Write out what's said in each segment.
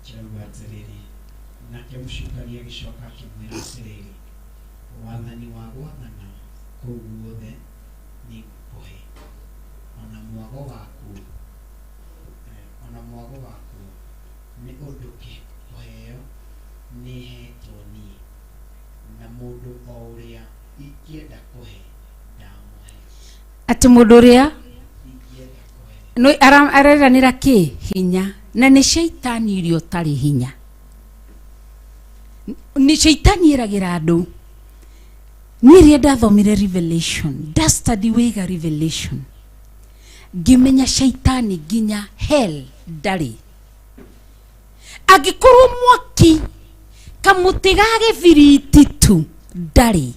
Kĩrauga atĩrĩrĩ, nake mũcukani agĩcoka akĩmwĩra atĩrĩrĩ, wathani wa gwathana kũu guothe nĩngũkũhe, ona mwago wakuo, ona mwago wakuo, nĩ ũndũ kũheo nĩhetwo niĩ, na mũndũ o ũrĩa ingĩenda kũhe ndamũhe. Atĩ mũndũ ũrĩa Ingĩenda kũhe. No areranĩra kĩ hinya na nĩ shaitani ũrĩa ũtarĩ hinya. Nĩ shaitani ĩragĩra andũ. Niĩ rĩrĩa ndathomire Revelation, ndastudy wega Revelation, ngĩmenya shaitani nginya hell ndarĩ. Angĩkorwo mwaki kamũtĩ ga gĩbiriti tu ndarĩ.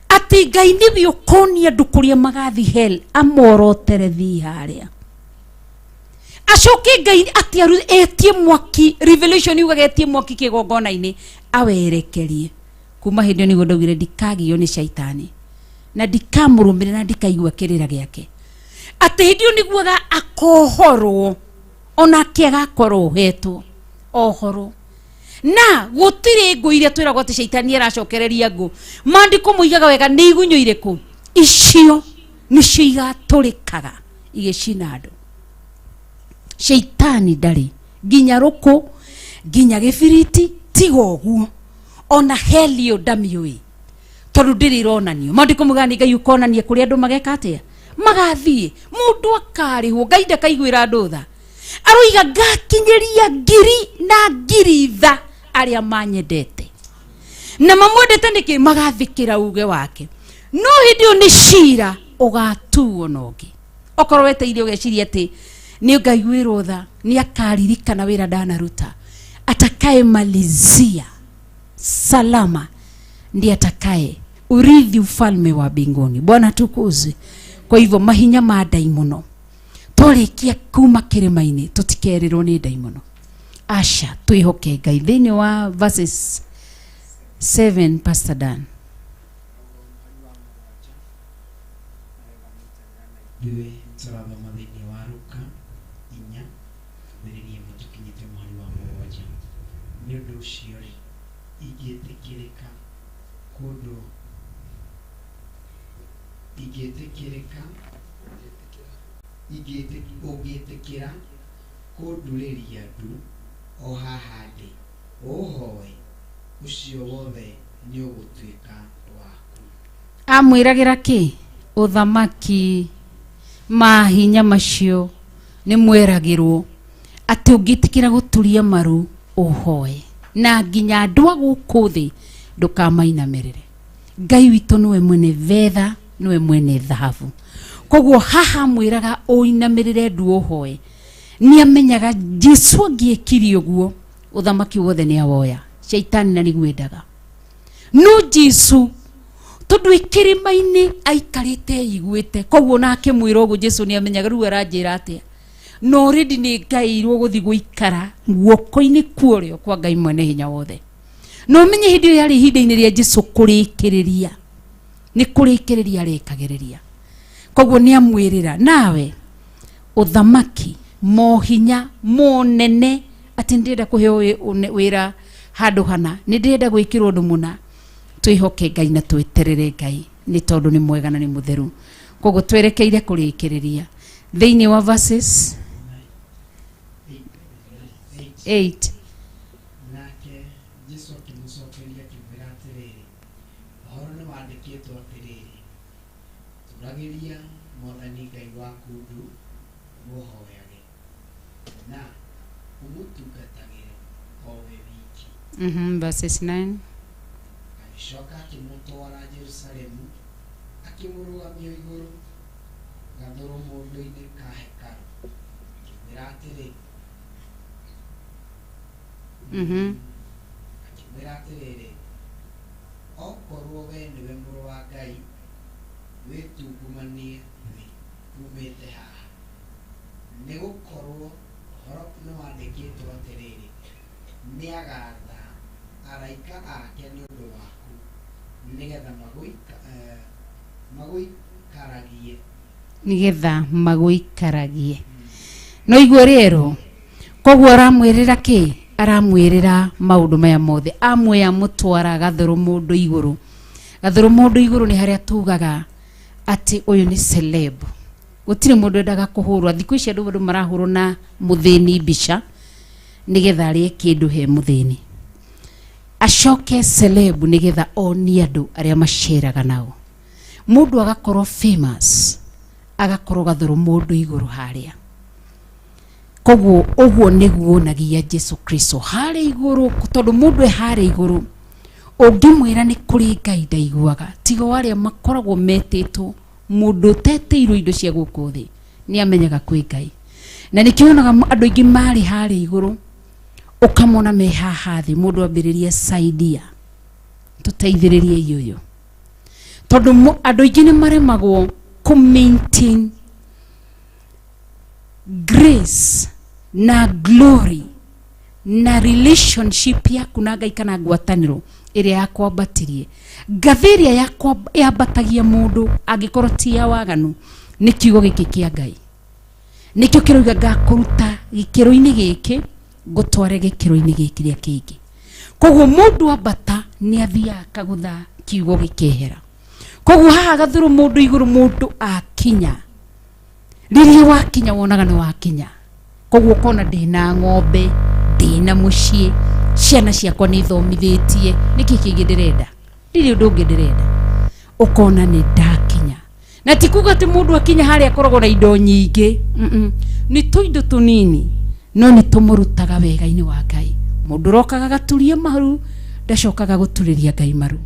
Atĩ Ngai nĩwe ũkonia andũ kũrĩa magathi hell amorotere thiĩ harĩa. Acoke Ngai atĩ etie mwaki, Revelation yugaga etie mwaki kĩgongona-inĩ awerekerie. Kuma hĩndĩ ĩyo nĩguo ndaugire ndikagio nĩ shaitani na ndikamũrũmĩrĩra na ndikaigua kĩrĩra gĩake. Atĩ hĩndĩ ĩyo nĩguo akohorwo onake agakorwo ohetwo ohorwo. Na gũtirĩ ngũ iria twĩragwo atĩ shaitani aracokereria ngũ. Maandĩko moigaga wega nĩ igunyũ irĩkũ icio nĩcio igatũrĩkaga igĩcina andũ. Shaitani ndarĩ nginya rũkũ nginya gĩbiriti, tiga ũguo ona helio ndamĩũĩ tondũ ndĩrĩ ĩronanio. Maandĩko moigaga nĩ Ngai ũkonania kũrĩa andũ mageka atĩa, magathiĩ. Mũndũ akarĩhwo, Ngai ndakaiguĩra andũ tha. Aroiga ngakinyĩria ngiri na ngiri tha arĩa manyendete na mamwendete nĩkĩ, magathĩkĩra uge wake. No hĩndĩ ĩyo nĩ cira ũgatuo na ũngĩ. Okorwo weteire ũgeciria atĩ nĩ ngaiguĩrwo tha, nĩ akaririkana wĩra ndanaruta, atakayemalizia salama ndiye atakaye urithi ufalme wa mbinguni. Bwana tukuzwe. Kwa hivyo mahinya ma ndaimono twarikia kuma kĩrĩma-inĩ tũtikerirwo nĩ ndaimono. Aca, twĩhoke Ngai. Thĩinĩ wa verses 7, Pastor Dan. Ithuĩ tũrathoma thĩinĩ wa Luka inya mbĩrĩria ĩmwe tũkinyĩte mũhari wa mũgwanja. Nĩ ũndũ ũcio-rĩ, ingĩtĩkĩrĩka kũndũ ingĩtĩkĩrĩka ũngĩtĩkĩra kũndurĩria ndu o haha ndĩ, ũũhoe, ũcio wothe nĩũgũtuĩka waku. Amwĩragĩra kĩ? Ũthamaki. Mahinya macio nĩ mweragĩrwo atĩ ũngĩtĩkĩra gũturia maru ũhoe, na nginya andũ a gũkũ thĩ ndũkamainamĩrĩre. Ngai witũ nĩwe mwene betha, nĩwe mwene thahabu. Koguo haha amwĩraga ũinamĩrĩre ndu ũhoe. Nĩ amenyaga Jesu angĩekire ũguo ũthamaki wothe nĩ awoya. Shaitani na nĩguo endaga. No Jesu tondũ ĩ kĩrĩma-inĩ aikarĩte eiguĩte, koguo ona akĩmwĩra ũguo Jesu nĩ amenyaga rĩu aranjĩra atĩa. Na already nĩ ngaĩirwo gũthiĩ gũikara guoko-inĩ kwa ũrĩo kwa Ngai mwene hinya wothe. Na ũmenye hĩndĩ ĩyo yarĩ ihinda-inĩ rĩa Jesu kũrĩkĩrĩria, nĩ kũrĩkĩrĩria arĩkagĩrĩria. Koguo nĩ amwĩrĩra nawe ũthamaki, mohinya, monene, atĩ nĩ ndĩrenda kũheo wĩra handũ hana, nĩ ndĩrenda gwĩkĩrwo ũndũ mũna. Twĩhoke Ngai na tweterere Ngai, nĩ tondũ nĩ mwega na nĩ mũtheru. Koguo twerekeire kũrĩkĩrĩria thĩinĩ wa verses 8. Nake Jesu akĩmũcokeria akĩmwĩra atĩrĩrĩ, ũhoro nĩ wandĩkĩtwo atĩrĩrĩ, turagĩria Mwathani Ngai waku ndu ũmũhoyage, na ũmũtungatagĩre o we wiki. Verses 9. Agĩcoka akĩmũtwara Jerusalemu, akĩmũrũgamia igũrũ gathũrũmũndũ-inĩ ka hekarũ, akĩmwĩra atĩrĩ, Akĩmwĩra atĩrĩrĩ, okorwo we nĩwe mũrũ wa Ngai, wĩtungumanie thĩ uumĩte haha, nĩgũkorwo ũhoro nĩwandĩkĩtwo atĩrĩrĩ, nĩagaatha araika ake nĩ ũndũ waku, nĩgetha magũikaragie. Nĩgetha magũikaragie. No igua rĩerũ. Koguo aramwĩrĩra kĩ? Aramwĩrĩra maũndũ maya mothe. Amwe amũtwara gathũrũ mũndũ igũrũ. Gathũrũ mũndũ igũrũ nĩ harĩa tugaga atĩ ũyũ nĩ celeb. Gũtirĩ mũndũ endaga kũhũrwo. Thikũ ici andũ marahũrwo na mũthĩni mbica nĩgetha arĩe kĩndũ he mũthĩni. Acoke celeb nĩgetha onie andũ arĩa maceraga nao. Mũndũ agakorwo famous, agakorwo gathũrũ mũndũ igũrũ harĩa. Koguo ũguo nĩguo wonagia Jesu Kristo harĩa igũrũ, tondũ mũndũ e harĩa igũrũ ũngĩmwĩra nĩ kũrĩ Ngai ndaiguaga, tiga o arĩa makoragwo metĩtwo. Mũndũ ũtetĩirwo indo cia gũkũ thĩ nĩ amenyaga kwĩ Ngai. Na nĩkĩo wonaga andũ aingĩ marĩ harĩa igũrũ ũkamona me haha thĩ, mũndũ ambĩrĩria saidia, tũteithĩrĩrie ũyũ. Tondũ andũ aingĩ nĩ maremagwo kũ maintain grace na glory na relationship yaku na Ngai kana ngwatanĩro ĩrĩa yakwambatirie. Ngathĩ ĩrĩa yambatagia mũndũ angĩkorwo ti ya waganu nĩ kiugo gĩkĩ kĩa Ngai. Nĩkĩo kĩroiga ngakũruta gĩkĩro-inĩ gĩkĩ ngũtware gĩkĩro-inĩ gĩkĩ kĩrĩa kĩngĩ. Koguo mũndũ ambata nĩ athiaga akagũtha kiugo gĩkehera. Koguo haha gathũrũ mũndũ igũrũ mũndũ akinya, rĩrĩa wakinya wonaga nĩ wakinya. Koguo ũkona ndĩna ng'ombe, ndĩna mũciĩ, ciana ciakwa nĩ thomithĩtie, nĩkĩ kĩngĩ ndĩrenda? Ndirĩ ũndũ ũngĩ ndĩrenda. Ũkona nĩ ndakinya. Na ti kuga atĩ mũndũ akinya harĩa akoragwo na indo nyingĩ. Nĩ tũindo tũnini, no nĩ tũmũrutaga wega-inĩ wa Ngai. Mũndũ ũrokaga agaturia maru, ndacokaga gũturĩria Ngai maru.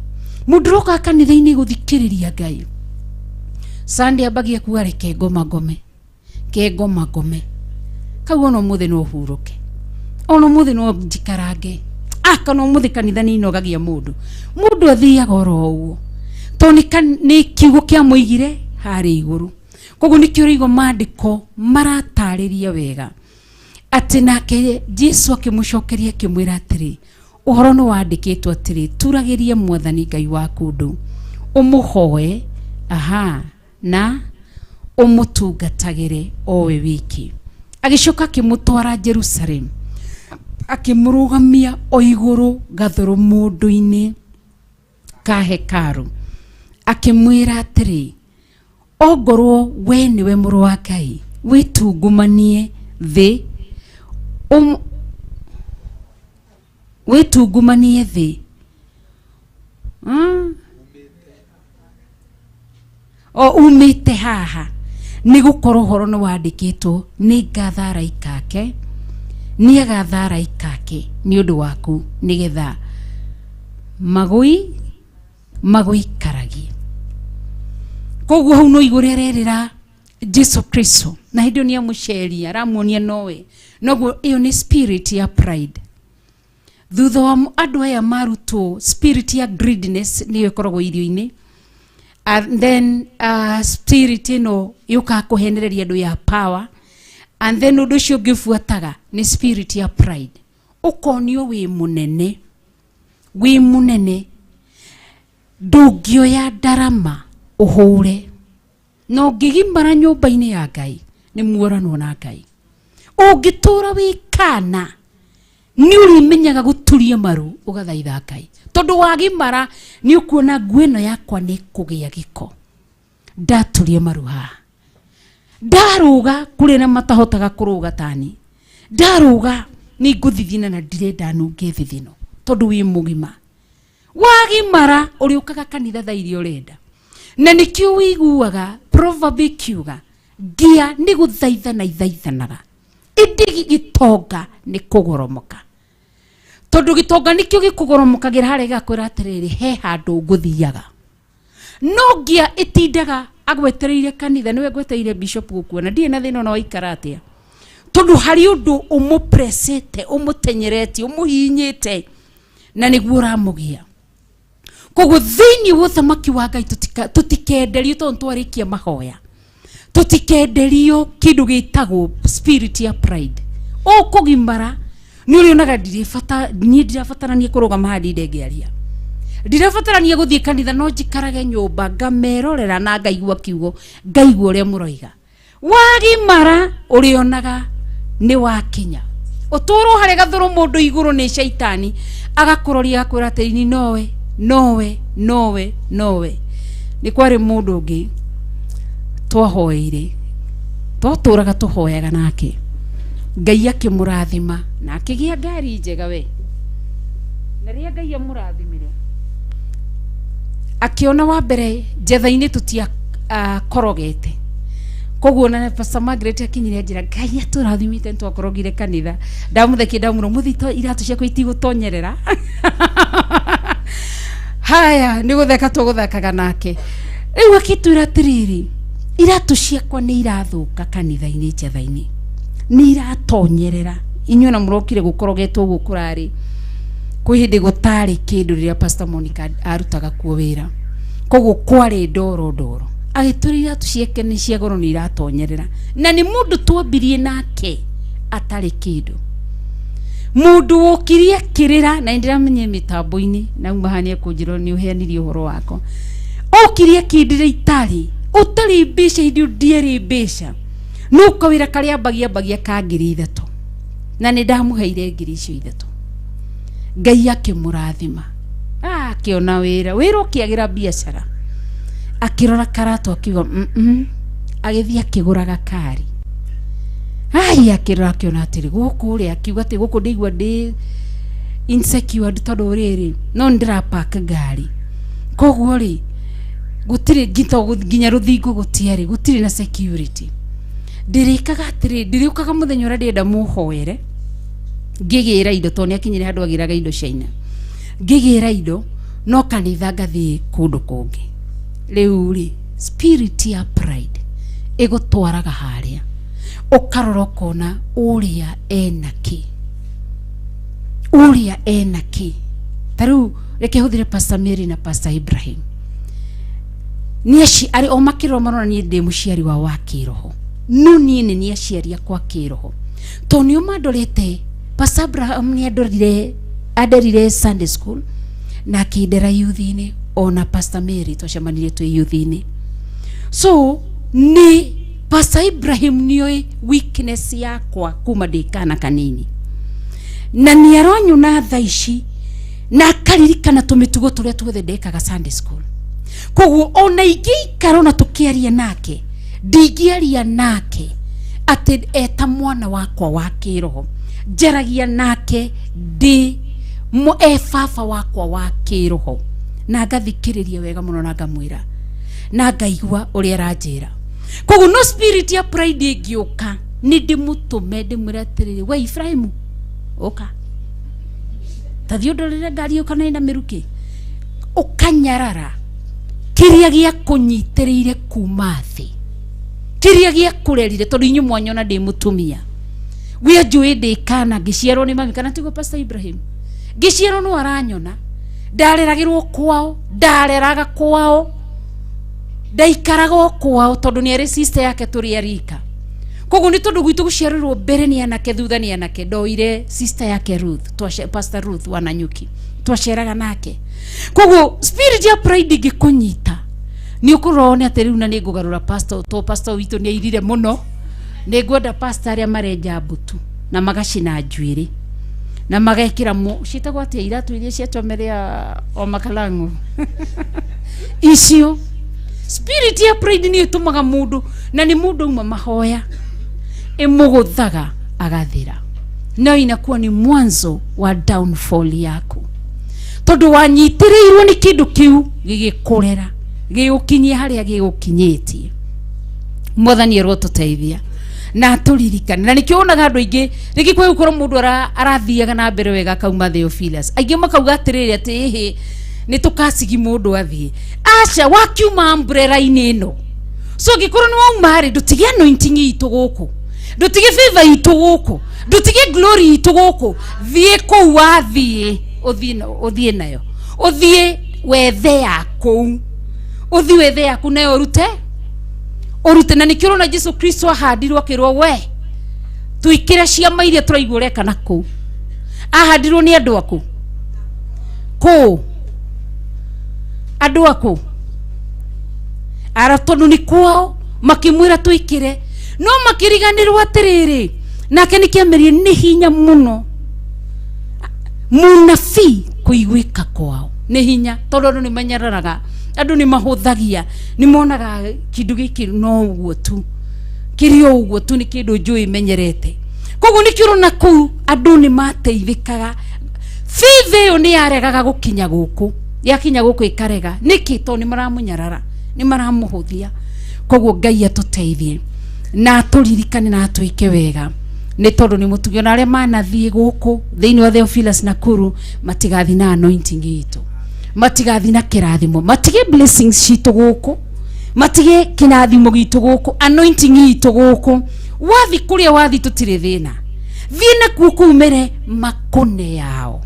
Mũndũ ũrokaga kanitha-inĩ gũthikĩrĩria Ngai. Sunday ambagia kuga reke ngoma ngome. Ke ngoma ngome. Kau ona ũmũthĩ no hurũke. Ona ũmũthĩ no njikarange. Kana ũmũthĩ kanitha nĩ inogagia mũndũ. Mũndũ athiaga oro ũguo. Tondũ nĩ kiugo kĩamũigire harĩa igũrũ. Koguo nĩkĩo ũraigua maandĩko maratarĩria wega. Atĩ nake Jesu akĩmũcokeria akĩmwĩra atĩrĩ, ũhoro nĩ wandĩkĩtwo atĩrĩ, turagĩria Mwathani Ngai waku ndu, ũmũhoe, aha, na ũmũtungatagĩre o we wiki. Agĩcoka akĩmũtwara Jerusalem, akĩmũrũgamia o igũrũ gathũrũ mũndũ-inĩ ka hekaru, akĩmwĩra atĩrĩ, ongorwo we nĩwe mũrũ wa Ngai, wĩtungumanie thĩ, wĩtungumanie thĩ. O umĩte haha, nĩ gũkorwo ũhoro nĩ wandĩkĩtwo, nĩ ngatha araika ake, nĩ agatha araika ake nĩ ũndũ waku, nĩgetha magũikaragie. Koguo hau no igũrũ arerĩra Jesu Kristo, na hĩndĩ ĩyo nĩ amũceria, aramuonia nowe. Noguo ĩyo nĩ spirit ya pride. Thutha wa andũ aya marutwo spirit ya greediness nĩyo ĩkoragwo irio-inĩ, and then spirit ĩno yũkaga kũhenereria andũ ya power, and then ũndũ ũcio ũngĩ ũbuataga nĩ spirit ya pride. Ũkonio wĩ mũnene, wĩ mũnene, ndũngĩoya ndarama ũhũre, na ũngĩgimara nyũmba-inĩ ya Ngai nĩ muoranwo na Ngai. Ũngĩtũra wĩ kana nĩ ũrĩmenyaga gũturia maru ũgathaitha Ngai, tondũ wagimara nĩ ũkuona nguo ĩno yakwa nĩ kũgĩa gĩko, ndaturia maru haha, ndarũga kũrĩ na matahotaga kũrũga tani, ndarũga nĩ ngũthithina na ndirenda nunge thithino, tondũ wĩ mũgima. Wagimara ũrĩũkaga kanitha thaa iria ũrenda, na nĩkĩo wĩiguaga proverb ĩkiuga ngia nĩ gũthaithana ithaithanaga, ĩndĩ gĩtonga nĩ kũgoromoka. Tondũ gĩtonga nĩkĩo gĩkũgoromokagĩra harĩa gĩgakwĩra atĩrĩrĩ, he handũ ngũthiaga. No ngia ĩtindaga agwetereire kanitha, nĩwe ngwetereire bishop gũkuona, ndirĩ na thĩna ona waikara atĩa, tondũ harĩ ũndũ ũmũpresete, ũmũtenyeretie, ũmũhihinyĩte, na nĩguo ũramũgia. Koguo thĩinĩ wa ũthamaki wa Ngai tũtikenderio, tondũ twarĩkia mahoya, tũtikenderio kĩndũ gĩtagwo spirit ya pride. Ũkũgimara nĩ ũrĩonaga ndirĩ bata, niĩ ndirabatarania kũrũgama haha ndinde ngĩaria, ndirabatarania gũthiĩ kanitha, no njikarage nyũmba ngamerorera na ngaigua kiugo, ngaigua ũrĩa mũroiga. Wagimara ũrĩonaga nĩ wakinya. Ũtũrwo harĩa gathũrũ mũndũ igũrũ nĩ caitani agakũroria agakwĩra atĩrĩ nowe nowe nowe nowe. Nĩ kwarĩ mũndũ ũngĩ twahoeire, twatũraga tũhoyaga nake, Ngai akĩmũrathima na akĩgĩa ngari njega we. Na rĩrĩa Ngai amũrathimire akĩona wa mbere njetha-inĩ tũtia korogete, koguo na Pastor Margaret akinyire njĩra Ngai atũrathimĩte nĩtwakorogire kanitha. Ndamũthekia ndamwĩra mũthĩ iratũ ciakwa itigũtonyerera. Haya nĩ gũtheka tũgũthekaga nake. Rĩu akĩtwĩra atĩrĩrĩ, iratũ ciakwa nĩ irathũka kanitha-inĩ njetha-inĩ, nĩ iratonyerera. Inyuĩ na mũrokire gũkorogetwo ũguo kũrarĩ kwĩ hĩndĩ gũtarĩ kĩndũ rĩrĩa Pastor Monica arutaga kuo wĩra, koguo kwarĩ ndoro ndoro. Agĩtwĩra iratũ ciake nĩ cia goro nĩ iratonyerera, na nĩ mũndũ twambirie nake atarĩ kĩndũ, mũndũ wokirie akĩrĩra, na nĩndĩramenya mĩtambo-inĩ na uma haha nĩekũnjĩra nĩ ũheanirie ũhoro wakwa. Okirie akĩndĩra itarĩ ũtarĩ mbeca, hĩndĩ ĩyo ndierĩ mbeca, no kawĩra karĩa ambagia ambagia ka 3,000, na nĩ ndamũheire 3,000. Ngai akĩmũrathima, akĩona wĩra, wĩra ũkĩagĩra biacara, akĩrora karatũ akiuga mm agĩthiĩ akĩgũra gakari. Ai, akĩrora akĩona atĩrĩ gũkũ rĩ, akiuga atĩ gũkũ ndĩigua ndĩ insecure tondũ rĩrĩ no nĩ ndĩrapark ngari, koguo rĩ gũtirĩ nginya rũthingo gũtiarĩ, gũtirĩ na security. Ndĩrĩkaga atĩrĩ, ndĩrĩũkaga mũthenya ũrĩa ndĩrenda mũhoere ngĩgĩra indo, tondũ nĩ akinyire handũ agĩraga indo China, ngĩgĩra indo no kanitha ngathiĩ kũndũ kũngĩ. Rĩu rĩ spirit ya pride ĩgũtwaraga harĩa ũkarora ũkona ũrĩa ena kĩ, ũrĩa ena kĩ. Ta rĩu reke hũthĩre Pastor Mary na Pastor Ibrahim, nĩ arĩ o makĩrora marona niĩ ndĩ mũciari wao wa kĩroho, no niĩ nĩ niĩ aciari akwa kĩroho, tondũ nĩo mandorete. Pastor Abraham nĩ andorire, anderire Sunday school na akĩndera youth-inĩ, ona Pastor Mary twacemanirie twĩ youth-inĩ. So nĩ Pastor Ibrahim nĩoĩ weakness yakwa kuma ndĩ kana kanini, na nĩ aronyona thaa ici na akaririkana tũmĩtugo tũrĩa tuothe ndekaga Sunday school. Koguo ona ingĩikara ona tũkĩaria nake, ndingĩaria nake atĩ eta mwana wakwa wa kĩroho, njaragia nake ndĩ e baba wakwa wa kĩroho, na ngathikĩrĩria wega mũno na ngamwĩra na ngaigua ũrĩa aranjĩra. Koguo no spirit ya pride ĩngĩũka, nĩ ndĩmũtũme ndĩmwĩre atĩrĩrĩ, we Ibrahimu ũka tathiĩ ũndorere ngari ĩyo kana ĩna mĩrukĩ, ũkanyarara kĩrĩa gĩakũnyitĩrĩire kuma thĩ, kĩrĩa gĩakũrerire, tondũ inyuĩ mwanyona ndĩ mũtumia we njũĩ ndĩ kana ngĩciarwo nĩ mami, kana tiguo Pastor Ibrahim? Ngĩciarwo no aranyona, ndareragĩrwo kwao, ndareraga kwao, ndaikaraga o kwao, tondũ nĩ arĩ sister yake tũrĩ arika. Koguo nĩ tondũ gwitũ gũciarĩrwo mbere nĩ anake thutha nĩ anake, ndoire sister yake Ruth, Pastor Ruth wa Nanyuki, twaceraga nake. Koguo spirit ya pride ĩngĩkũnyita nĩ ũkũrora wone atĩ rĩu na nĩ ngũgarũra pastor, to pastor witũ nĩ airire mũno, nĩ ngwenda pastor arĩa marenja mbutu na magacina njuĩrĩ na magekĩra ciĩtagwo atĩa iratũ iria cia chomerea o makalangu icio. Spirit ya pride nĩ ĩtũmaga mũndũ, na nĩ mũndũ auma mahoya ĩmũgũthaga agathira, no inakuwa ni mwanzo wa downfall yaku, tondũ wanyitĩrĩirwo nĩ kĩndũ kĩu gĩgĩkũrera gĩgũkinyia harĩa gĩgũkinyĩtie. Mwathani arotũteithia na atũririkane, na nĩkĩo wonaga andũ aingĩ rĩngĩ kwĩ gũkorwo mũndũ arathiaga na mbere wega akauma Theophilus, aingĩ makauga atĩrĩrĩ atĩ ĩhĩ nĩ tũkacigi mũndũ athiĩ. Aca, wakiuma umbrella-inĩ ĩno, so angĩkorwo nĩ wauma rĩ, ndũtige anointing itũ gũkũ, ndũtige favor itũ gũkũ, ndũtige glory itũ gũkũ, thiĩ kũu wathiĩ, ũthiĩ nayo, ũthiĩ wethe ya kũu, ũthiĩ wethe yaku nayo ũrute ũrute. Na nĩkĩo ũrona Jesu Kristo ahandirwo akĩrwo we tuikĩre ciama iria tũraigua ũreka na kũu. Ahandirwo nĩ andũ aku kũu, andũ aku ara, tondũ nĩ kwao makĩmwĩra twĩkĩre, no makĩriganĩrwo atĩrĩrĩ Nake nĩ kĩamerie nĩ hinya mũno munabii kũiguĩka kwao nĩ hinya tondũ andũ nĩ manyararaga andũ nĩ mahũthagia nĩ monaga kĩndũ gĩkĩ no ũguo tu kĩrĩ o ũguo tu nĩ kĩndũ njũĩ menyerete koguo nĩkĩo ũrona kũu andũ nĩ mateithĩkaga faith ĩyo nĩ yaregaga gũkinya gũkũ yakinya gũkũ ĩkarega nĩkĩ tondũ nĩ maramũnyarara nĩ maramũhũthia koguo ngai atũteithie na atũririkane na atwĩke wega nĩ tondũ nĩ mũtugi ona arĩa manathiĩ gũkũ thĩinĩ wa Theophilus Nakuru matigathiĩ na anointing itũ matigathiĩ na kĩrathimo matige blessings citũ gũkũ matige kĩrathimo gitũ gũkũ anointing itũ gũkũ wathi kũrĩa wathi tũtirĩ thĩna thiĩ nakuo kũu mere makũne yao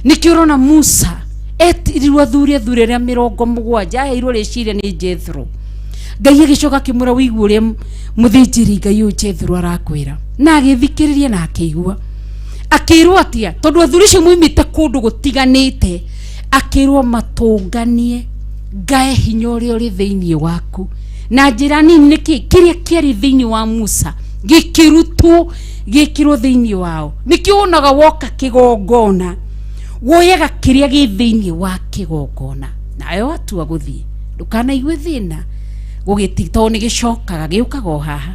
nĩkĩo ũrona Musa etirirwo athuri athuri arĩa 70 aheirwo rĩciria nĩ Jethro Ngai agĩcoka akĩmwĩra wĩigue ũrĩa mũthĩnjĩri Ngai ũyũ Jethro arakwĩra na agĩthikĩrĩria na akĩigua akĩrwo atĩa tondũ athuri acio moimĩte kũndũ gũtiganĩte akĩrwo matũnganie ngae hinya ũrĩa ũrĩ thĩinĩ waku na njĩra nini nĩkĩ kĩrĩa kĩarĩ thĩinĩ wa Musa gĩkĩrutwo gĩkĩrwo thĩinĩ wao nĩkĩo wonaga woka kĩgongona woyaga kĩrĩa gĩ thĩinĩ wa kĩgongona nawe watua gũthiĩ ndũkanaigue thĩna gũgĩti tondũ nĩ gĩcokaga gĩũkaga o haha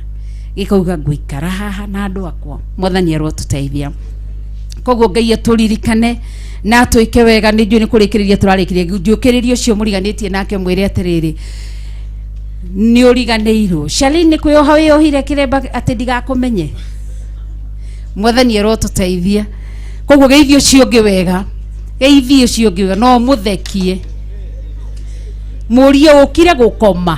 gĩkauga ngũikara haha na andũ akwa mwathani arotũteithia koguo ngai atũririkane na atwĩke wega nĩ njũĩ nĩ kũrĩkĩrĩria tũrarĩkĩrĩria njũkĩrĩria ũcio mũriganĩtie nake mwĩre atĩrĩrĩ nĩ ũriganĩirwo Charlene nĩ kwĩyoha wĩyohire kĩremba atĩ ndigakũmenye mwathani arotũteithia koguo geithie ũcio ũngĩ wega geithie ũcio ũngĩ wega no mũthekie mũrie ũkire gũkoma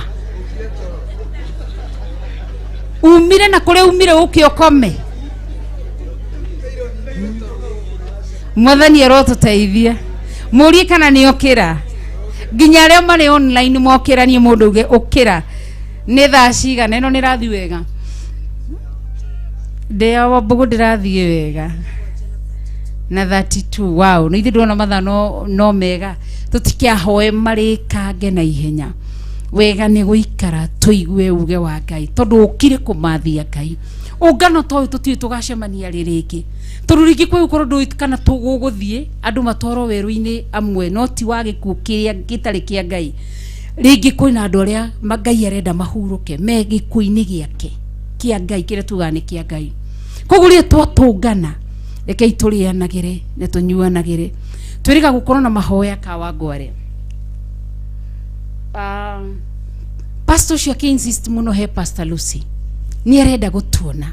umire na kũrĩa umire ũke ũkome mwathani arotũteithia mũrie kana nĩ okĩra nginya arĩa marĩ online mokĩranie mũndũ uge ũkĩra nĩ thaa cigana ĩno nĩ ĩrathiĩ wega ndĩa wa mbũgũ ndĩrathiĩ wega na 32 wow nĩ ithuĩ ndĩrona mathaa no mega tũtikĩahoe marĩkange na ihenya wega nĩ gũikara tũigue uge wa Ngai tondũ ũkire kũmathia Ngai ũngano ta ũyũ tũtiũĩ tũgacemania rĩ rĩngĩ tondũ rĩngĩ kwĩ gũkorwo ndũĩ kana tũgũgũthiĩ andũ matwarwo werũ-inĩ amwe no ti wa gĩkuũ kĩrĩa gĩtarĩ kĩa Ngai rĩngĩ kwĩna andũ arĩa Ngai arenda mahurũke me gĩkuũ-inĩ gĩake kĩa Ngai kĩrĩa tugaga nĩ kĩa Ngai koguo rĩrĩa twatũngana rekei tũrĩanagĩre na tũnyuanagĩre twĩrĩga gũkorwo na mahoya Kawangware pastor ũcio akĩ-insist mũno he Pastor Lucy nĩ arenda gũtuona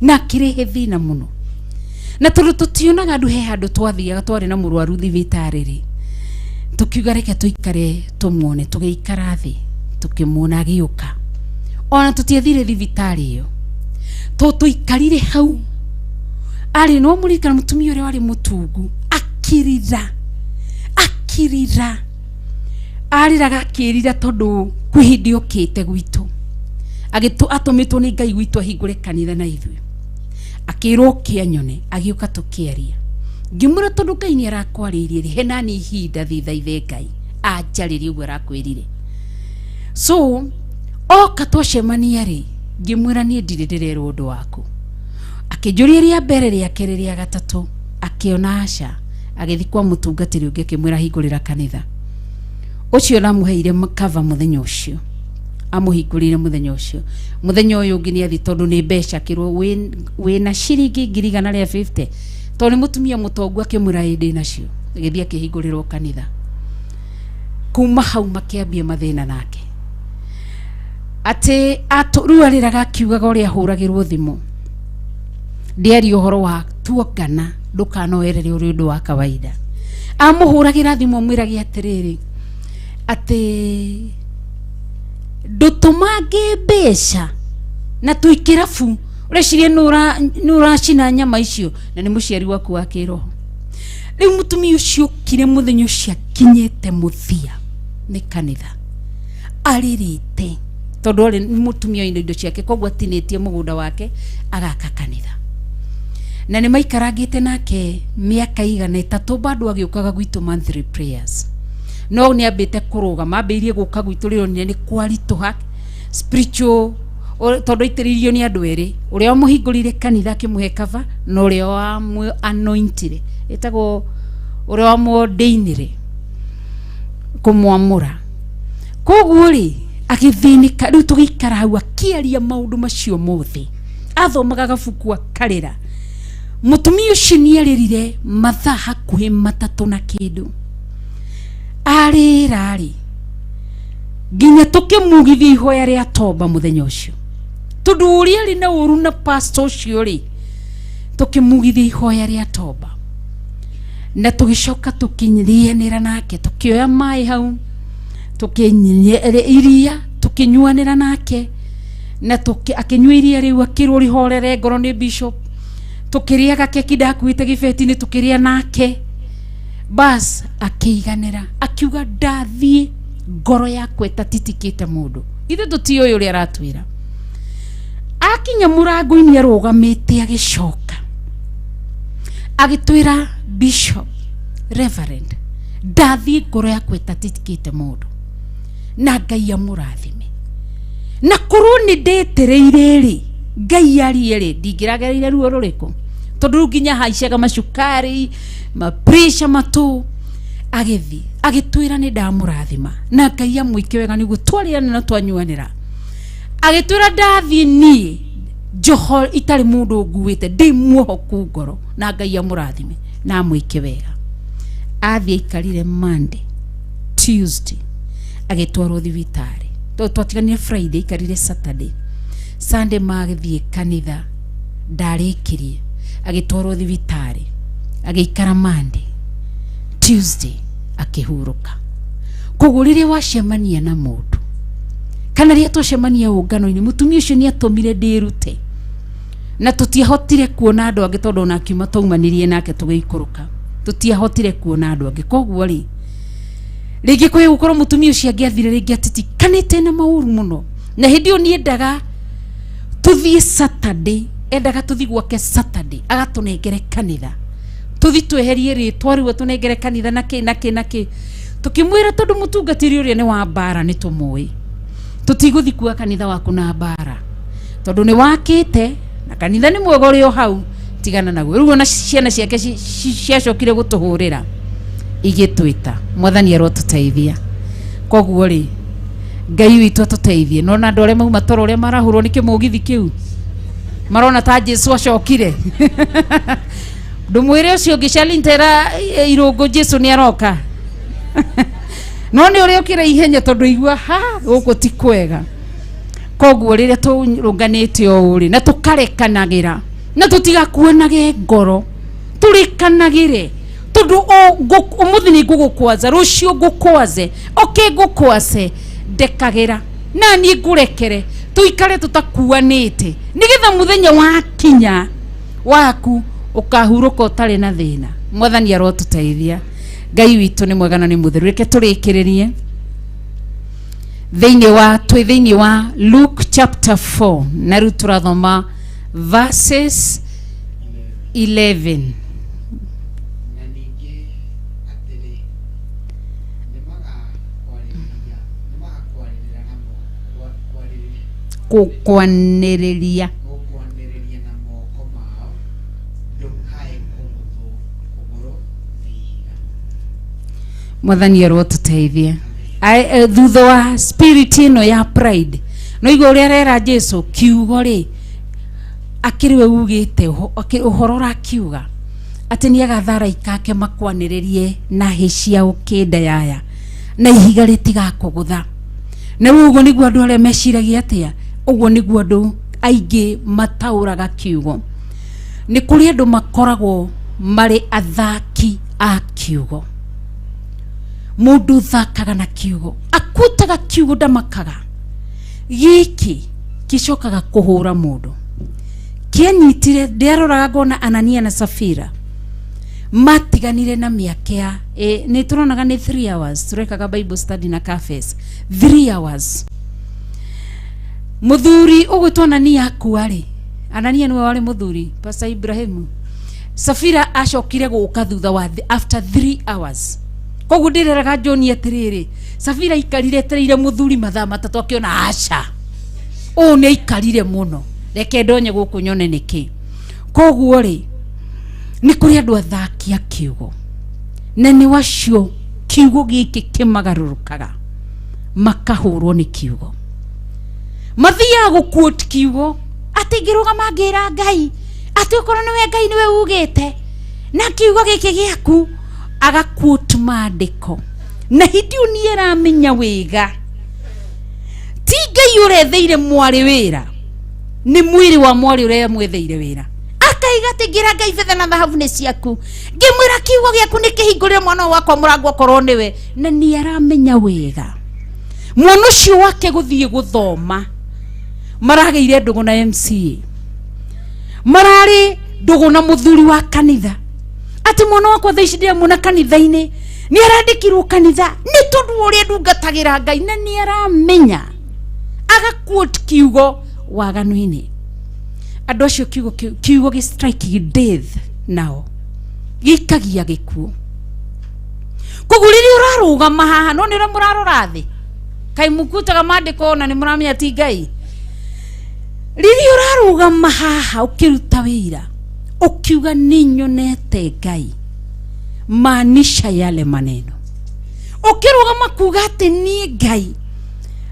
na akĩrehe thĩna mũno na tondũ tũtionaga andũ he handũ twathiaga twarĩ na mũrwaru thibitarĩ rĩ tũkiuga reke tũikare tũmuone tũgĩikara thĩ tũkĩmuona agĩũka ona tũtiathire thibitarĩ ĩyo to tũikarire hau arĩ no mũririkana mũtumia ũrĩa warĩ mũtungu akĩrira akĩrira arĩraga akĩrira tondũ kwĩ hĩndĩ okĩte gwitũ atũmĩtwo nĩ Ngai gwitũ ahingũre kanitha na ithuĩ akĩrwo ũke anyone agĩũka tũkĩaria ngĩmwĩra tondũ Ngai nĩ arakwarĩirie rĩ he nani ihinda thithaithe Ngai anjarĩrie ũguo arakwĩrire so oka twacemania rĩ ngĩmwĩra niĩ ndirĩ ndĩrerwo ũndũ waku akĩnjũria rĩa mbere rĩa kerĩ rĩa gatatũ akĩona aca agĩthiĩ kwa mũtungatĩri ũngĩ akĩmwĩra hingũrĩra kanitha ũcio ndamũheire cover mũthenya ũcio amũhingũrĩire mũthenya ũcio mũthenya ũyũ ũngĩ nĩ athiĩ tondũ nĩ mbeca akĩrwo wĩna ciringi 150,000 tondũ nĩ mũtumia mũtongu akĩmwĩra ĩ ndĩ nacio agĩthiĩ akĩhingũrĩrwo kanitha kuma hau makĩambia mathĩna nake atĩ rĩu arĩraga akiugaga ũrĩa ahũragĩrwo thimũ ndĩaria ũhoro wa tuongana ndũkanoerere ũrĩ ũndũ wa kawaida amũhũragĩra thimũ amwĩrage atĩrĩrĩ atĩ ndũtũmange mbeca na twĩ kĩrabu ũreciria nĩ ũracina nyama icio na nĩ mũciari waku wa kĩroho rĩu mũtumia ũcio okire mũthenya ũcio akinyĩte mũthia nĩ kanitha arĩrĩte tondũ arĩ nĩ mũtumia wĩna indo ciake koguo atinĩtie mũgũnda wake agaka kanitha na nĩ maikarangĩte nake mĩaka igana ĩtatũ bado agĩũkaga gwitũ monthly prayers no nĩ ambĩte kũrũgama ambĩrĩirie gũka gwitũ rĩrĩa onire nĩ kwaritũha spiritual Tondũ aitĩrĩirio nĩ andũ erĩ, ũrĩa wamũhingũrire kanitha akĩmũhe cover na ũrĩa wamũ anointire, ĩtagwo ũrĩa wamũordainire kũmwamũra. Koguo rĩ, agĩthĩnĩka. Rĩu tũgĩikara hau akĩaria maũndũ macio mothe, athomaga gabuku akarĩra. Mũtumia ũcio nĩ arĩrire mathaa hakuhĩ 3 na kĩndũ, arĩra rĩ nginya tũkĩmugithia ihoya rĩa tomba mũthenya ũcio, tondũ ũrĩa arĩ na ũru na pastor ũcio rĩ, tũkĩmugithia ihoya rĩa tomba na tũgĩcoka tũkĩrĩanĩra nake, tũkĩoya maĩ hau, tũkĩnyia iria, tũkĩnyuanĩra nake na akĩnyua iria rĩu, akĩrwo rĩhorere ngoro nĩ bishop. Tũkĩrĩa gakeki ndakuĩte gĩbeti-inĩ, tũkĩrĩa nake, bas akĩiganĩra, akiuga ndathiĩ ngoro yakwa ĩtatitikĩte mũndũ. Ithuĩ tũtiũĩ ũrĩa aratwĩra. Akinya mũrango-inĩ arũgamĩte, agĩcoka agĩtwĩra, bishop, reverend, ndathiĩ ngoro yakwa ĩtatitikĩte mũndũ, na Ngai amũrathime. Na korwo nĩ ndĩtĩrĩire rĩ, Ngai arie rĩ, ndingĩragereire ruo rũrĩkũ, tondũ rĩu nginya haicaga macukari, mapresha matũ. Agĩthiĩ agĩtwĩra nĩ ndamũrathima na Ngai amwĩke wega, nĩguo twarĩanĩra na twanyuanĩra. Agĩtwĩra ndathiĩ niĩ njoho itarĩ mũndũ nguĩte, ndĩ muohoku ngoro, na Ngai amũrathime na amwĩke wega. Athiĩ aikarire Monday, Tuesday, agĩtwarwo thibitarĩ, tondũ twatiganire Friday, aikarire Saturday, Sunday magĩthiĩ kanitha, ndarĩkirie, agĩtwarwo thibitarĩ, agĩikara Monday, Tuesday, akĩhurũka. Koguo rĩrĩa wacemania na mũndũ kana rĩrĩa twacemania ũngano-inĩ, mũtumia ũcio nĩ atũmire ndĩrute, na tũtiahotire kuona andũ angĩ, tondũ ona akiuma twaumanirie nake tũgĩikũrũka, tũtiahotire kuona andũ angĩ. Koguo rĩ, rĩngĩ kwĩ gũkorwo mũtumia ũcio angĩathire rĩngĩ atitikanĩte na maũru mũno, na hĩndĩ ĩyo niendaga tũthiĩ Saturday, endaga tũthiĩ gwake Saturday, agatũnengere kanitha, tũthiĩ tweherie rĩtwa rĩu, atũnengere kanitha na kĩ na kĩ na kĩ. Tũkĩmwĩra tondũ mũtungatĩri ũrĩa nĩ wa mbara nĩ tũmũĩ, tũtigũthiĩ kuoya kanitha waku na mbara, tondũ nĩ wakĩte na kanitha nĩ mwega ũrĩ o hau, tigana naguo. Rĩu ona ciana ciake ciacokire gũtũhũrĩra igĩtwĩta. Mwathani arotũteithia. Koguo rĩ, Ngai witũ atũteithie. Nona andũ arĩa mauma toro, ũrĩa marahũrwo nĩ kĩmũgithi kĩu, marona ta Jesu acokire. Ndũmwĩre ũcio ũngĩ Shalintera irũngũ, Jesu nĩ aroka, no nĩ ũrĩa ũkĩra ihenya, tondũ igua ha gũkũ ti kwega. Koguo rĩrĩa tũrũnganĩte ũũ rĩ, na tũkarekanagĩra na tũtigakuanage ngoro, tũrekanagĩre, tondũ ũmũthĩ nĩ ngũgũkwaza, rũciũ ngũkwaze, oke ngũkwace, ndekagĩra na niĩ ngũrekere, tũikare tũtakuanĩte, nĩgetha mũthenya wakinya waku ũkahurũka ũtarĩ na thĩna. Mwathani arotũteithia. Ngai witũ nĩ mwega na nĩ mũtheru. Reke tũrĩkĩrĩrie thĩinĩ wa twĩ thĩinĩ wa Luke chapter 4, na rĩu tũrathoma verses 11. Na ningĩ atĩrĩ, nĩmagakwarĩrĩra na kwarĩrĩria Gũkwanĩrĩria. Gũkwanĩrĩria na moko mao, ndũkae kũgũthwo kũgũrũ nĩ ihiga. Mwathani arotũteithia. Thutha wa spirit ĩno ya pride, no igua ũrĩa arera Jesu kiugo rĩ, akĩrĩ we ugĩte ũhoro ũrakiuga atĩ nĩ agatha araika ake makwanĩrĩrie na hĩ cia ũkĩnda yaya, na ihiga rĩtigakũgũtha. Na rĩu ũguo nĩguo andũ arĩa meciragia atĩa, ũguo nĩguo andũ aingĩ mataũraga kiugo. Nĩ kũrĩ andũ makoragwo marĩ athaki a kiugo, mũndũ ũthakaga na kiugo, akutaga kiugo, ndamakaga gĩkĩ kĩcokaga kũhũra mũndũ. Kĩanyitire, ndĩaroraga ngona Anania na Safira matiganire na mĩaka ya nĩ tũronaga nĩ 3 hours tũrekaga Bible study na cafes 3 hours. Mũthuri ũgwĩtwo Anania akua rĩ, Anania nĩwe warĩ mũthuri Pastor Ibrahimu. Safira acokire gũka thutha wa after 3 hours. Koguo ndĩreraga John atĩrĩrĩ, Safira aikarire etereire mũthuri mathaa 3, akĩona aca. Ũũ nĩ aikarire mũno, reke ndonye gũkũ nyone nĩkĩ. Koguo rĩ, nĩ kũrĩ andũ athaki a kiugo, na nĩ wacio kiugo gĩkĩ kĩmagarũrũkaga makahũrwo nĩ kiugo. Mathiaga gũquote kiugo atĩ ngĩrũgama ngĩra Ngai atĩ okorwo nĩwe Ngai nĩwe ugĩte na kiugo gĩkĩ gĩaku, agaquote maandĩko na hĩndĩ ĩyo nĩ aramenya wega ti Ngai ũretheire mwarĩ wĩra, nĩ mwĩrĩ wa mwarĩ ũrĩa mwetheire wĩra. Akaiga atĩ ngĩra Ngai betha na thahabu nĩ ciaku, ngĩmwĩra kiugo gĩaku nĩ kĩhingũrĩre mwana ũyũ wakwa mũrango okorwo nĩwe. Na nĩ aramenya wega mwana ũcio wake gũthiĩ gũthoma maragĩire ndũgũ na MCA, mararĩ ndũgũ na mũthuri wa kanitha, atĩ mwana wakwa thaa ici ndĩramuona kanitha-inĩ, nĩ arandĩkirwo kanitha nĩ tondũ wa ũrĩa ndungatagĩra Ngai. Na nĩ aramenya agaquote kiugo waganu-inĩ. Andũ acio kiugo kiugo gĩ strike death nao gĩikagia gĩkuũ. Koguo rĩrĩa ũrarũgama haha, no nĩ ũrĩa mũrarora thĩ, kaĩ mũkutaga maandĩko na nĩ mũramenya ti Ngai. Rĩrĩa ũrarũgama haha ũkĩruta wĩira ũkiuga nĩ nyonete Ngai, maanisha yale maneno. Ũkĩrũgama kuga atĩ niĩ Ngai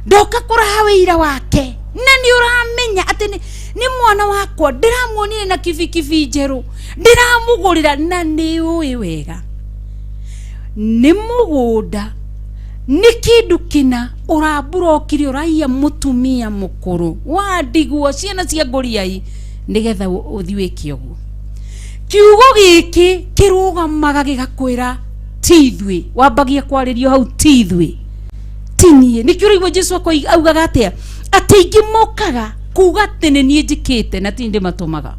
ndoka kũraha wĩira wake, na nĩ ũramenya atĩ nĩ mwana wakwa ndĩramuonire na kibikibi njerũ ndĩramũgũrĩra, na nĩ ũĩ wega nĩ mũgũnda nĩ kĩndũ kĩna ũramburokire ũraiya mũtumia mũkũrũ wa ndigwa ciana cia ngũriai nĩgetha ũthiĩ wĩke ũguo. Kiugo gĩkĩ kĩrũgamaga gĩgakwĩra ti ithuĩ, wambagia kwarĩrio hau, ti ithuĩ, ti niĩ. Nĩkĩo ũraigua Jesu augaga atĩa, atĩ aingĩ mokaga kuga atĩ nĩ niĩ njĩkĩte na ti niĩ ndĩmatũmaga.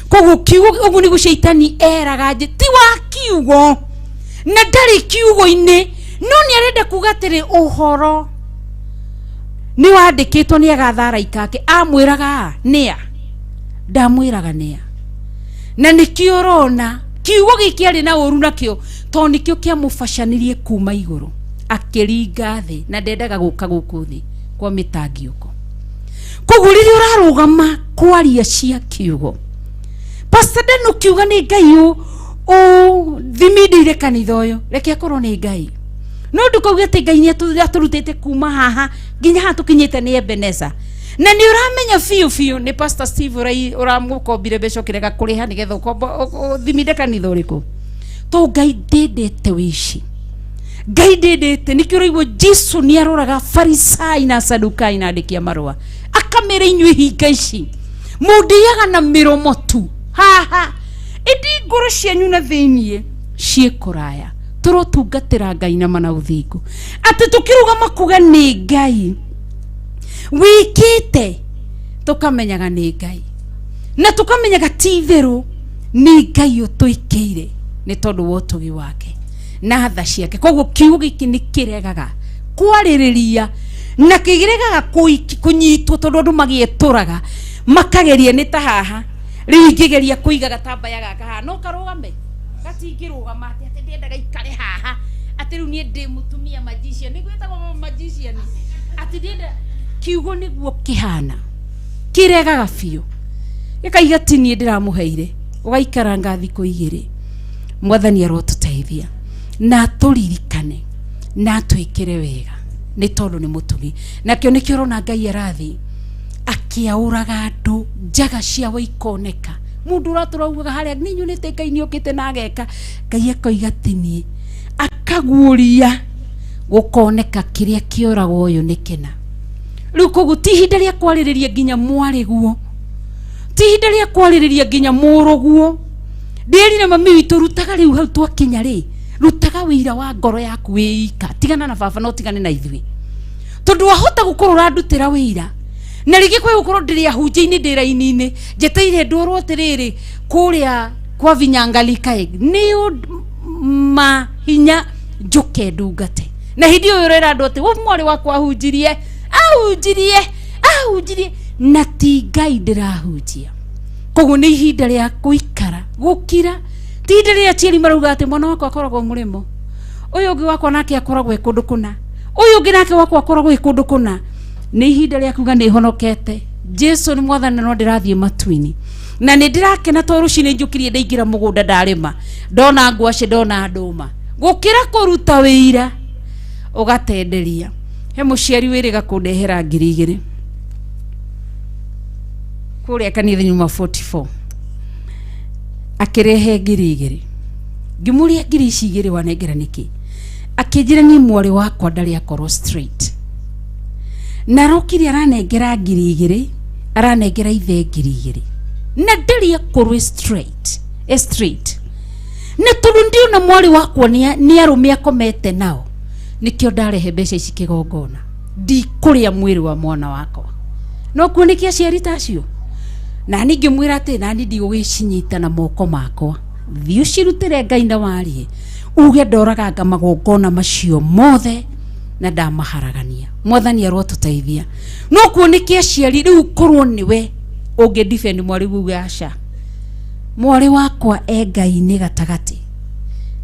Koguo kiugo ũguo nĩguo caitani eraga nje ti wa kiugo na ndarĩ kiugo-inĩ, no nĩ arenda kuga atĩrĩ ũhoro nĩ wandĩkĩtwo nĩ agatha araika ake. Amwĩraga nĩa? Ndamwĩraga nĩa. Na nĩkĩo ũrona kiugo gĩkĩ arĩ na ũru nakĩo, tondũ nĩkĩo kĩamũbacanirie kuma igũrũ akĩringa thĩ, na ndendaga gũka gũkũ thĩ kwa mĩtangiũko. Koguo rĩrĩa ũrarũgama kwaria cia kiugo, Pastor Dan, ũkiuga nĩ Ngai ũthimindĩire kanitha ũyũ, reke akorwo nĩ Ngai, no ndũkauge atĩ Ngai nĩ atũrutĩte kuma haha nginya haha tũkinyĩte nĩ Ebeneza, na nĩ ũramenya biũ biũ nĩ Pastor Steve ũramũkombire mbeca ũkĩrega kũrĩha nĩgetha ũthiminde kanitha ũrĩkũ. To Ngai ndendete wĩici, Ngai ndendete. Nĩkĩo ũraigua Jesu nĩ aroraga Farisai na Sadukai na andĩki a marũa akamĩra, inyuĩ hinga ici mũndĩaga na mĩromo tu haha, ĩndĩ ngoro cianyu na thĩiniĩ ciĩ kũraya. Tũrotungatĩra Ngai na mana ũthingu, atĩ tũkĩrũgama kuga nĩ Ngai wĩkĩte, tũkamenyaga nĩ Ngai na tũkamenyaga ti itherũ nĩ Ngai ũtwĩkĩire nĩ tondũ wa ũtugi wake na tha ciake. Koguo kiugo gĩkĩ nĩ kĩregaga kwarĩrĩria na kĩregaga kũnyitwo, tondũ andũ magĩetũraga makageria. Nĩ ta haha rĩu ingĩgeria kũiga gatambaya gaka haha, no karũgame? Gatingĩrũgama. Atĩ ndĩendaga ikare haha, atĩ rĩu niĩ ndĩ mũtumia magician, nĩguo ĩtagwo magician, atĩ ndĩenda kiugo nĩguo kĩhana kĩregaga biũ gĩkaiga ti niĩ ndĩramũheire. Ũgaikaranga thikũ 2. Mwathani arotũteithia na atũririkane na atwĩkĩre wega, nĩ tondũ nĩ mũtugi. Nakĩo nĩkĩo ũrona Ngai arathiĩ akĩaũraga andũ, njaga ciao ikoneka. Mũndũ ũratũraugaga harĩa nĩ nyonete Ngai nĩ okĩte na ageka, Ngai akoiga ti niĩ, akaguũria gũkoneka kĩrĩa kĩoragwo ũyũ nĩ kĩna. Rĩu koguo ti ihinda rĩa kwarĩrĩria nginya mwarĩguo, ti ihinda rĩa kwarĩrĩria nginya mũrũguo. Ndĩrire mami witũ, rutaga rĩu hau twakinya rĩ, rutaga wĩira wa ngoro yaku wĩ ika, tigana na baba na ũtigane na ithuĩ, tondũ wahota gũkorwo ũrandutĩra wĩira na rĩngĩ kwĩ gũkorwo ndĩrĩ ahunjia-inĩ, ndĩ raini-inĩ njeteire ndwarwo atĩrĩrĩ kũrĩa kwa vinyangalikae nĩ mahinya njũke ndungate, na hĩndĩ ĩyo ũrera andũ atĩ we mwarĩ wakwa ahunjirie, ahunjirie, ahunjirie, na ti Ngai ndĩrahunjia. Koguo nĩ ihinda rĩa gũikara gũkira, ti ihinda rĩrĩa aciari marauga atĩ mwana wakwa akoragwo mũrĩmo ũyũ ũngĩ wakwa nake akoragwo e kũndũ kũna, ũyũ ũngĩ nake wakwa akoragwo e kũndũ kũna. Nĩ ihinda rĩa kuga nĩ honokete. Jesu nĩ mwathani no ndĩrathiĩ matu-inĩ. Na nĩ ndĩrakena tondũ rũcinĩ njũkĩrie ndaingĩra mũgũnda ndarĩma. Ndona ngwacĩ ndona ndũma. Gũkĩra kũruta wĩira ũgatenderia. He mũciari wĩrĩga kũndehera 2000. Kũrĩa kanitha nyuma 44. Akĩrehe 2000. Ngĩmũria ngiri ici igĩrĩ wanengera nĩkĩ? Akĩnjĩra niĩ mwarĩ wakwa ndarĩ akorwo straight. Na arokire aranengera 2000, aranengera ithe 2000. Na ndarĩ akorwo straight, straight. Na tondũ ndiona mwarĩ wakwa nĩ arũme akomete nao, nĩkĩo ndarehe mbeca ici kĩgongona. Ndikũrĩa mwĩrĩ wa mwana wakwa. No kuo nĩkĩ aciari ta acio? Na niĩ ngĩmwĩra atĩ nani ndigũgĩcinyita na moko makwa. Thiĩ ũcirutĩre Ngai na warie. Uge ndoraganga magongona macio mothe na ndamaharagania. Mwathani arotũteithia. No kuo nĩkĩ aciari rĩu korwo nĩwe ũngĩ defend mwarĩ uge aca. Mwarĩ wakwa e Ngai-inĩ gatagatĩ.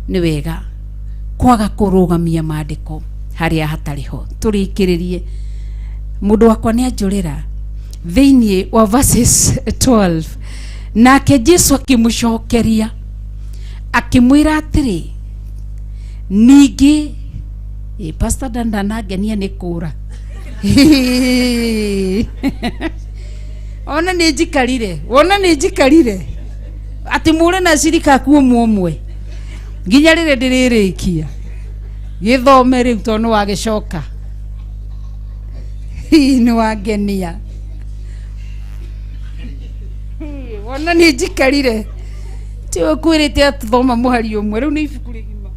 Nĩ wega kwaga kũrũgamia maandĩko harĩa hatarĩ ho. Tũrĩkĩrĩrie. Mũndũ wakwa nĩ anjũrĩra thĩinĩ wa verses 12. Nake Jesu akĩmũcokeria akĩmwĩra atĩrĩ, ningĩ Pastor Dan ndanangenia nĩ kũra. Ona nĩ njikarire, wona nĩ njikarire atĩ mũre na cirika aku ũmwe ũmwe nginya rĩrĩa ndĩrĩrĩkia gĩthome rĩu tondũ nĩ wagĩcoka. Nĩ wangenia. Wona nĩ njikarire ti ũkwĩrĩte atũthoma mũhari ũmwe rĩu nĩ ibuku rĩgima.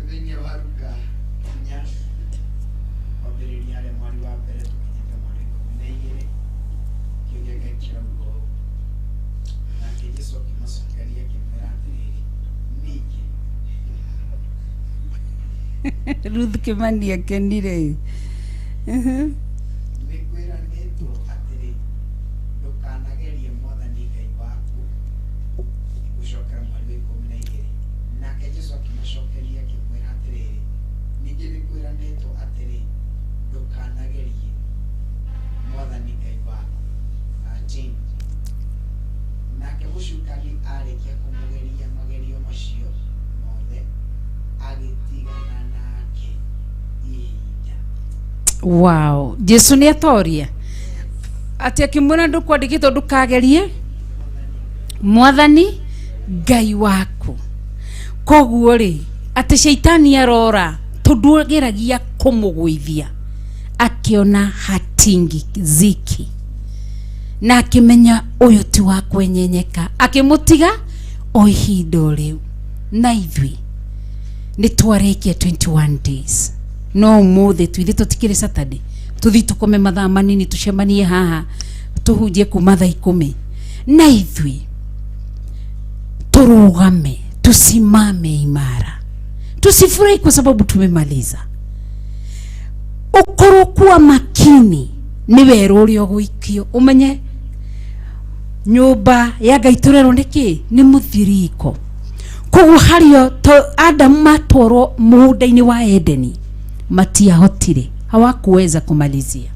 Thĩinĩ wa Luka inya kwambĩrĩria harĩa mweri wa mbere tũkinyĩte mweri 12 kĩo kĩa Ngai kĩrauga ũũ. Nake Jesũ akĩmacokeria akĩmera atĩrĩrĩ, ningĩ Ruth Kimani akenire. Nĩ kwĩranĩtwo atĩrĩ, ndũkanagerie Mwathani Ngai waku. Gũcokera mweri wa 12. Nake Jesũ akĩmacokeria akĩmwĩra atĩrĩrĩ, ningĩ nĩ kwĩranĩtwo atĩrĩ, ndũkanagerie Mwathani Ngai waku. 13. Nake mũcukani arĩkia kũmũgeria magerio macio mothe, agĩtigana nake ihinda. Wow, Jesu nĩ atoria. Atĩ akĩmwĩra ndũkwandĩkĩtwo ndũkagerie Mwathani Ngai waku. Koguo rĩ, atĩ caitani arora tondũ ageragia kũmũgũithia akĩona hatingi ziki na akĩmenya ũyũ ti wa kwenyenyeka, akĩmũtiga o ihinda o rĩu. Na ithuĩ nĩ twarĩkia 21 days no ũmũthĩ tuithe tũtikĩrĩ Saturday, tũthiĩ tũkome mathaa manini tũcemanie haha tũhunjie kuma thaa 10. Na ithuĩ tũrũgame, tusimame imara, tusifurahi kwa sababu tumemaliza. Ũkorwo kuwa makini nĩ werũ ũrĩa ũgũikio, ũmenye nyũmba ya Ngai tũrerwo nĩ kĩ? Nĩ mũthiriko. Koguo harĩa Adamu matwarwo mũgũnda-inĩ wa Edeni matiahotire, hawakuweza kumalizia.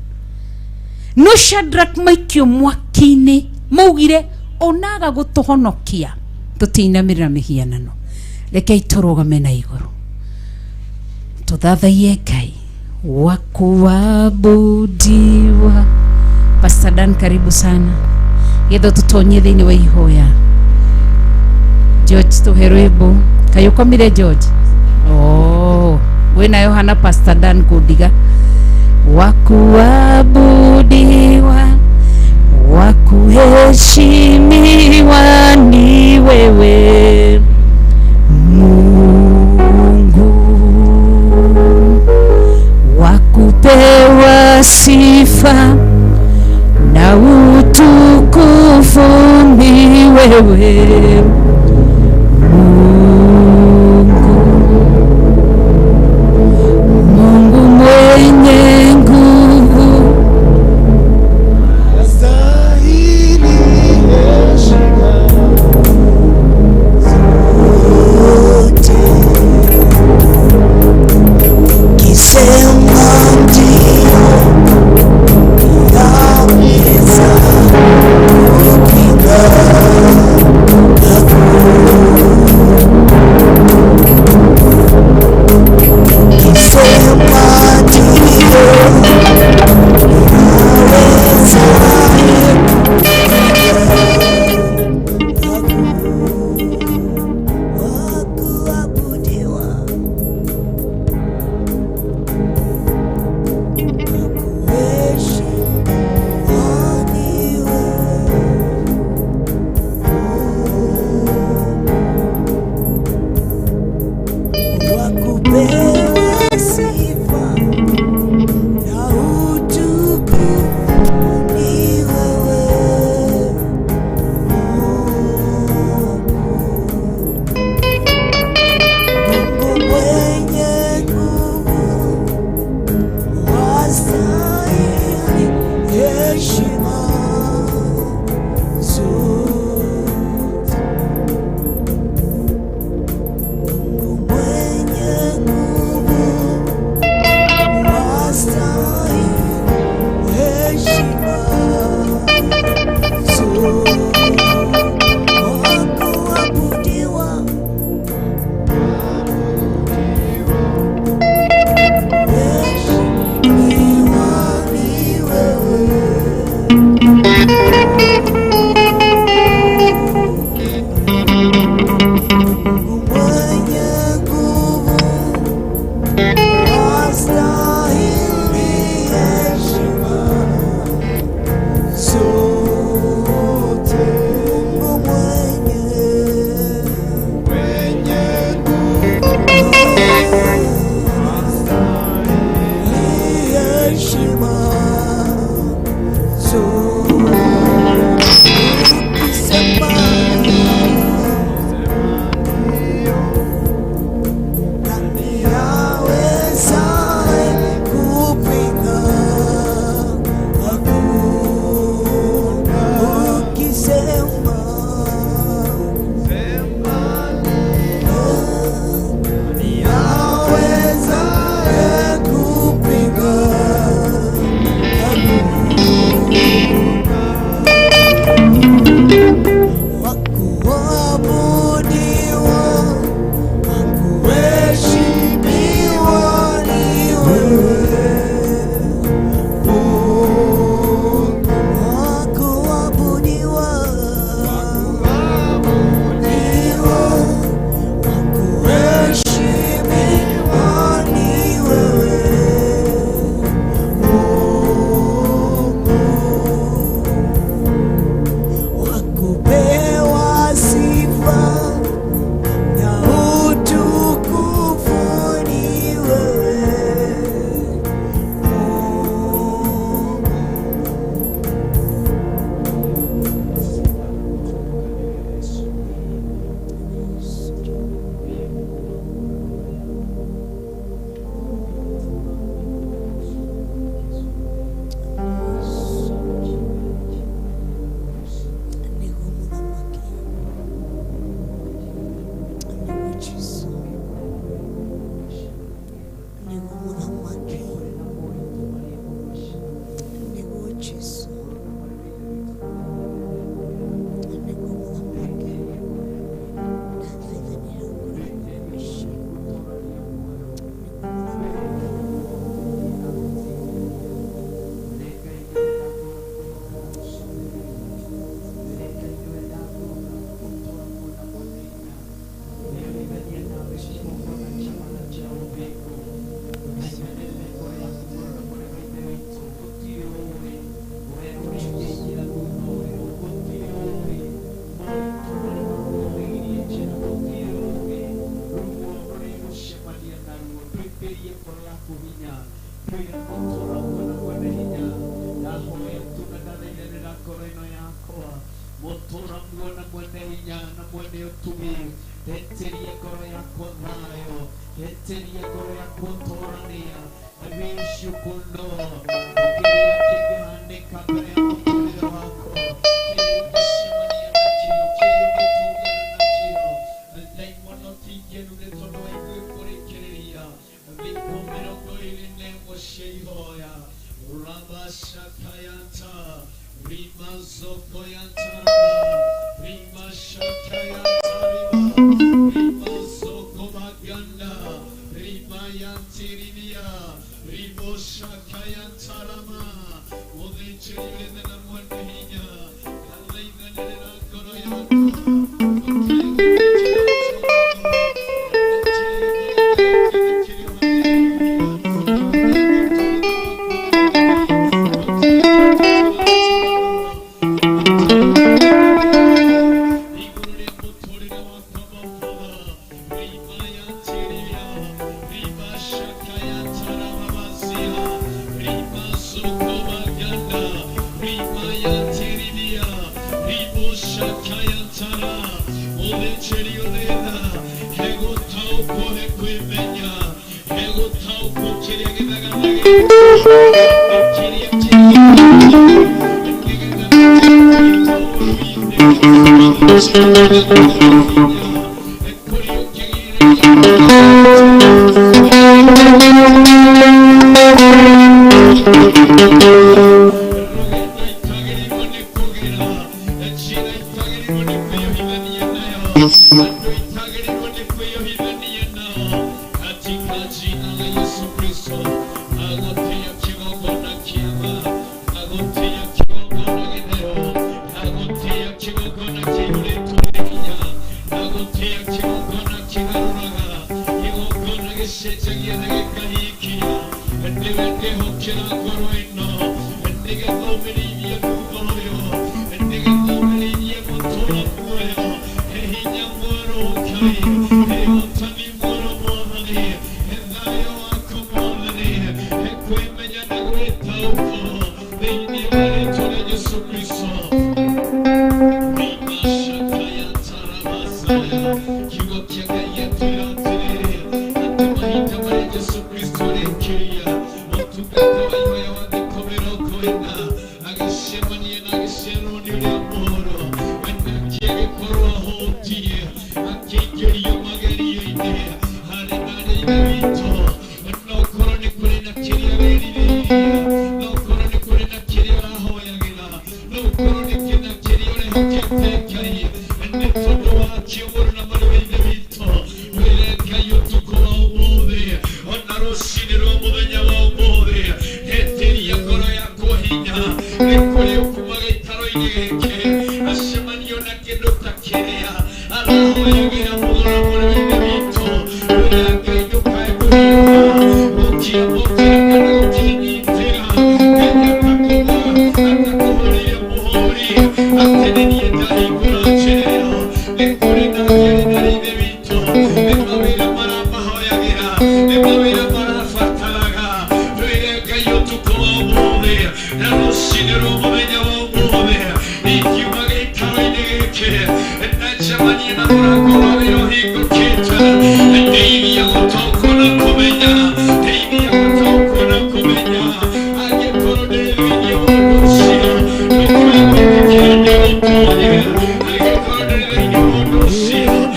No Shadrach maikio mwaki-inĩ maugire onaga gũtũhonokia tũtiinamĩrĩra mĩhianano. Rekei tũrũgame na igũrũ tũthathaiye Ngai wa kuabudiwa. Pastor Dan, karibu sana getha tũtonye thĩinĩ wa ihoya. George tũhe rwĩmbo. Kaĩ ũkomire George? Oh, wĩna Yohana Pastor Dan kũndiga. Wa kuabudiwa, wa kuheshimiwa ni wewe Mungu, wa kupewa sifa na utukufu ni wewe Mungu. Mungu mwenye nguvu, Astahili heshima. Jesu. Nĩguo mũthamaki. Nĩguo Jesu. Nĩguo mũthamaki. Ndathaithanĩra ngoro ici. Nĩguo mũthamaki.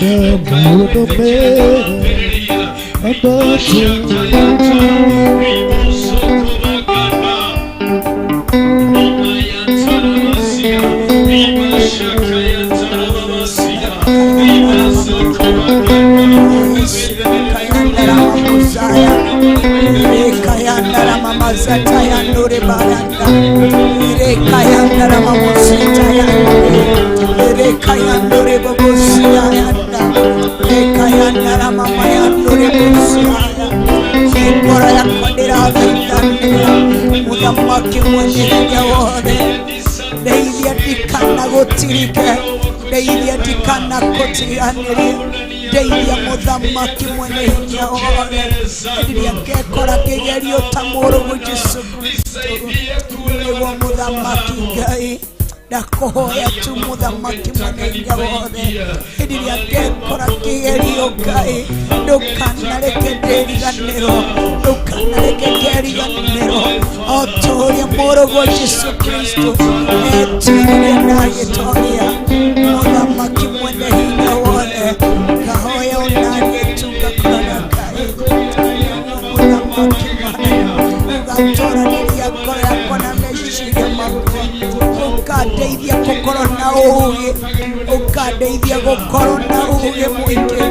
Maũndũ mega ambata. Muthamaki mwene hinya wothe, ndeithia ndikanagutirike, ndeithia ndikanakũtiganĩrie, ndeithia mũthamaki mwene hinya wothe, rĩrĩa ngekora ngĩgerio ta mũrũguo Jesũ Kristo, nĩguo mũthamaki Ngai ndakũhoya tu mũthamaki mwene hinya wothe, rĩrĩa ngekora ngĩgerio Ngai, ndũkanareke ndĩriganĩrwo, ndũkanareke ngeriganĩrwo, o ta ũrĩa mũrũguo Jesũ Kristo etiririe na agĩtoria. Mũthamaki mwene hinya wothe, ngahoya ũnaniĩ tu ngakorwo na Ngai, mũthamaki ũgatoranĩria ngoro yakwa na meciria makwa, ũkandeithia gũkorwo na ũũgĩ, ũkandeithia gũkorwo na ũũgĩ mũingĩ,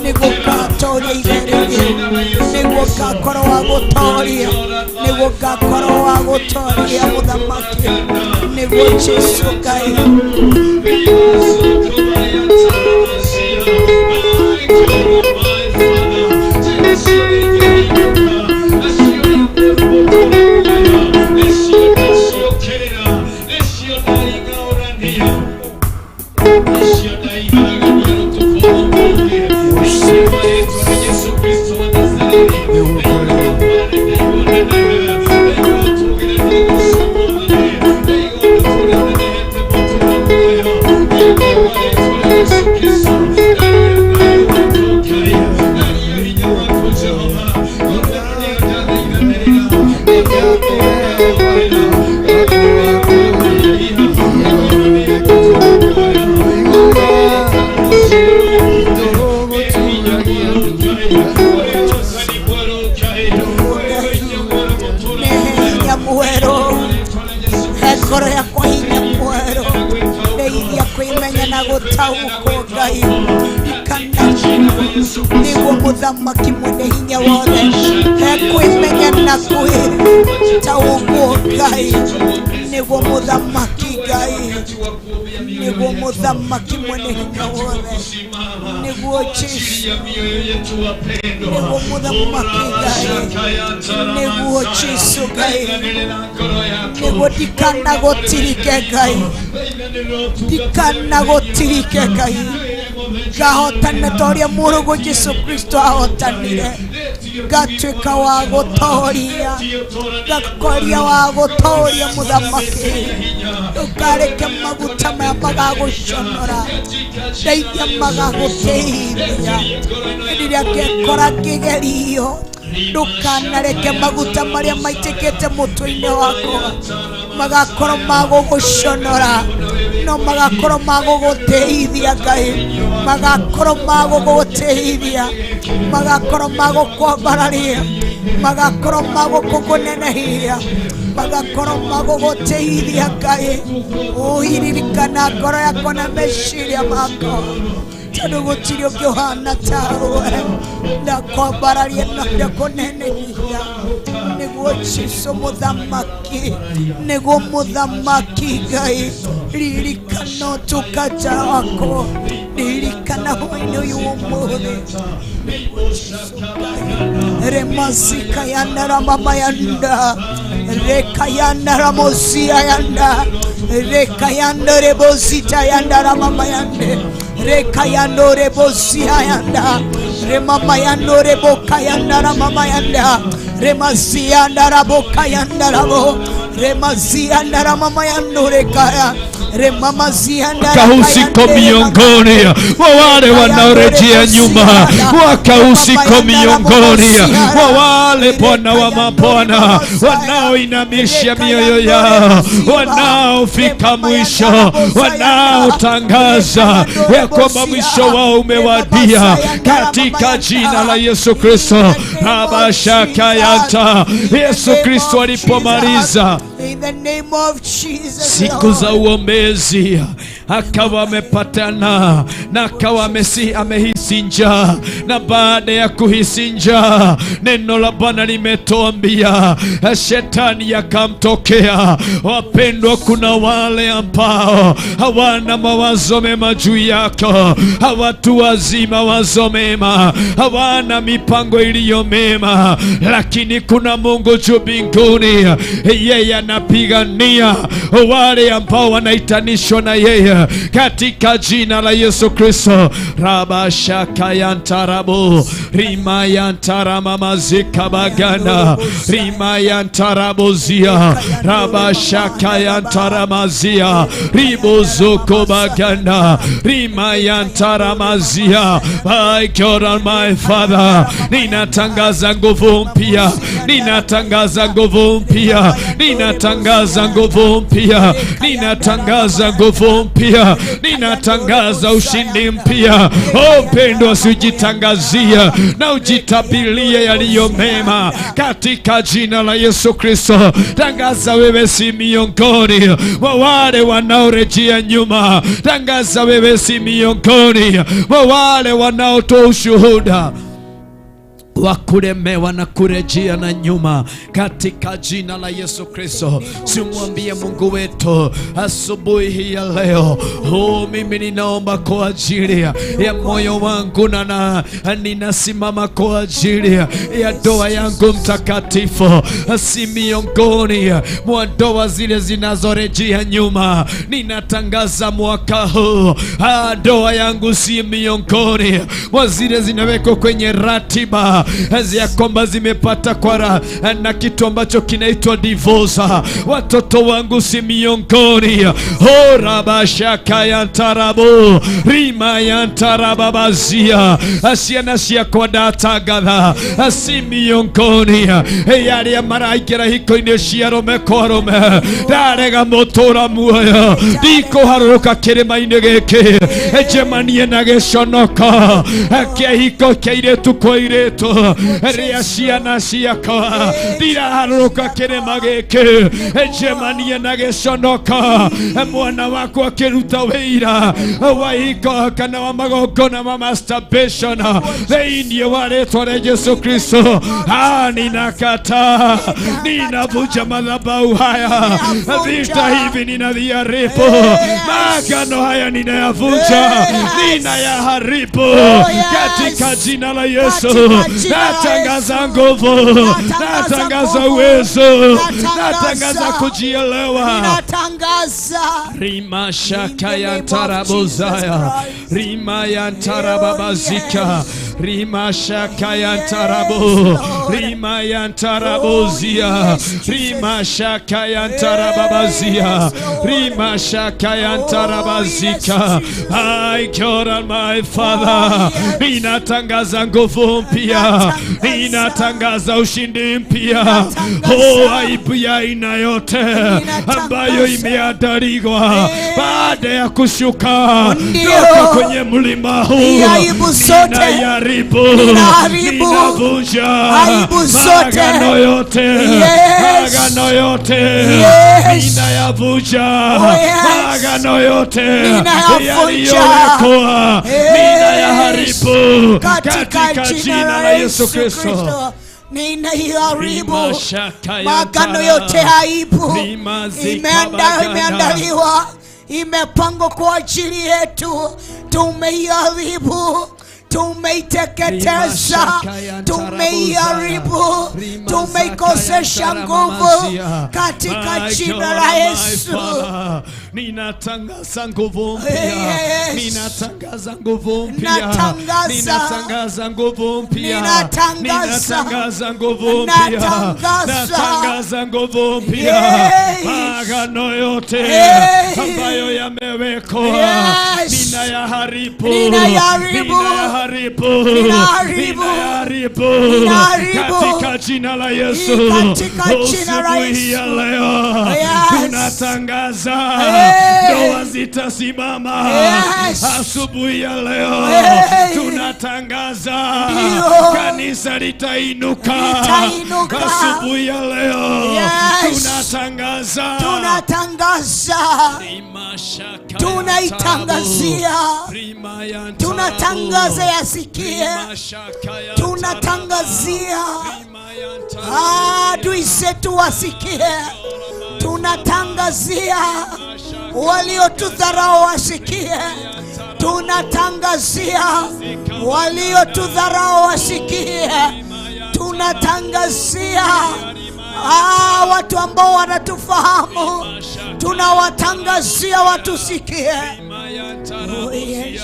nĩguo ngatoria igerio rĩu, nĩguo ngakorwo wa gũtoria, nĩguo ngakorwo wa gũtoria mũthamaki, nĩguo Jesũ Ngai. Hinya mwerũ, he ngoro yakwa hinya mwerũ, ndeithia kwĩmenya na gũtaũkwo Ngai, kana nĩguo mũthamaki mwene hinya wothe, he kwĩmenya na gwĩtaũkwo Ngai, nĩguo mũthamaki Ngai, nĩguo mũthamaki mwene hinya wothe, nĩguo Jesũ, nĩguo mũthamaki Ngai, nĩguo Jesũ Ngai, nĩguo ndikanagũtirike Ngai, ndikanagũtirike Ngai, ngahotana ta ũrĩa mũrũguo Jesũ Kristo ahotanire, ngatuĩka wa gũtoria, ngakoria wa gũtoria mũthamaki, ndũkareke maguta maya magagũconora, ndeithia magagũteithia, rĩrĩa ngekora ngĩgerio, ndũkanareke maguta marĩa maitĩkĩte mũtwe-inĩ wakwa magakorwo magũgũconora, no magakorwo magũgũteithia Ngai, magakorwo magũgũteithia, magakorwo magũkwambararia, magakorwo magũkũkũnenehia, magakorwo magũgũteithia Ngai. Ũiririkana ngoro yakwa na meciria makwa, tondũ gũtirĩ ũngĩ ũhana tawe, ndakwambararia na ndakũnenehia, nĩguo Jesũ mũthamaki, nĩguo mũthamaki Ngai, ririkana ũtungata wakwa, ririkana hwaĩ-inĩ ũyũ ũmũthĩ, nĩguo Jesũ Ngai. Remasika yanda ramama yanda, reka yanda ramosia yanda, reka yanda rebosita yanda ramama yande, reka yando rebosia yanda, remama yando reboka yanda ramama yanda, remasia yanda raboka yanda rabo, Remaziandaramamayanorekaya. Mwaka huu miongoni mwa wale wanaorejea nyuma, mwaka huu siko miongoni mwa wale Bwana wa mabwana wanaoinamisha mioyo yao, wanaofika mwisho, wanaotangaza ya kwamba mwisho wao umewadia, katika jina la Yesu Kristo. Rabashakayanta. Yesu Kristo alipomaliza In the name of Jesus, siku za uombezi akawa amepatana na akawa amehisi njaa, na baada ya kuhisi njaa, neno la Bwana limetuambia shetani akamtokea. Wapendwa, kuna wale ambao hawana mawazo mema juu yako, hawatuwazii mawazo mema, hawana mipango iliyo mema, lakini kuna Mungu juu mbinguni, yeye anapigania wale ambao wanaitanishwa na yeye, katika jina la Yesu Kristo. Rabashakayantarabu rimayantaramamazikabagana rimayantarabuzia rabashakayantaramazia ribuzukobagana rimayantaramazia. My God and my Father, ninatangaza nguvu mpya, ninatangaza nguvu mpya, ninatangaza nguvu mpya, ninatangaza nguvu mpya, ninatangaza ushindi mpya. Oh mpendwa, usijitangazia na ujitabilie yaliyo mema katika jina la Yesu Kristo. Tangaza wewe si miongoni mwa wale wanaorejea nyuma. Tangaza wewe si miongoni mwa wale wanaotoa ushuhuda wa kulemewa na kurejea na nyuma, katika jina la Yesu Kristo. Simwambie Mungu wetu asubuhi hii ya leo, oh, mimi ninaomba kwa ajili ya moyo wangu na ninasimama kwa ajili ya ndoa yangu mtakatifu, si miongoni mwa ndoa zile zinazorejea nyuma. Ninatangaza mwaka huu, ndoa yangu si miongoni mwa zile zinawekwa kwenye ratiba ya kwamba zimepata kwara na kitu ambacho kinaitwa divorce. Watoto wangu si miongoni. Horabashakayantarabu rimayantarababazia ciana ciakwa ndatangatha si miongoni arĩa maraingĩra hiko-inĩ cia arũme kwa arũme. Ndarega mũtũra muoyo, ndikũharũrũka kĩrĩma-inĩ gĩkĩ njemanie na gĩconoko kĩa hiko kĩa airĩtu kwa airĩtu rĩa ciana ciakwa. Ndiraharũrũka kĩrĩma gĩkĩ njemanie na gĩconoko mwana wakwa akĩruta wĩira wa hiko kana wa magongona ma masturbation thĩinĩ wa rĩtwa rĩa Yesu Kristo. Ninakataa, ninavunja madhabahu haya, vita hivi ninaviharibu, maagano haya ninayavunja, ninayaharibu katika jina la Yesu. Natangaza nguvu, natangaza uwezo, natangaza kujielewa. Ninatangaza. Rima shaka ya tarabuzaya, rima ya tarababazika, rima shaka ya tarabu, rima ya tarabuzia, rima shaka ya tarababazia, rima shaka ya tarabazika. My God and my Father, ninatangaza nguvu mpya, ninatangaza ushindi mpya. Oh, aibu ya aina yote ambayo imeandaliwa baada ya kushuka toka kwenye mlima huu, Aibu zote. ninayaharibu, Ninaharibu. ninavunja Aibu zote. maagano yote, Yes. maagano yote Yes. ninayavunja, Oh, yes. maagano yote Ninayavunja. yaliyowekwa Yes. ninayaharibu Katika katika jina la Yesu Kristo. Ninaiharibu Rima shaka ya maagano tara. yote aibu Rima zika bagana. Imeandaliwa, imepangwa kwa ajili yetu, tumeiharibu. Tumeiteketeza, tumeiharibu, tumeikosesha nguvu katika My jina God, la my Yesu. Father, ninatangaza nguvu mpya, Yes. ninatangaza nguvu mpya, Natangaza. ninatangaza nguvu mpya, Ninatangaza. ninatangaza nguvu mpya, Natangaza. natangaza nguvu mpya, Yes. maagano yote Yes. ambayo yamewekwa Yes. ninayaharibu, Ninayaharibu. ninayaharibu, Ninaharibu. ninayaharibu Ninaharibu. katika jina la Yesu. Katika jina la Asubuhi ya Yesu. leo Yes. tunatangaza Hey. ndoa zitasimama. Yes. Asubuhi ya leo Hey. tunatangaza Ndio. kanisa litainuka. Litainuka. Asubuhi ya leo Yes. tunatangaza Tunatangaza, Rimashaka tunaitangazia, ya tabu. Rima ya tabu. tunatangaza yasikie, Rimashaka ya tunatangazia tabu. Rima ya tabu. adui zetu wasikie, tunatangazia waliotudharau wasikie, tunatangazia waliotudharau wasikie, tunatangazia watu ambao wanatufahamu, tunawatangazia watusikie. Mayantarabosia. Oh, yes.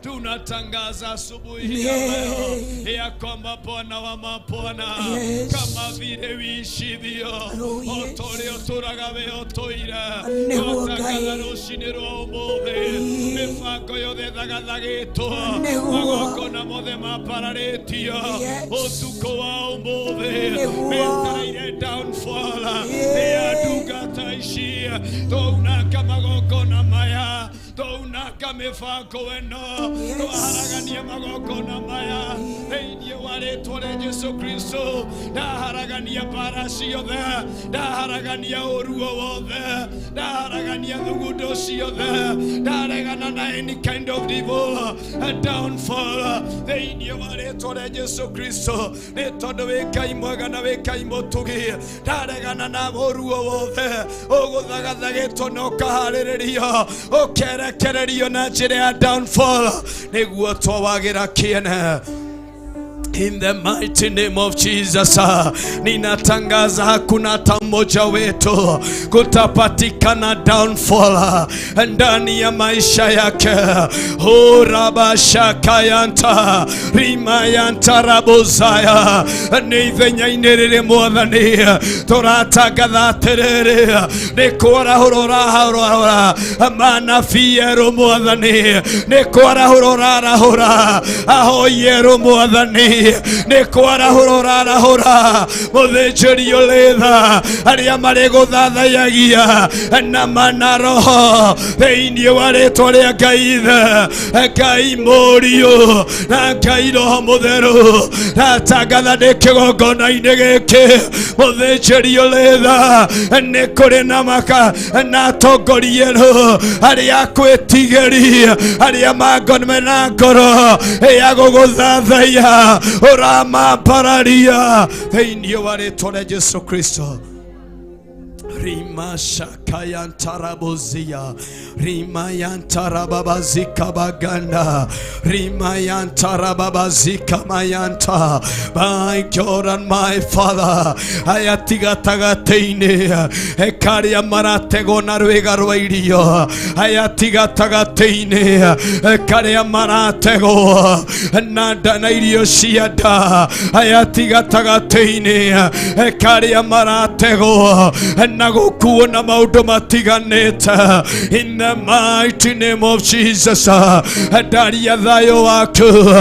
Tunatangaza asubuhi ya leo ya kwamba Bwana wa mabwana Yes. kama vile wishivyo Oh, yes. otorĩa ũtũraga we ũtũire Nĩguo twatangatha Ngai. rũcinĩ rwa ũmũthĩ mĩbango yothe ĩthagathagatwo Nĩguo. magongona mothe mambararĩtio Yes. ũtukũ wa ũmũthĩ Nĩguo. metereire downfall Yeah. nĩ ya ndungata ici twaunanga magongona maya twaunanga mĩbango ĩno Yes. twaharagania magongona maya thĩinĩ wa rĩtwa rĩa Jesu Kristo ndaharagania mbara ciothe ndaharagania ũru o wothe ndaharagania thugundo ciothe ndaregana na any kind of evil a downfall thĩinĩ wa rĩtwa rĩa Jesu Kristo nĩ tondũ wĩ Ngai mwega na wĩ Ngai mũtugi ndaregana na ũru o wothe ũgũthagathagĩtwo na ũkaharĩrĩrio ũkerekererio na njĩra ya downfall nĩguo twawagĩra kĩene. In the mighty name of Jesus, ninatangaza hakuna hata mmoja wetu kutapatikana downfall ndani ya maisha yake. Horabashakayanta rimayanta rabozaya nĩ ithenya-inĩ rĩrĩ mwathani tũratangatha atĩrĩrĩ nĩ kwarahũra ũrarahũra manabii erũ mwathani nĩ kwarahũra ũrarahũra ahoi erũ mwathani nĩ kwarahũra ũrarahũra mũthĩnjĩri ũrĩ tha arĩa marĩ gũthathayagia na mana roho thĩinĩ wa rĩtwa rĩa Ngai Ithe Ngai Mũriũ na Ngai Roho Mũtheru ndatangatha ndĩ kĩgongona-inĩ gĩkĩ mũthĩnjĩri ũrĩ tha nĩ kũrĩ na maka na atongoria erũ arĩa akwĩtigĩri arĩa mena ngoro ya gũgũthathaiya ũramambararia thĩinĩ wa rĩtwa rĩa Jesu Kristo. Rima shakayantarabozia Rimayantarababazika baganda Rimayantarababazika mayanta. My God and my Father, ayatigatagatĩ-inĩ ekaria marategwo na rwĩga rwa irio ayatigatagatĩ-inĩ ekaria marategwo na nda na irio cia nda ayatigatagatĩ-inĩ ekaria marategwo na gũkuo na maũndũ matiganĩte. In the mighty name of Jesus, ndaria thayũ waku,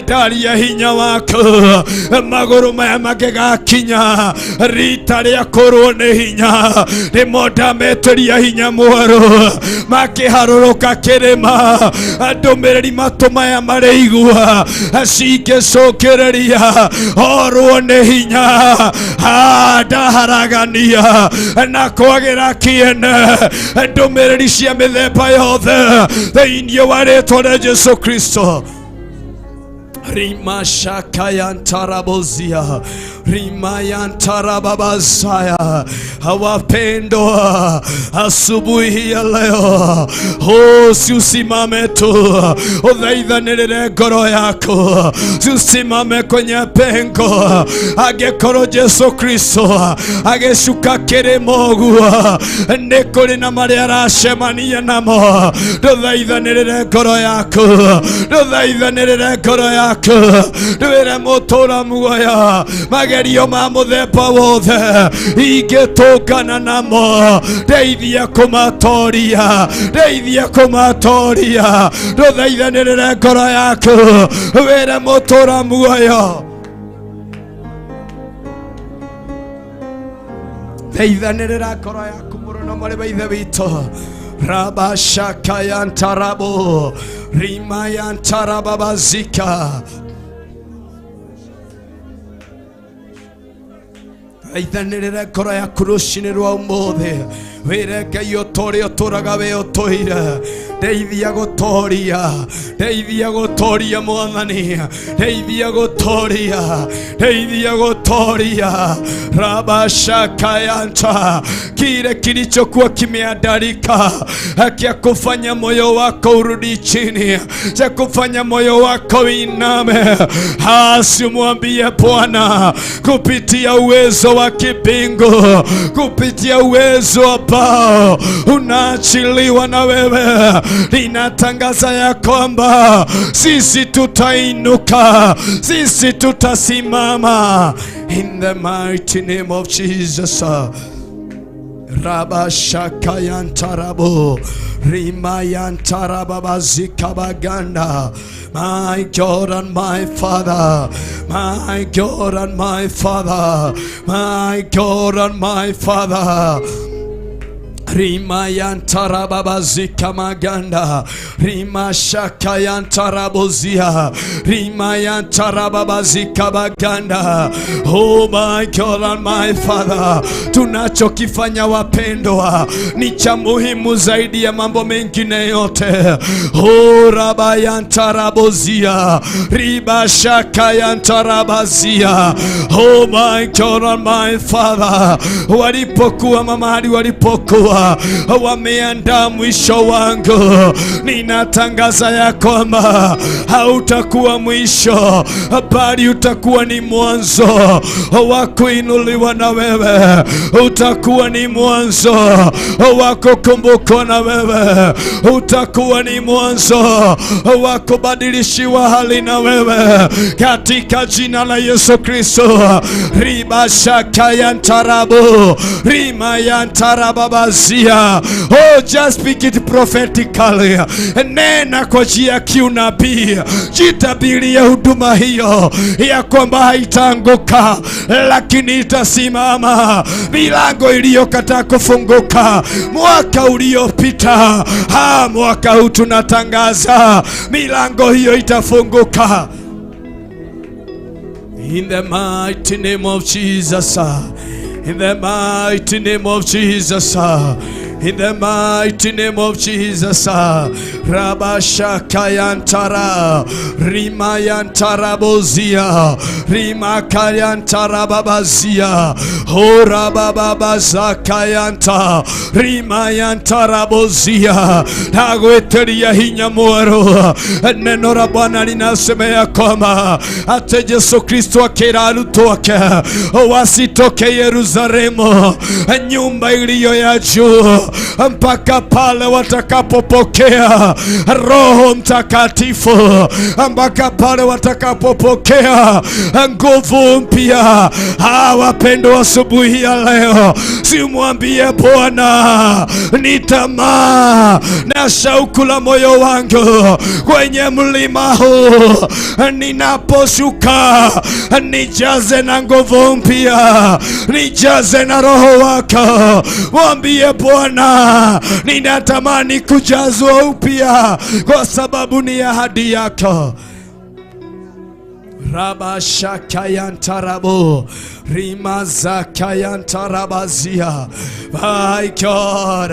ndaria hinya waku, magũrũ maya mangĩgakinya rita rĩa kũrwo nĩ hinya nĩmo ndametĩria hinya mwerũ makĩharũrũka kĩrĩma ndũmĩrĩri matũ maya marĩigua cingĩcũkĩrĩria orwo nĩ hinya ndaharagania na kwagĩra kĩene ndũmĩrĩri cia mĩthemba yothe thĩinĩ wa rĩtwa rĩa Jesu Kristo. Rimashakayantarabozia rimayantarababazaya. Wapendwa, asubuhi ya leo, oh, si usimame tu uthaithanĩrĩre ngoro yako, si usimame kwenye pengo. Angĩkorwo Jesu Kristo agĩcuka kĩrĩma ũguo, nĩ kũrĩ na marĩa aracemania namo. Ndũthaithanĩrĩre ngoro yaku, ndũthaithanĩrĩre ngoro yaku, ndwĩre mũtũra muoyo magerio ma mũthemba wothe ingĩtũngana namo, ndeithia kũmatoria, ndeithia kũmatoria. Ndũthaithanĩrĩre ngoro yaku, wĩre mũtũra muoyo. Thaithanĩrĩra ngoro yaku mũno na mwarĩ wa ithe witũ. Rabashakayantarabo rimayantarababazika. Thaithanĩrĩra ngoro yaku rũcinĩ rwa ũmũthĩ, wĩre Ngai ũta ũrĩa ũtũraga wĩ ũtũire, ndeithia gũtoria, ndeithia gũtoria Mwathani, ndeithia gũtoria, ndeithia gũtoria. Rabashakayanta, kile kilichokuwa kimeandarika kia kufanya moyo wako urudi chini, cha kufanya moyo wako uiname, asimwambie Bwana kupitia uwezo wa kibingu, kupitia uwezo ambao unaachiliwa na wewe, linatangaza ya kwamba sisi tutainuka, sisi tutasimama. In the mighty name of Jesus. Rabashakayantarabo Rimayantarababazikabaganda. My God and my Father, my God and my Father, my God and my Father. Rimayantarababazika Rimashakayantarabozia Rimayantarababazika baganda. Oh my God and my Father, tunachokifanya wapendwa ni cha muhimu zaidi ya mambo mengine yote. Oh Rabayantarabozia Ribashakayantarabazia. Oh my God and my Father, walipokuwa mamahali walipokuwa wameandaa mwisho wangu, ninatangaza ya kwamba hautakuwa mwisho, bali utakuwa ni mwanzo wa kuinuliwa na wewe, utakuwa ni mwanzo wa kukumbukwa na wewe, utakuwa ni mwanzo wa kubadilishiwa hali na wewe, katika jina la Yesu Kristo. Ribashakayantarabu rimayantarababazia. Oh, just speak it prophetically. Nena kwa njia ya kiunabii, jitabirie huduma hiyo ya kwamba haitaanguka lakini itasimama. Milango iliyokataa kufunguka mwaka uliopita, mwaka huu tunatangaza milango hiyo itafunguka. In the mighty name of Jesus. In the mighty name of Jesus. In the mighty name of Jesus. Rabashakayantara Rimayantarabozia Rimakayantara Horabababazakayanta Rimayantarabozia. Nagweteria hinya mwerũ. Neno la Bwana linasema ya kwamba hata Yesu Kristo akĩra arutwo ake wasitoke Yerusalemu, nyumba iliyo ya juu, mpaka pale watakapopokea Roho Mtakatifu, mpaka pale watakapopokea nguvu mpya. Wapendwa, asubuhi ya leo, simwambie Bwana, ni tamaa na shauku la moyo wangu kwenye mlima huu, ninaposhuka nijaze na nguvu mpya, nijaze na Roho wako. Mwambie Bwana, ninatamani kujazwa upya, kwa sababu ni ahadi yako. Rabashakayantarabo Rimazakayantarabazia. My God,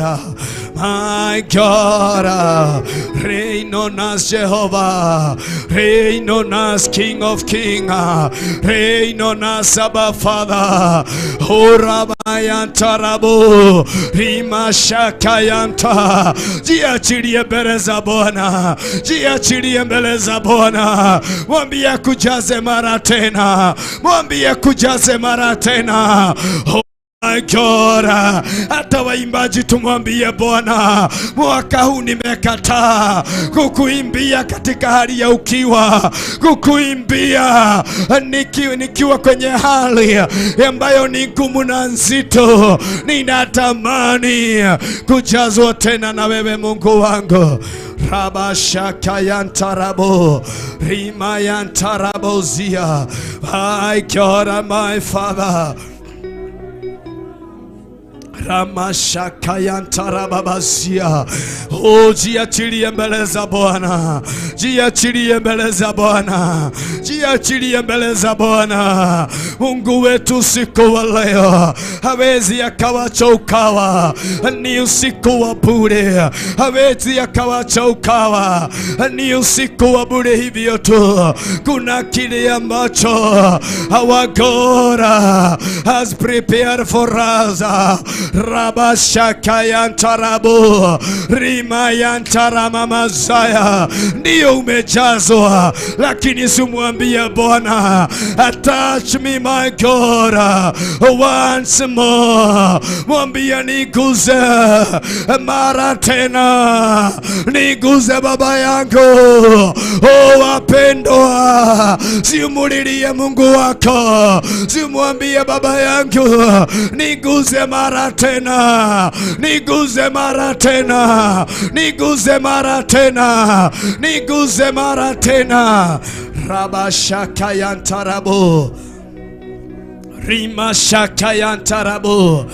my God, reign on us, Jehovah, reign on us, King of Kings, reign on us, Abba Father. Horabayantarabo Rimashakayanta. Jiachilie mbele za Bwana, jiachilie mbele za Bwana, mwambie akujaze mara tena, mwambie akujaze mara tena. Oh my God, hata waimbaji tumwambie Bwana, mwaka huu nimekataa kukuimbia katika hali ya ukiwa, kukuimbia nikiwa kwenye hali ambayo ni ngumu na nzito. Ninatamani kujazwa tena na wewe Mungu wangu. Rabashakayantarabo Rimayantarabozia. My God and my Father. Ramashakayantarababazia. Oh, jiachilie mbele za Bwana, jiachilie mbele za Bwana, jiachilie mbele za Bwana. Mungu wetu usiku wa leo hawezi akawacha ukawa ni usiku wa bure, hawezi akawacha ukawa ni usiku wa bure hivyo tu. Kuna kile ambacho our God has prepared for us. Rabashakayantarabu Rimayantaramamazaya. Ndiyo umejazwa, lakini simwambie Bwana, touch me, my God, once more. Mwambie niguze mara tena, niguze baba yangu. Oh wapendwa, simulilie Mungu wako, simwambie baba yangu, niguze mara tena, niguze mara tena, niguze mara tena, niguze mara tena. Rabashakayantarabo Rimashakayantarabo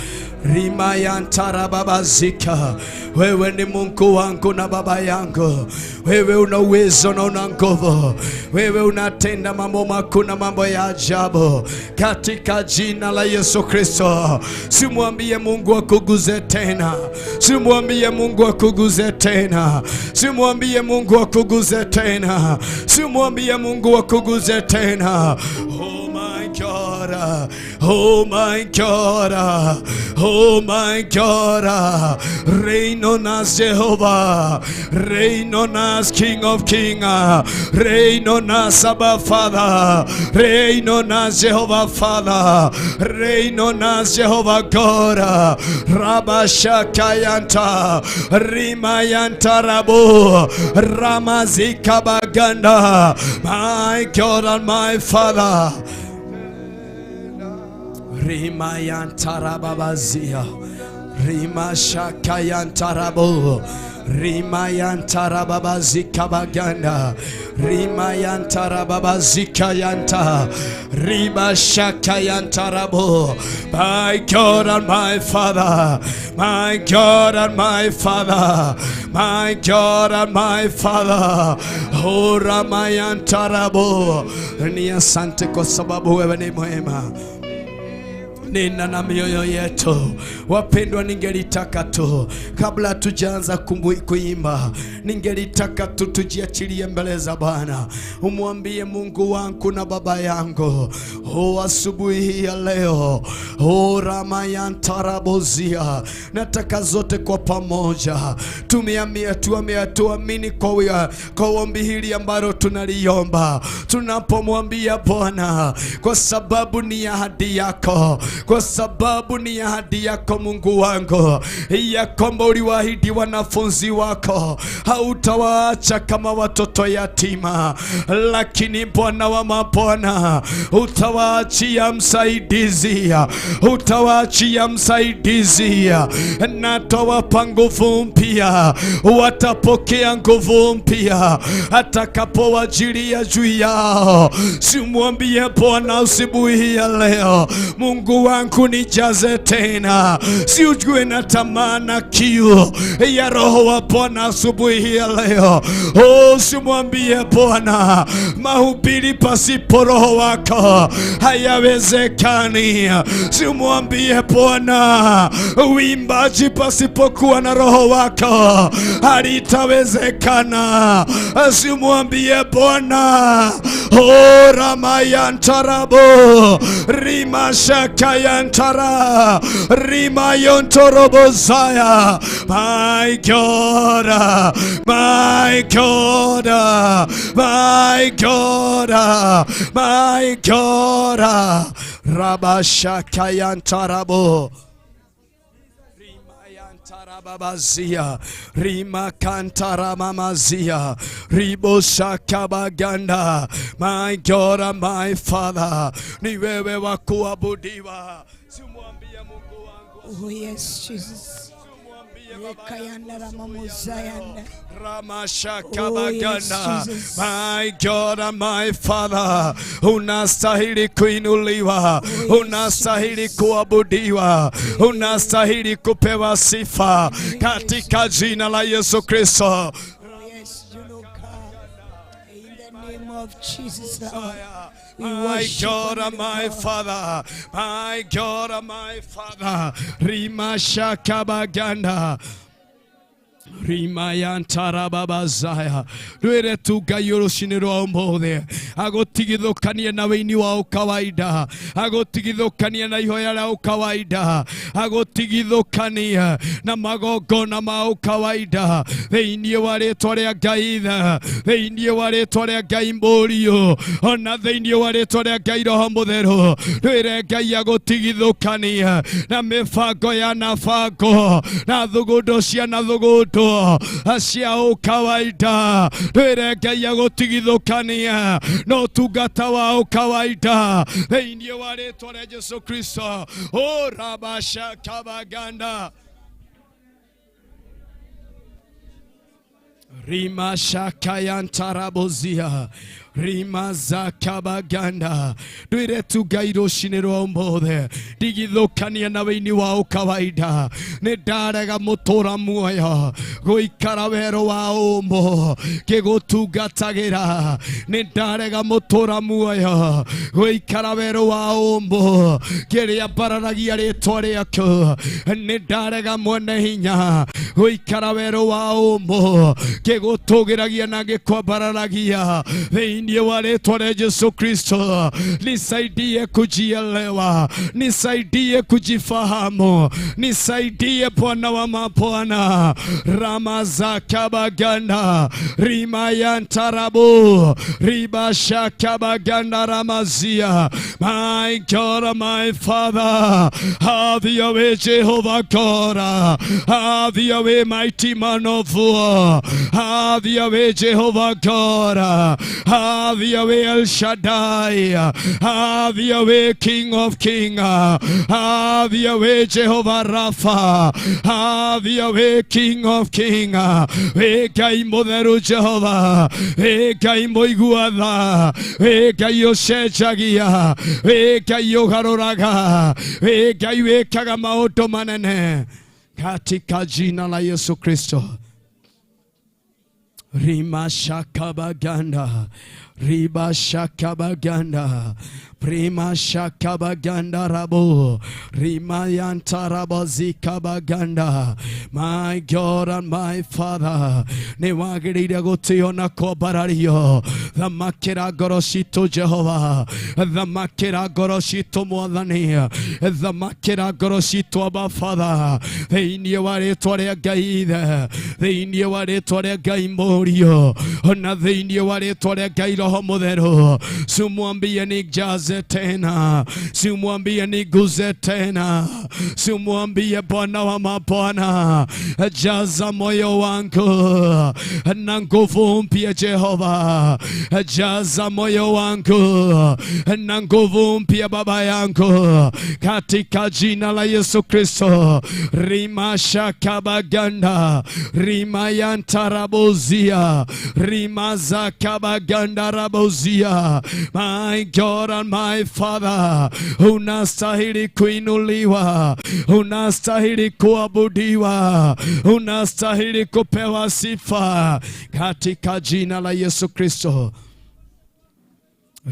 Rimayantarababazika. Wewe ni Mungu wangu na baba yangu, wewe una uwezo na una nguvu, wewe unatenda mambo makuu na mambo ya ajabu, katika jina la Yesu Kristo. Simwambie Mungu akuguze tena, simwambie Mungu akuguze tena, simwambie Mungu akuguze tena, simwambie Mungu akuguze tena. Oh my God, oh my God, oh my God, reign on us, Jehovah, reign on us, King of Kings, reign on us, Abba Father, reign on us, Jehovah Father, reign on us, Jehovah God. Rabashakayanta, Rimayanta Rabu, Ramazika Baganda, my God and my Father. Rimayantarababazia, Rimashakayantarabo, Rimayantarababazika baganda, Rimayantarababazika yanta, Ribashakayantarabo. My God and my Father, my God and my Father, my God and my Father. Oh, Ramayantarabo. Ni asante kwa sababu wewe ni mwema. Nena na mioyo yetu. Wapendwa, ningelitaka tu kabla hatujaanza kuimba, ningelitaka tu tujiachilie mbele za Bwana, umwambie Mungu wangu na baba yangu, oh, asubuhi hii ya leo, oh, Ramayantarabozia, nataka zote kwa pamoja tumiamia tuamia tuamini kwa ombi hili ambalo tunaliomba, tunapomwambia Bwana, kwa sababu ni ahadi yako, kwa sababu ni ahadi yako Mungu wangu, ya kwamba uliwaahidi wanafunzi wako hautawaacha kama watoto yatima, lakini Bwana wa mabwana utawaachia msaidizi, utawaachia msaidizi, na tawapa nguvu mpya, watapokea nguvu mpya atakapowajilia juu yao. Simwambie Bwana asubuhi ya leo, Mungu Mungu wangu nijaze tena, siujue na tamaa na kiu ya Roho wa Bwana asubuhi hii ya leo. Oh, simwambie Bwana, mahubiri pasipo Roho wako hayawezekani. Simwambie Bwana, uimbaji pasipokuwa na Roho wako halitawezekana. Simwambie Bwana, oh, ramayantarabo rimashakayantara rimayontorobozaya. My God, my God, my God, my God, rabashakayantarabo Rimayantarababazia, Rimakantaramamazia, Riboshakabaganda. My God and my Father, ni wewe wa kuabudiwa. Simwambie Mungu wangu, Oh yes, Jesus. simwambie Baba Rekayanda ramamuzayanda. Ramashakabaganda. Oh, yes, Jesus. My God and my Father, unastahili kuinuliwa, yes, unastahili kuabudiwa, unastahili kupewa sifa katika jina la Yesu Kristo. Oh yes, you know God. In the name of Jesus, Lord. We My worship God you, and my Lord. Father, my God and my Father, Rimashakabaganda. Rimayantarababazaya rwire tu Ngai rũcinĩ rwa ũmũthĩ agũtigithũkanie na wĩini wa ũkawaida, agũtigithũkanie na ihoya rĩa ũkawaida, agũtigithũkanie na magongona ma ũkawaida thĩinĩ wa rĩtwa rĩa Ngai Ithe, thĩinĩ wa rĩtwa rĩa Ngai Mũriũ, ona thĩinĩ wa rĩtwa rĩa Ngai Roho Mũtheru. Rwĩre Ngai agũtigithũkanie na mĩbango ya nabango na thugundo cia na thugundo cia ũkawaida. Rwĩre Ngai agũtigithũkanie na ũtungata wa ũkawaida thĩinĩ wa rĩtwa rĩa Jesu Kristo. O rabashakabaganda Rima shakayantarabozia rima zakabaganda ndwire tu Ngai rũcinĩ rwa ũmũthĩ ndigithũkania na wĩini wa ũkawaida. Nĩ ndarega mũtũra muoyo gũikara werũ wa ũmũ ngĩgũtungatagĩra. Nĩ ndarega mũtũra muoyo gũikara werũ wa ũmũ ngĩrĩambararagia rĩtwa rĩaku. Nĩ ndarega mwene hinya gũikara werũ wa ũmũ ngĩgũtũgĩragia na ngĩkwambararagia thĩinĩ wa rĩtwa rĩa Yesu Kristo. Nisaidie kujielewa, nisaidie kujifahamu, nisaidie Bwana wa mabwana. Ramazakabaganda rimayantarabu ribashakabaganda ramazia. My God, my Father, have your way, Jehovah God. Have your way, mighty man of war. Have your way, Jehovah God. Have your way, El Shaddai. Have your way, King of Kings. Have your way, Jehovah Rapha. Have your way, King of Kings. We Ngai mũtheru Jehova. We Ngai mũigua tha. We Ngai ũcenjagia. We Ngai ũgarũraga. We Ngai wĩkaga maũndũ manene katika jina la Yesu Kristo. Rima shakabaganda, riba shakabaganda, prima shakabaganda rabo, rima yantarabazikabaganda. My God and my Father, nĩ wagĩrĩire gũtĩo na kwambarario. Thamakĩra ngoro citũ Jehova, thamakĩra ngoro citũ Mwathani, thamakĩra ngoro citũ Abba Father, thĩinĩ wa rĩtwa rĩa Ngai Ithe, thĩinĩ wa rĩtwa rĩa Ngai Mũriũ, ona thĩinĩ wa rĩtwa rĩa Ngai Roho Mũtheru. Simwambie nijaze tena, simwambie niguze tena, simwambie Bwana wa mabwana, jaza moyo wangu na nguvu mpya Jehova, jaza moyo wangu na nguvu mpya Baba yangu, katika jina la Yesu Kristo. Rimashakabaganda rimayantarabozia rimazakabaganda Rimayandarabozia. My God and my Father, unastahili kuinuliwa, unastahili kuabudiwa, unastahili kupewa sifa katika jina la Yesu Kristo.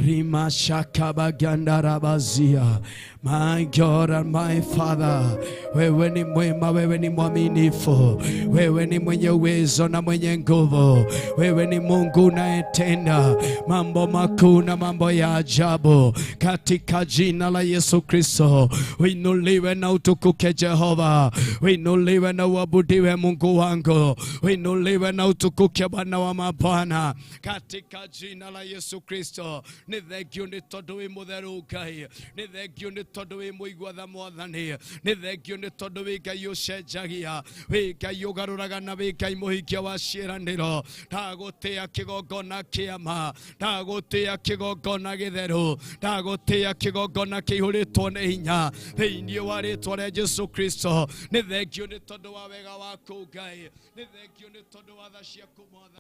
Rimashakabagandarabazia. My God and my Father, wewe ni mwema, wewe ni mwaminifu, wewe ni mwenye uwezo na mwenye nguvu, wewe ni Mungu unayetenda mambo makuu na mambo ya ajabu. Katika jina la Yesu Kristo, uinuliwe na utukuke Jehova, uinuliwe na uabudiwe Mungu wangu, uinuliwe na utukuke Bwana wa mabwana, katika jina la Yesu Kristo. Nĩ thengio nĩ tondũ wĩ mũtheru Ngai, nĩ thengio nĩ tondũ wĩ mũigua tha Mwathani, nĩ thengio nĩ tondũ wĩ Ngai ũcenjagia, wĩ Ngai ũgarũraga na wĩ Ngai mũhingia wa ciĩranĩro. Ndagũtĩa kĩgongona kĩama, ndagũtĩa kĩgongona gĩtheru, ndagũtĩa kĩgongona kĩihũrĩtwo nĩ hinya thĩinĩ wa rĩtwa rĩa Jesu Kristo. Nĩ thengio nĩ tondũ wa wega waku Ngai, nĩ thengio nĩ tondũ wa tha ciaku Mwathani.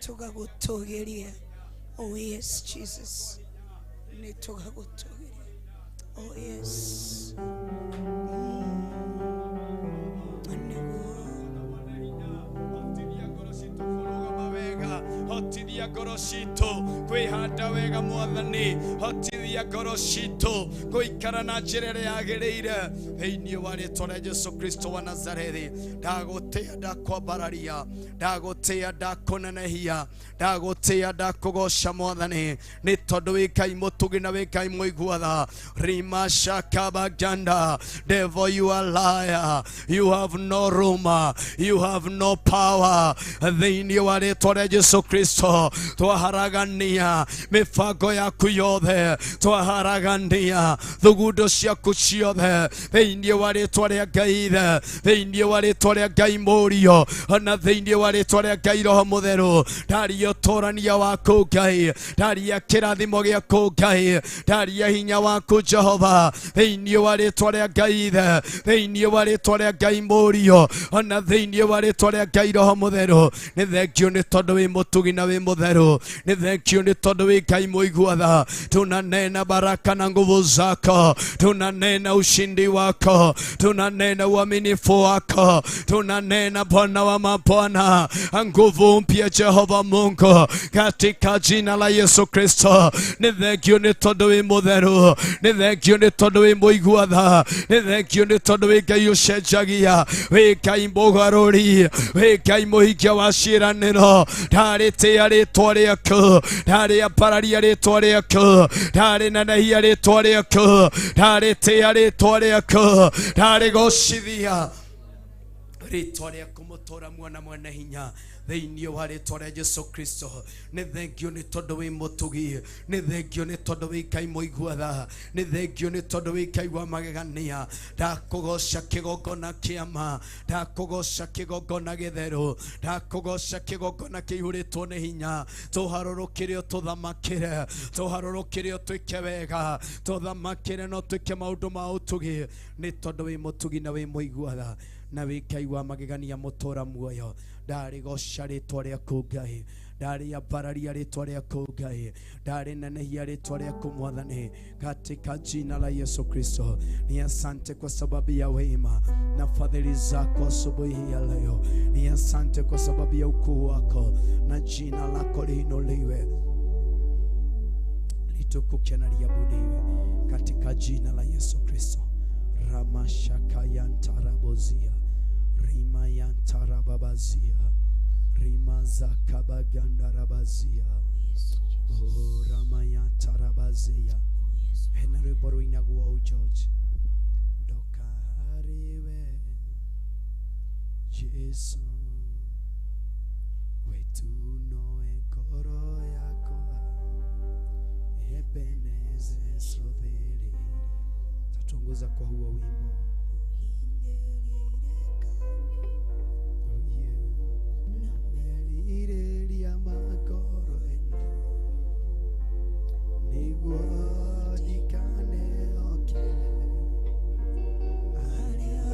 Tugagutugiria. Oh yes, Jesus. Ni tugagutugiria. Oh yes. Hotithia ngoro citũ kwĩhanda wega Mwathani, hotithia ngoro citũ gũikara na njĩra ĩrĩa yagĩrĩire thĩinĩ wa rĩtwa rĩa Jesu Kristo wa Nazarethi. Ndagũtĩa, ndakwambararia, ndagũtĩa, ndakũnenehia, ndagũtĩa, ndakũgoca Mwathani, nĩ tondũ wĩ Ngai mũtugi na wĩ Ngai mũigua tha. Rimashakabaganda. Devil, you are liar, you have no room, you have no power thĩinĩ wa rĩtwa rĩa Jesu Kristo. Twaharagania mĩbango yaku yothe, twaharagania thugundo ciaku ciothe thĩinĩ wa rĩtwa rĩa Ngai Ithe, thĩinĩ wa rĩtwa rĩa Ngai Mũriũ, ona thĩinĩ wa rĩtwa rĩa Ngai Roho Mũtheru. Ndaria ũtũrania waku Ngai, ndaria kĩrathimo gĩaku Ngai, ndaria hinya waku Jehova thĩinĩ wa rĩtwa rĩa Ngai Ithe, thĩinĩ wa rĩtwa rĩa Ngai Mũriũ, ona thĩinĩ wa rĩtwa rĩa Ngai Roho Mũtheru. Nĩ thengio nĩ tondũ wĩ mũtugi na wĩ mũtheru, nĩ thengio nĩ tondũ wĩ Ngai mũigua tha. Tunanena baraka na nguvu zako, tunanena ushindi wako, tunanena uaminifu wako, tunanena Bwana wa mabwana, nguvu mpya Jehova Mungu, katika jina la Yesu Kristo. Nĩ thengio nĩ tondũ wĩ mũtheru, nĩ thengio nĩ tondũ wĩ mũigua tha, nĩ thengio nĩ tondũ wĩ Ngai ũcenjagia, wĩ Ngai mũgarũri, wĩ Ngai mũhingia wa ciĩranĩro. Ndarĩtĩa rĩtwa rĩaku, ndarĩambararia rĩtwa rĩaku, ndarĩnenehia rĩtwa rĩaku, ndarĩtĩa rĩtwa rĩaku, ndarĩgocithia rĩtwa rĩaku mũtũra muona mwene hinya thĩinĩ wa rĩtwa rĩa Jesu Kristo. Nĩ thengio nĩ tondũ wĩ mũtugi, nĩ thengio nĩ tondũ wĩ Ngai mũigua tha, nĩ thengio nĩ tondũ wĩ Ngai wa magegania. Ndakũgoca kĩgongona kĩama, ndakũgoca kĩgongona gĩtheru, ndakũgoca kĩgongona kĩihũrĩtwo nĩ hinya. Tũharũrũkĩre ũtũthamakĩre, tũharũrũkĩre ũtwĩke wega, tũthamakĩre na ũtwĩke maũndũ ma ũtugi, nĩ tondũ wĩ mũtugi na wĩ mũigua tha na wĩ Ngai wa magegania mũtũra muoyo. Ndarĩgoca rĩtwa rĩaku Ngai, ndarĩambararia rĩtwa rĩaku Ngai, ndarĩnenehia rĩtwa rĩaku Mwathani, katika jina la Yesu Kristo. Ni asante kwa sababu ya wema na fadhili zako asubuhi ya leo. Ni asante kwa sababu ya ukuu wako, na jina lako liinuliwe, litukuke na liabudiwe katika jina la Yesu Kristo. Ramashakayantarabozia, Rimayantarababazia, Rimazakabagandarabazia, Oh Ramayantarabazia. Hena rwĩmbo rũinagwo ũũ, George, ndoka harĩ we Jesu, wetu nowe ngoro yakwa, Ebeneze sodheri. Tatuongoza kwa huo wimbo. Oh yeah. Merirĩria ma ngoro ĩno nĩguo ndikaneoke arĩa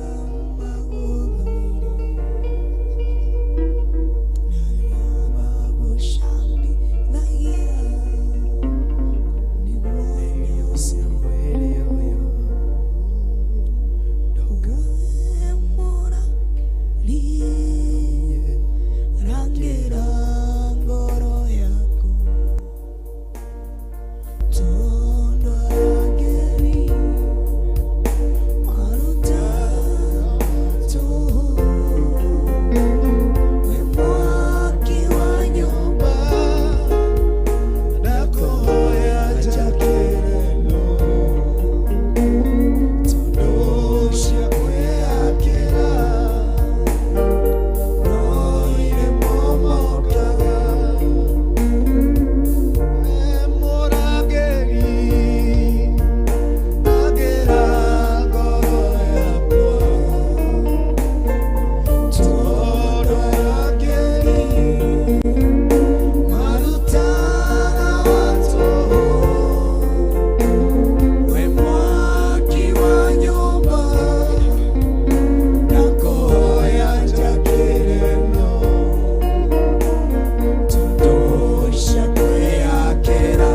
magũthũire irio cia mwĩrĩ ũyũ ndoka Rangĩra ngoro yaku tondũ arangĩri maruta tũhũ, wĩ mwaki wa nyũmba Ndakoya njakĩre no tondũ cia kwĩyakĩra no irĩ momokaga. Mũrangĩri rangĩra ngoro yakwa tondũ arangĩri marutaga watũhũ, we mwaki wa nyũmba ndakoya njakĩre no tondũ cia kwĩyakĩra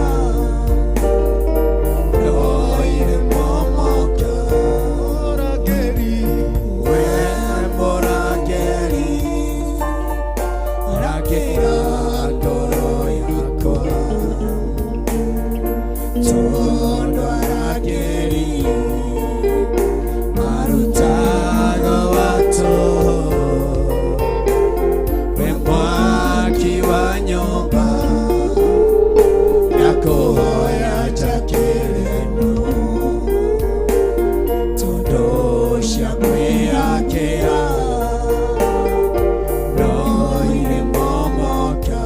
no irĩ momoka. Mũrangĩri, we mũrangĩri rangĩra ngoro yakwa tondũ arangĩri marutaga watũhũ, we mwaki wa nyũmba ndakoya njakĩre no tondũ cia kwĩyakĩra no irĩ momoka.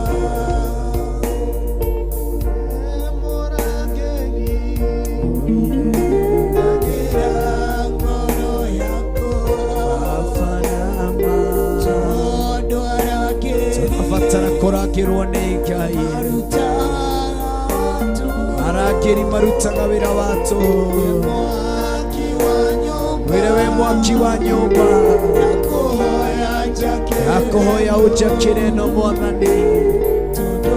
Rangĩra ngoro yaku tondũ arangĩri Tũrabatara kũrangĩrwo nĩ Ngai. marutaga watũhũ, Arangĩri marutaga wĩra wa tũhũ. mwaki wa nyũmba Wĩre we mwaki wa nyũmba ndakoya njakĩre ndakũhoya ũnjakĩre no Mwathani. tondũ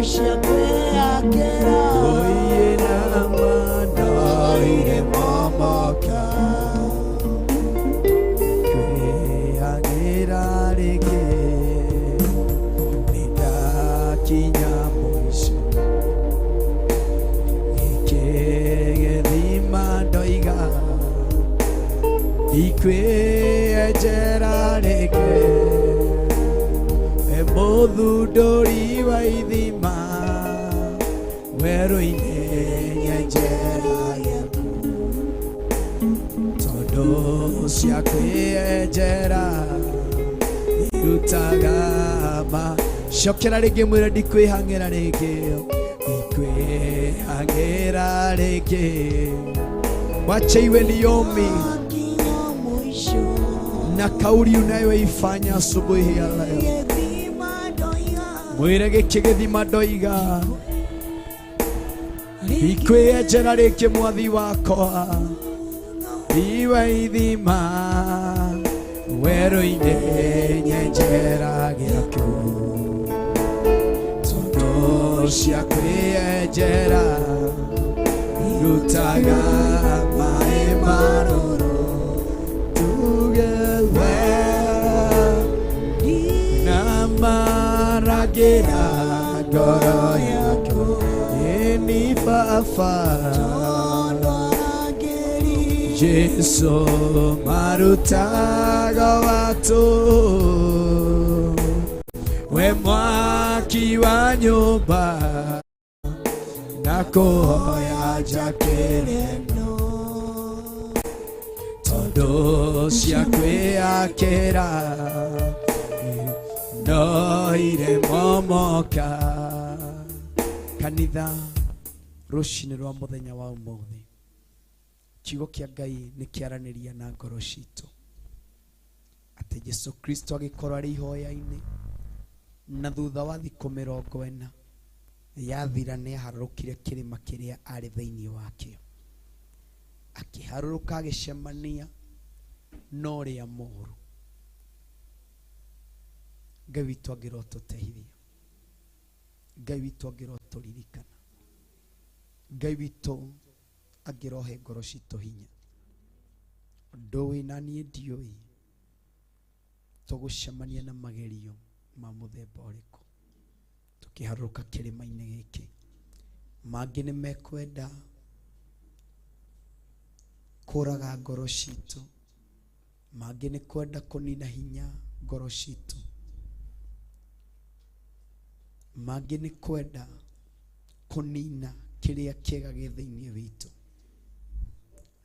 cia kwĩyakĩra Oiye na amana irĩ momoka. Kwĩhang'ĩra rĩngĩ nĩndakinya mũico gĩkĩ gĩthima ndoiga ndikwĩenjera rĩngĩ we mũthundũri wa ithima werũ-inĩ nyenjera gĩaku tondũ cia kwĩenjera irutaga ma cokera rĩngĩ mwĩre ndikwĩhang'ĩra rĩngĩ ndikwĩhang'ĩra rĩngĩ wacha iwe ni yomi Kinya mwisho na kauli unayoifanya asubuhi ya leo gĩthima ndoiga mwĩre gĩkĩ gĩthima ndoiga ndikwĩenjera rĩngĩ mwathi wakwa iwe ithima werũ-inĩ nyenjera gĩaku tondũ cia kwĩenjera irutaga maĩ marũrũ tuge we na maragĩra ngoro yaku ĩni baba tondũ arangĩri Jesu marutaga watu we mwaki wa nyũmba na Ndakũhoya njakĩre no tondũ cia kwĩakĩra no iremomoka. Kanitha, rũcinĩ rwa mũthenya wa ũmũthĩ, kiugo kĩa Ngai nĩ kĩaranĩria na ngoro citũ atĩ Jesu Kristo agĩkorwo arĩ ihoya-inĩ, na thutha wa thikũ 40 yathira, nĩ aharũrũkire kĩrĩma kĩrĩa arĩ thĩinĩ wakĩo. Akĩharũrũka agĩcemania na ũrĩa mũũru. Ngai witũ angĩrotũteithia, Ngai witũ angĩrotũririkana, Ngai witũ angĩrohe ngoro citũ hinya. Ndũĩ na niĩ ndiũĩ tũgũcemania na magerio ma mũthemba ũrĩkũ tũkĩharũrũka kĩrĩma-inĩ gĩkĩ. Mangĩ nĩ mekwenda kũraga ngoro citũ, mangĩ nĩ kwenda kũnina hinya ngoro citũ, mangĩ nĩ kwenda kũnina kĩrĩa kĩega gĩ thĩinĩ witũ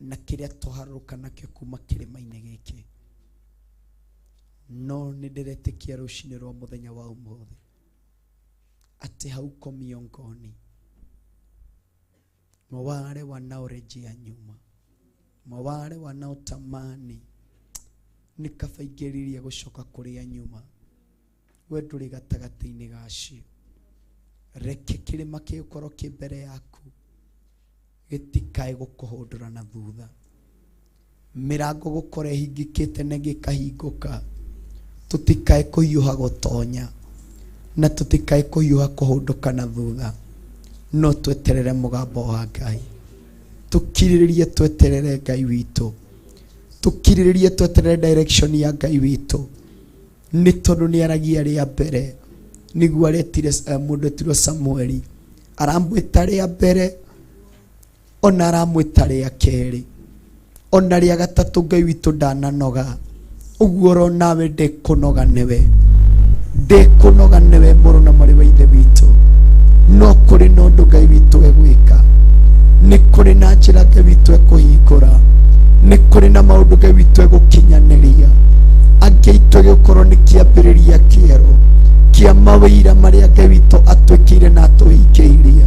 na kĩrĩa twaharũrũka nakĩo kuma kĩrĩma-inĩ gĩkĩ. No nĩ ndĩretĩkia rũcinĩ rwa mũthenya wa ũmũthĩ atĩ hauko miongoni mwa wale wanaorejea nyuma, mwa wale wanaotamani nĩ kaba ingĩriria gũcoka kũrĩa nyuma. We ndũrĩ gatagatĩ-inĩ gacio. Reke kĩrĩma gĩgũkorwo kĩ mbere yaku gĩtikae gũkũhũndũra na thutha. Mĩrango gũkorwo ĩhingĩkĩte na ĩngĩ ĩkahingũka, tũtikae kũhiũha gũtonya na tũtikae kũhiũha kũhũndũka na thutha, no tweterere mũgambo wa Ngai, tũkirĩrĩrie tweterere Ngai witũ, tũkirĩrĩrie tweterere direction ya Ngai witũ, nĩ tondũ nĩ aragia rĩa mbere. Nĩguo aretire mũndũ etirwo Samueli, aramwĩta rĩa mbere, ona aramwĩta rĩa kerĩ, ona rĩa gatatũ. Ngai witũ ndananoga ũguo oro nawe ndekũnoga nĩwe, ndekũnoga nĩwe, mũrũ na mwarĩ wa ithe witũ. No kũrĩ na ũndũ Ngai witũ egwĩka, nĩ kũrĩ na njĩra Ngai witũ ekũhingũra, nĩ kũrĩ na maũndũ Ngai witũ egũkinyanĩria. Angĩ aitũ gĩgũkorwo nĩ kĩambĩrĩria kĩerũ kĩa mawĩira marĩa Ngai witũ atwĩkĩire na atũhingĩirie.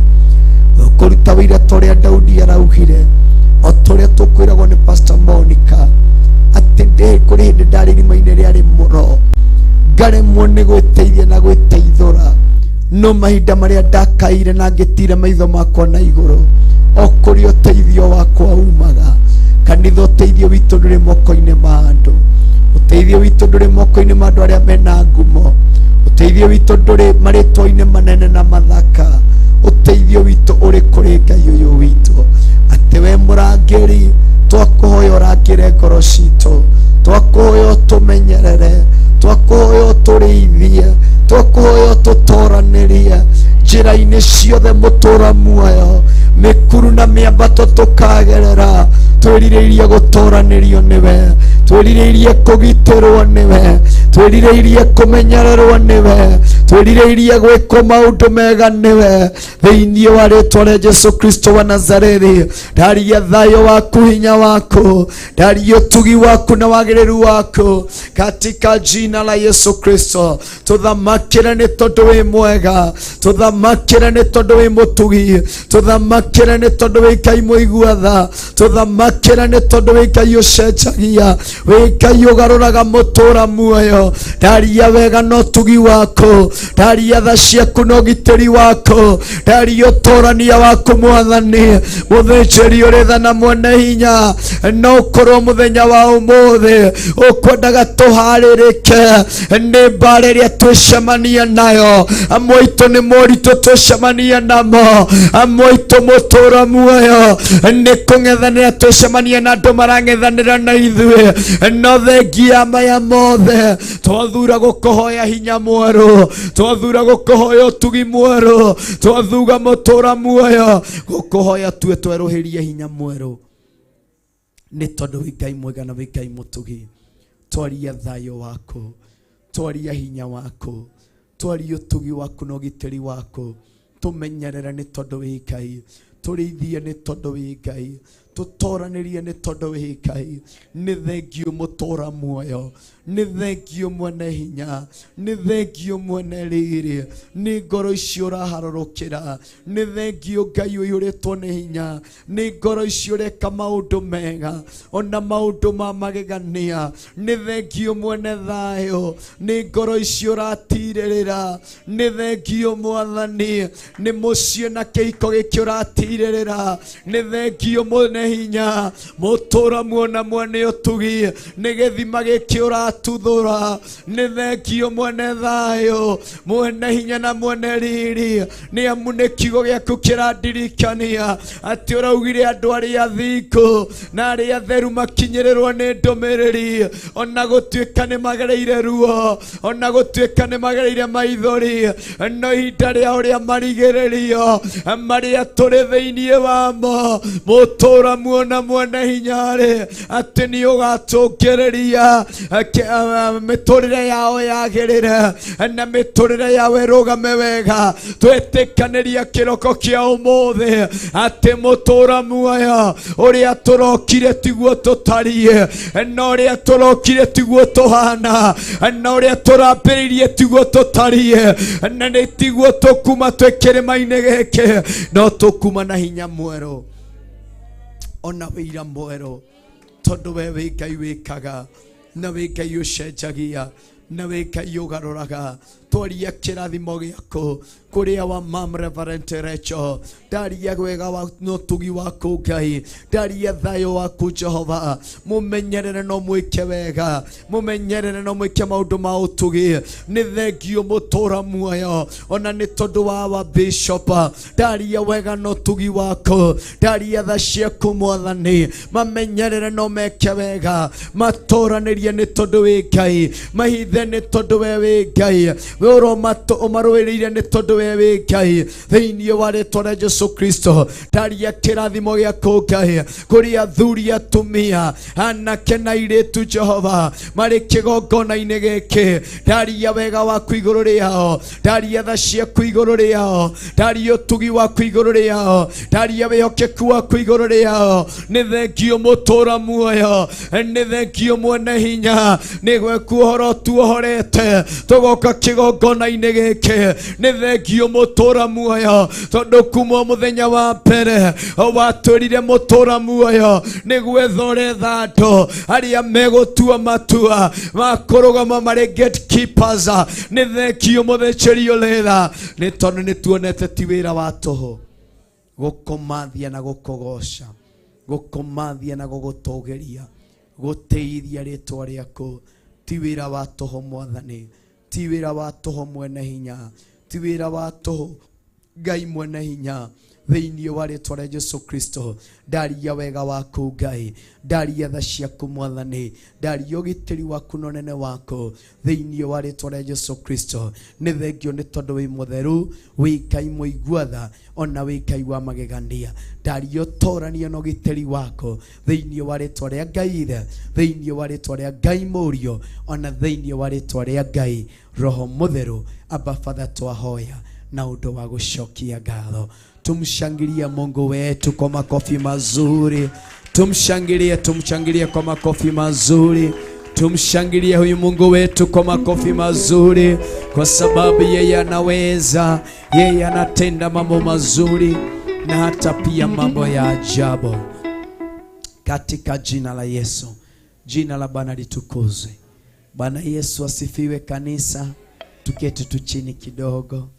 Kũruta wĩira ta ũrĩa Daudi araugire, o ta ũrĩa tũkwĩragwo nĩ Pastor Monica, atĩ ndĩ kũrĩ hĩndĩ ndarĩ irima-inĩ rĩarĩ mũro, ngaremwo nĩ gwĩteithia na gwĩteithũra, no mahinda marĩa ndakaire na ngĩtira maitho makwa na igũrũ, o kũrĩa ũteithio wakwa umaga. Kanitha, ũteithio witũ ndũrĩ moko-inĩ ma andũ, ũteithio witũ ndũrĩ moko-inĩ ma andũ arĩa mena ngumo, ũteithio witũ ndũrĩ marĩtwa-inĩ manene na mathaka. Ũteithio witũ ũrĩ kũrĩ Ngai ũyũ witũ. Atĩ we mũrangĩri, twakũhoya ũrangĩre ngoro citũ, twakũhoya ũtũmenyerere, twakũhoya ũtũrĩithie, twakũhoya ũtũtoranĩrie njĩra-inĩ ciothe mũtũra muoyo, mĩkuru na mĩambato tũkagerera. Twĩrirĩirie gũtoranĩrio nĩwe, twĩrirĩirie kũgitĩrwo nĩwe, twĩrirĩirie kũmenyererwo nĩwe, twĩrirĩirie gwĩkwo maũndũ mega nĩwe, thĩinĩ wa rĩtwa rĩa Jesu Kristo wa Nazarethi. Ndaria thayũ waku, hinya waku, ndaria ũtugi waku na wagĩrĩru waku, katika jina la Yesu Kristo. Tũthamakĩre nĩ tondũ wĩ mwega, tũthamakĩre nĩ tondũ wĩ mũtugi, tũthamakĩre nĩ tondũ wĩ Ngai mũigua tha, tũthamakĩre nĩ tondũ wĩ Ngai ũcenjagia, wĩ Ngai ũgarũraga mũtũra muoyo. Ndaria wega na ũtugi waku, ndaria tha ciaku na ũgitĩri waku, ndaria ũtũrania waku. Mwathani mũthĩnjĩri ũrĩ tha na mwene hinya, no ũkorwo mũthenya wa ũmũthĩ ũkwendaga tũharĩrĩke nĩ mbara ĩrĩa twĩcemania nayo. Amwe aitũ nĩ moritũ twĩcemania namo, amwe aitũ mũtũra muoyo nĩ kũng'ethanĩra twĩcemania na andũ marang'ethanĩra na ithuĩ. No thengia maya mothe, twathura gũkũhoya hinya mwerũ, twathura gũkũhoya ũtugi mwerũ, twathuga mũtũra muoyo gũkũhoya tue twerũhĩrie hinya mwerũ, nĩ tondũ wĩ Ngai mwega na wĩ Ngai mũtugi. Twaria thayũ waku, twaria hinya waku, twaria ũtugi waku na ũgitĩri waku. Tũmenyerere nĩ tondũ wĩ Ngai, tũrĩithie nĩ tondũ wĩ Ngai, tũtoranĩrie nĩ tondũ wĩ Ngai. Nĩ thengio mũtũra muoyo, nĩ thengio mwene hinya, nĩ thengio mwene riri, nĩ ngoro icio ũraharũrũkĩra, nĩ thengio Ngai ũiyũrĩtwo nĩ hinya, nĩ ngoro icio ũreka maũndũ mega ona maũndũ ma magegania, nĩ thengio mwene thayũ, nĩ ngoro icio ũratirĩrĩra, nĩ thengio Mwathani, nĩ mũciĩ na kĩhiko gĩkĩ ũratirĩrĩra, nĩ thengio mwene hinya, mũtũra muona mwene ũtugi, nĩ gĩthima gĩkĩ ũratuthũra, nĩ thengio mwene thayũ, mwene hinya na mwene riri, nĩ amu nĩ kiugo gĩaku kĩrandirikania atĩ ũraugire andũ arĩa athingu na arĩa atheru makinyĩrĩrwo nĩ ndũmĩrĩri, ona gũtuĩka nĩ magereire ruo, ona gũtuĩka nĩ magereire maithori, no ihinda rĩao rĩa marigĩrĩrio marĩa tũrĩ thĩinĩ wamo, mũtũra muona mwene hinya-rĩ, atĩ nĩ ũgatũngĩrĩria mĩtũrĩre yao yagĩrĩre na mĩtũrĩre yao ĩrũgame wega. Twĩtĩkanĩria kĩroko kĩa ũmũthĩ atĩ mũtũra muoyo ũrĩa tũrokire tiguo tũtariĩ, na ũrĩa tũrokire tiguo tũhana, na ũrĩa tũrambĩrĩirie tiguo tũtariĩ, na nĩ tiguo tũkuma twĩ kĩrĩma-inĩ gĩkĩ, no tũkuma na hinya mwerũ ona wĩira mwerũ, tondũ we wĩ Ngai wĩkaga na wĩ Ngai ũcenjagia na wĩ Ngai ũgarũraga. Twaria kĩrathimo gĩaku kũrĩa wa mam Reverend Rachel, ndaria wega wa ũtugi waku Ngai, ndaria thayũ waku Jehova, mũmenyerere no mwĩke wega, mũmenyerere no mwĩke maũndũ ma ũtugi. Nĩ thengio mũtũra muoyo ona nĩ tondũ wa bishop, ndaria wega na ũtugi waku, ndaria tha ciaku Mwathani, mamenyerere no meke wega, matũranĩrie nĩ tondũ wĩ Ngai, mahithe nĩ tondũ we wĩ Ngai, we ũmarũĩrĩire nĩ tondũ we wĩ Ngai. Thĩinĩ wa rĩtwa rĩa Jesu Kristo, ndaria kĩrathimo gĩaku Ngai kũrĩ athuri, atumia, anake na airĩtu Jehova marĩ kĩgongona-inĩ gĩkĩ, ndaria wega waku igũrũ rĩao, ndaria tha ciaku igũrũ rĩao, ndaria ũtugi waku igũrũ rĩao, ndaria wĩhokeku waku igũrũ rĩao. Nĩ thengio mũtũra muoyo, nĩ thengio mwene hinya, nĩ gweku ũhoro tuohorete tũgoka kĩgongona-inĩ gĩkĩ. Nĩ thengio mũtũra muoyo, tondũ kuma mũthenya wa mbere watwĩrire mũtũra muoyo nĩ gwetha ũretha andũ arĩa megũtua matua ma kũrũgama marĩ gatekeepers. Nĩ thengio mũthĩnjĩri ũrĩra, nĩ tondũ nĩ tuonete ti wĩra wa tũhũ gũkũmathia na gũkũgoca, gũkũmathia na gũgũtũgĩria, gũtĩithia rĩtwa rĩaku. Ti wĩra wa tũhũ Mwathani, ti wĩra wa tũhũ mwene hinya, ti wĩra wa tũhũ Ngai mwene hinya. Thĩinĩ wa rĩtwa rĩa Jesu Kristo, ndaria wega waku Ngai, ndaria tha ciaku Mwathani, ndaria ũgitĩri waku na ũnene waku thĩinĩ wa rĩtwa rĩa Jesu Kristo. Nĩ thengio nĩ tondũ wĩ mũtheru, wĩ Ngai mũigua tha, ona wĩ Ngai wa magegania. Ndaria ũtorania na ũgitĩri waku thĩinĩ wa rĩtwa rĩa Ngai Ithe, thĩinĩ wa rĩtwa rĩa Ngai Mũriũ, ona thĩinĩ wa rĩtwa rĩa Ngai Roho Mũtheru. Abba Father, twahoya na ũndũ wa gũcokia ngatho. Tumshangilie Mungu wetu kwa makofi mazuri. Tumshangilie, tumshangilie kwa makofi mazuri. Tumshangilie huyu Mungu wetu kwa makofi mazuri, kwa sababu yeye anaweza, yeye anatenda mambo mazuri na hata pia mambo ya ajabu. Katika jina la Yesu, jina la Bwana litukuzwe. Bwana Yesu asifiwe. Kanisa, tuketi tu chini kidogo,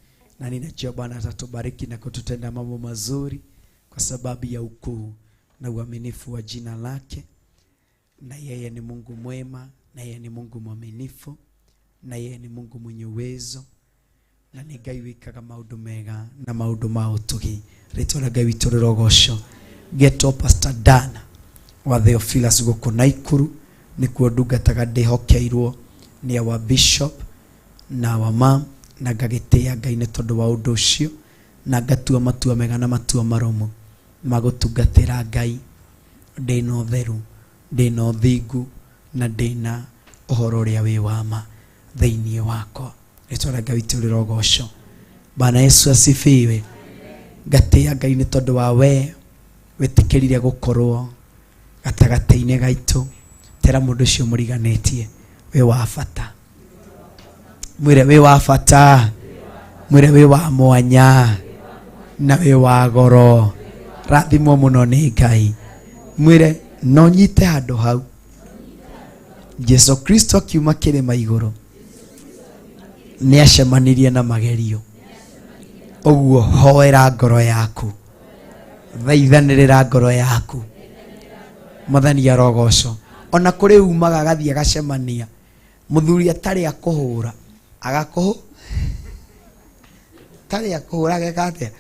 na ninajua Bwana atatubariki na kututenda mambo mazuri kwa sababu ya ukuu na uaminifu wa jina lake. Na yeye ni Mungu mwema, na yeye ni Mungu mwaminifu, na yeye ni Mungu mwenye uwezo, na nĩ Ngai wĩkaga maũndũ mega na maũndũ ma ũtugi. Rĩtwa rĩa Ngai witũ rĩrogocwo. Getwo Pastor Dan wa Theophilus gũkũ Naikuru, nĩkuo ndungataga ndĩhokeirwo nĩ our bishop na our mom, na ngagĩtĩĩa Ngai nĩ tondũ wa ũndũ ũcio, na ngatua matua mega na matua marũmu ma gũtungatĩra Ngai ndĩna ũtheru, ndĩna ũthingu, na ndĩna ũhoro ũrĩa wĩ wa ma thĩinĩ wakwa. Rĩtwa rĩa Ngai witũ rĩrogocwo. Bwana Yesu asifiwe. Ngatĩa Ngai nĩ tondũ wa we wĩtĩkĩrire gũkorwo gatagatĩ-inĩ gaitũ. Tera mũndũ ũcio mũriganĩtie wĩ wa bata, mwĩre wĩ wa bata, mwĩre wĩ wa mwanya na wĩ wa goro. Rathimwo mũno nĩ Ngai. Mwĩre no nyite handũ hau. Jesu Kristo akiuma kĩrĩma igũrũ nĩ acemanirie na magerio. Ũguo hoera ngoro yaku, thaithanĩrĩra ngoro yaku. Mwathani arogocwo. Ona kũrĩ umaga agathiĩ agacemania mũthuri atarĩ akũhũra, agakũhũ tarĩ akũhũra ageka atĩa,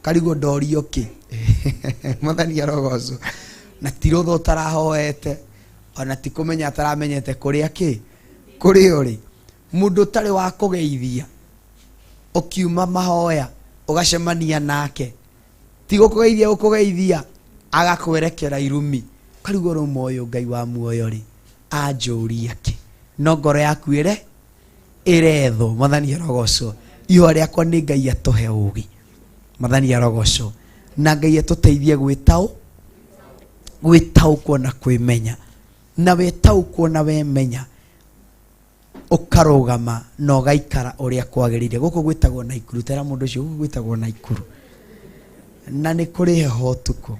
karigwo ndorio kĩ. Mwathani arogocwo. Na ti rũtha ũtarahoete, ona ti kũmenya ataramenyete kũrĩa kĩ kũrĩa ũrĩ. Mũndũ ũtarĩ wa kũgeithia ũkiuma mahoya ũgacemania nake, ti gũkũgeithia gũkũgeithia, agakwerekera irumi. Karigwo rũma ũyũ Ngai wa muoyo rĩ anjũria kĩ, no ngoro yaku ĩre ĩrethwo. Mwathani arogocwo. Ihoya rĩakwa nĩ Ngai atũhe ũgĩ. Mwathani arogocwo. Na Ngai atũteithie gwĩtaũkwo na kwĩmenya. Na wetaũkwo na wemenya ũkarũgama na ũgaikara ũrĩa kwagĩrĩire. Gũkũ gwĩtagwo Naikuru. Tera mũndũ ũcio, gũkũ gwĩtagwo Naikuru. Na nĩ kũrĩ heho ũtukũ.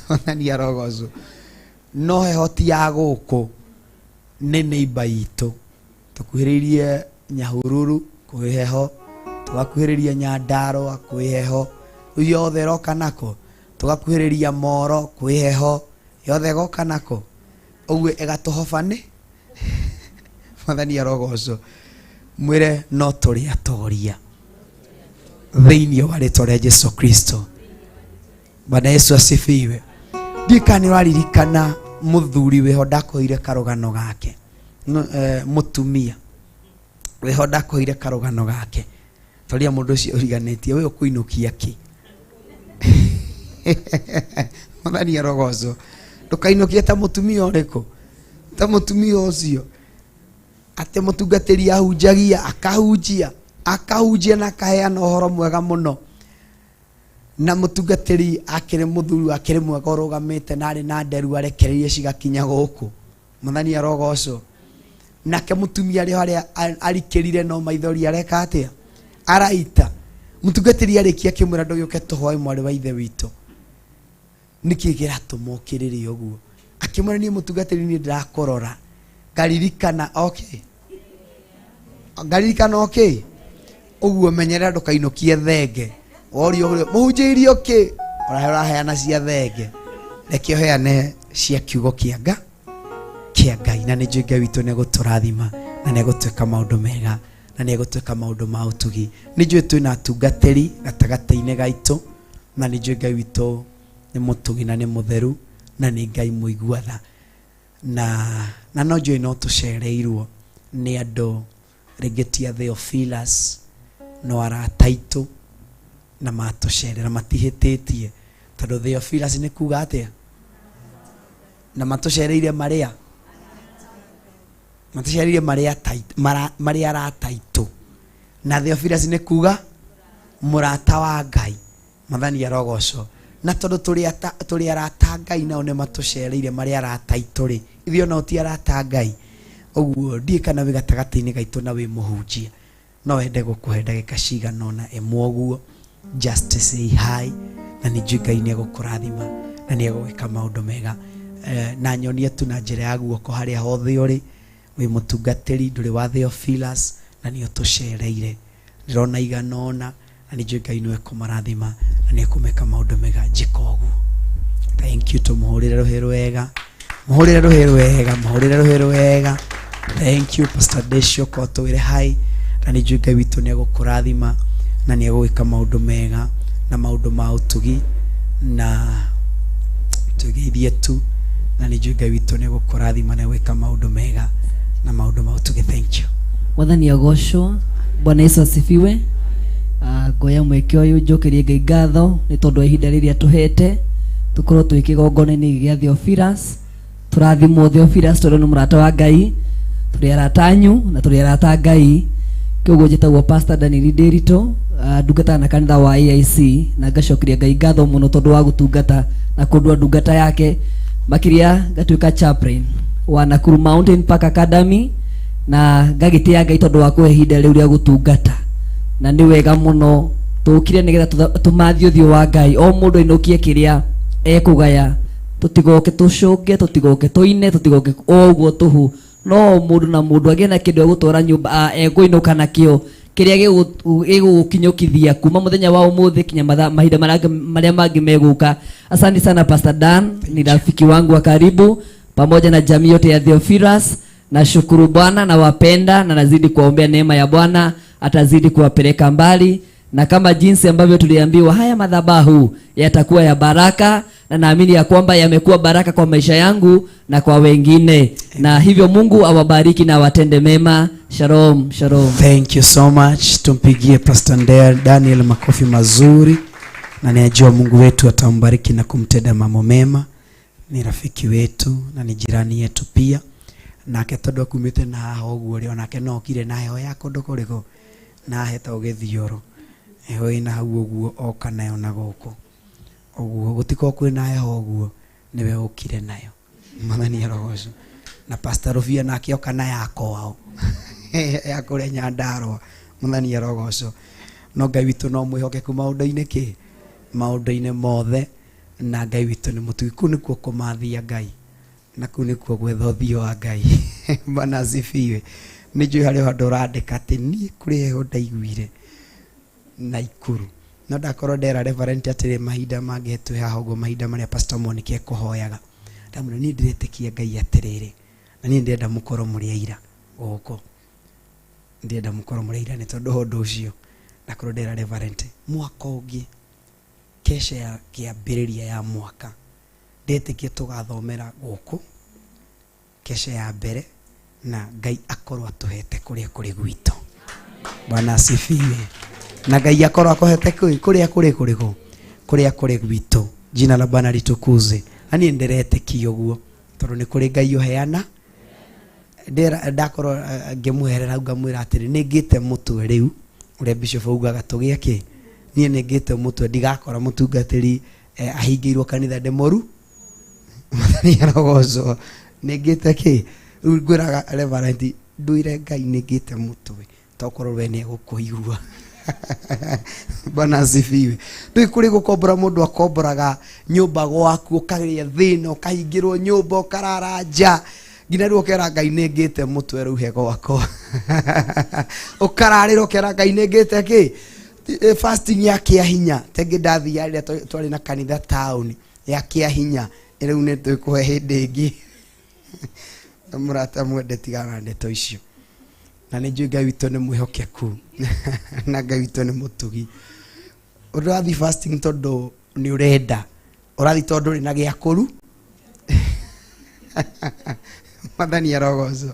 Mwathani arogocwo. No heho ti ya gũkũ, nĩ neighbor itũ. Tũkuhĩrĩirie Nyahururu kwĩ heho, tũgakuhĩrĩria Nyandarũa kwĩ heho, rĩu yothe ĩroka nako, tũgakuhĩrĩria Moro kwĩ heho, yothe ĩgoka nako, ũguo ĩgatũhoba nĩ Mwathani arogocwo. Mwĩre no tũrĩ atoria thĩinĩ wa rĩtwa rĩa Jesu Kristo. Bwana Yesu asifiwe. Ndiũĩ kana nĩ ũraririkana mũthuri wĩho ndakũheire karũgano gake. Mũtumia wĩho ndakũheire karũgano gake. Toria mũndũ ũcio ũriganĩtie we ũkũinũkia kĩ. Mwathani arogocwo. Ndũkainũkie ta mũtumia ũrĩkũ, ta mũtumia ũcio atĩ mũtungatĩri ahunjagia, akahunjia, akahunjia na akaheana ũhoro mwega mũno. Na mũtungatĩri akĩrĩ mũthuri akĩrĩ mwega ũrũgamĩte na arĩ na nderu arekereirie cigakinya gũkũ. Mwathani arogocwo. Nake mũtumia arĩ harĩa arikĩrire no maithori areka atĩa, araita. Mũtungatĩri arĩkia akĩmwĩra ndũgĩũke tũhoe mwarĩ wa ithe witũ, nĩkĩ kĩratũma ũkĩrĩre ũguo? Akĩmwĩra niĩ mũtungatĩri niĩ ndĩrakũrora ngaririkana, okay, ngaririkana okay. Ũguo menyerera ndũkainũkie thenge. Worio ũrĩa mũhunjĩirio kĩ, ũrahe ũraheana cia thenge, reke ũheane cia kiugo kĩa Nga kĩa Ngai. Na nĩ njũĩ Ngai witũ nĩegũtũrathima na nĩegũtwĩka maũndũ mega na nĩegũtwĩka maũndũ ma ũtugi. Nĩ njũĩ twĩna atungatĩri gatagatĩ-inĩ gaitũ, na nĩ njũĩ Ngai witũ nĩ mũtugi na nĩ mũtheru na nĩ Ngai mũigua tha. Na no njũĩ no tũcereirwo nĩ andũ rĩngĩ ti a Theophilus no arata aitũ, na matũcerera matihĩtĩtie, tondũ Theophilus nĩ kuga atĩa? Na matũcereire marĩa matũcereire marĩa arata aitũ, na Theophilus nĩ kuga mũrata wa Ngai. Mwathani arogocwo. Na tondũ tũrĩ arata a Ngai, nao nĩ matũcereire marĩa arata aitũ rĩ, ithuĩ onao ti arata a Ngai. Ũguo ndiũĩ kana wĩ gatagatĩ-inĩ gaitũ na wĩ mũhunjia, no wende gũkũhe ndagĩka cigana ũna ĩmwe ũguo, just to say hi, na nĩ njũĩ Ngai nĩ egũkũrathima na nĩ egũgĩka maũndũ mega. Na nyonie tu na njĩra ya guoko harĩa hothe ũrĩ, wĩ mũtungatĩri, ndũrĩ wa Theophilus, na nĩ ũtũcereire. Ndĩrona igana ũna, na nĩ njũĩ Ngai nĩwe ekũmarathima na nĩ ekũmeka maũndũ mega. Njĩka ũguo. Thank you. Tũmũhũrĩre rũhĩ rwega, mũhũrĩre rũhĩ rwega, mũhũrĩre rũhĩ rwega. Thank you Pastor Desio, ko tũwĩre hi, na nĩ njũĩ Ngai witũ nĩ egũkũrathima na nĩ egũgĩka maũndũ mega na maũndũ ma ũtugi, na tũgeithie tu, na nĩ njũĩ Ngai witũ nĩ egũkũrathima na egũgĩka maũndũ mega na maũndũ ma ũtugi. Thank you. Mwathani agocwo. Bwana Yesu asifiwe. Ngoya mweke ũyũ njokerie Ngai ngatho nĩ tondũ wa ihinda rĩrĩa tũhete tũkorwo twĩ kĩgongona-inĩ gĩa Theophilus. Tũrathimwo Theophilus tondũ nĩ mũrata wa Ngai, tũrĩ arata anyu na tũrĩ arata a Ngai. Kĩoguo njĩtagwo Pastor Daniel Ndĩritũ, ndungataga na kanitha wa AIC na ngacokeria Ngai ngatho mũno tondũ wa gũtungata na kũndua ndungata yake, makĩria ngatuĩka chaplain wa Nakuru Mountain Park Academy na ngagĩtĩa Ngai tondũ wa kũhe ihinda rĩu rĩa gũtungata, na nĩ wega mũno tũkire nĩgetha tũmathie ũthiũ wa Ngai, o mũndũ ainũkie kĩrĩa ekũgaya, tũtigoke tũcũnge, tũtigoke tũine, tũtigoke o ũguo tũhũ, no mũndũ na mũndũ agĩe na kĩndũ egũtwara nyũmba, ekũinũka nakĩo kĩrĩa gĩgũgũkinyũkithia kuma mũthenya wa ũmũthĩ kinya mahinda marĩa mangĩ megũka. Asante sana Pastor Dan, ni rafiki wangu wa karibu pamoja na jamii yote ya Theophilus. Nashukuru Bwana, nawapenda na nazidi kuwaombea neema ya Bwana, atazidi kuwapeleka mbali, na kama jinsi ambavyo tuliambiwa haya madhabahu yatakuwa ya baraka, na naamini ya kwamba yamekuwa baraka kwa maisha yangu na kwa wengine. Na hivyo Mungu awabariki na awatende mema. Shalom, shalom. Thank you so much. Tumpigie Pastor Daniel makofi mazuri, na ninajua Mungu wetu atambariki na kumtenda mambo mema. Ni rafiki wetu na ni jirani yetu pia. Nake tondu akumite na haha ũguo rĩ, onake no okire na heho ya kũndũ kũrĩkũ, na hetagwo Gĩthioro. Heho ĩna hau ũguo oka nayo na gũkũ ũguo, gũtikorwo kwĩna heho ũguo, nĩwe ũkire nayo. Mwathani arogocwo. Na Pastor Rubia nake oka na ya kwao ya kũrĩa Nyandarũa. Mwathani arogocwo. No Ngai witũ no mwĩhokeku maũndũ-inĩ kĩ, maũndũ-inĩ mothe, na Ngai witũ nĩ mũtugi. Kũu nĩkuo kũmathia Ngai, na kũu nĩkuo gwetha ũthiũ wa Ngai. Bwana asifiwe. Nĩ njũĩ harĩ handũ ũrandĩka atĩ niĩ kũrĩ heho ndaiguire Naikuru, no ndakorwo ndera reverend atĩrĩ, mahinda mangĩ twĩ haha ũguo, mahinda marĩa Pastor Monica ekũhoyaga, ndamwĩra niĩ ndĩretĩkia Ngai atĩrĩrĩ, na niĩ ndĩrenda mũkorwo mũrĩ aira gũkũ, ndĩrenda mũkorwo mũrĩ aira nĩ tondũ ũndũ ũcio ndakorwo ndera reverend mwaka ũngĩ kesha ya kĩambĩrĩria ya mwaka ndetĩkia tũgathomera gũkũ kesha ya mbere, na Ngai akorwo atũhete kũrĩa kũrĩ gwitũ. Bwana asifiwe. Na Ngai akorwo akũhete kũrĩa kũrĩ kũrĩkũ, kũrĩa kũrĩ gwitũ. Jina la Bwana litukuze. Na niĩ ndĩretĩkia ũguo tondũ nĩ kũrĩ Ngai ũheana. Ndakorwo ngĩmũherera hau ngamwĩra atĩrĩ, nĩ ngĩte mũtwe rĩu, ũrĩa Bishop augaga tũgĩe kĩ, niĩ nĩ ngĩte mũtwe, ndigakora mũtungatĩri ahingĩirwo kanitha ndĩmũru. Mwathani arogocwo. Nĩ ngĩte kĩ, rĩu ngwĩraga reverend ndwĩre Ngai nĩ ngĩte mũtwe, tokorwo we nĩ egũkũigua. Bwana asifiwe. Ndũĩ kũrĩ gũkombora mũndũ akomboraga nyũmba gwaku, ũkagĩa thĩna, ũkahingĩrwo nyũmba, ũkarara nja, nginya rĩu ũkera Ngai nĩ ngĩte mũtwe rĩu he gwakwa. Ũkararĩra ũkera Ngai nĩ ngĩte kĩ. Fasting ya kĩa hinya tengĩ ndathiaga rĩrĩa twarĩ na kanitha taũni ya kĩa hinya, rĩu nĩ twĩkũhe hĩndĩ ĩngĩ. Mũrata mwende, tigana na ndeto icio. Na nĩ njũĩ Ngai witũ nĩ mwĩhokeku na Ngai witũ nĩ mũtugi. Ũrathiĩ fasting tondũ nĩ ũrenda, ũrathiĩ tondũ ũrĩ na gĩa kũru. Mwathani arogocwo.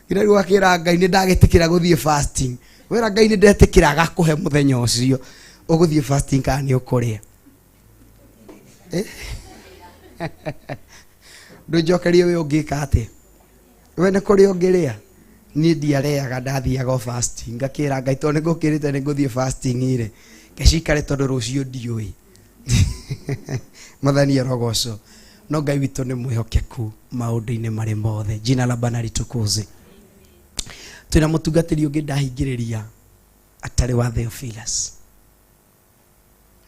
Nginya rĩu akĩra Ngai nĩ ndagĩtĩkĩra gũthiĩ fasting. Wĩra Ngai nĩ ndetĩkĩra agakũhe mũthenya ũcio ũgũthiĩ fasting kana nĩ ũkũrĩa. Ndũnjokerie we ũngĩka atĩa? We nĩ kũrĩa ũngĩrĩa? Niĩ ndiarĩaga, ndathiaga o fasting. Ngakĩra Ngai tondũ nĩ ngũkĩrĩte nĩ ngũthiĩ fasting rĩ, ngecikare tondũ rũciũ ndiũĩ. Mwathani arogocwo. No Ngai witũ nĩ mwĩhokeku maũndũ-inĩ marĩ mothe. Jina la Bwana litukuze. Twĩna mũtungatĩri ũngĩ ndahingĩrĩria atarĩ wa Theophilus.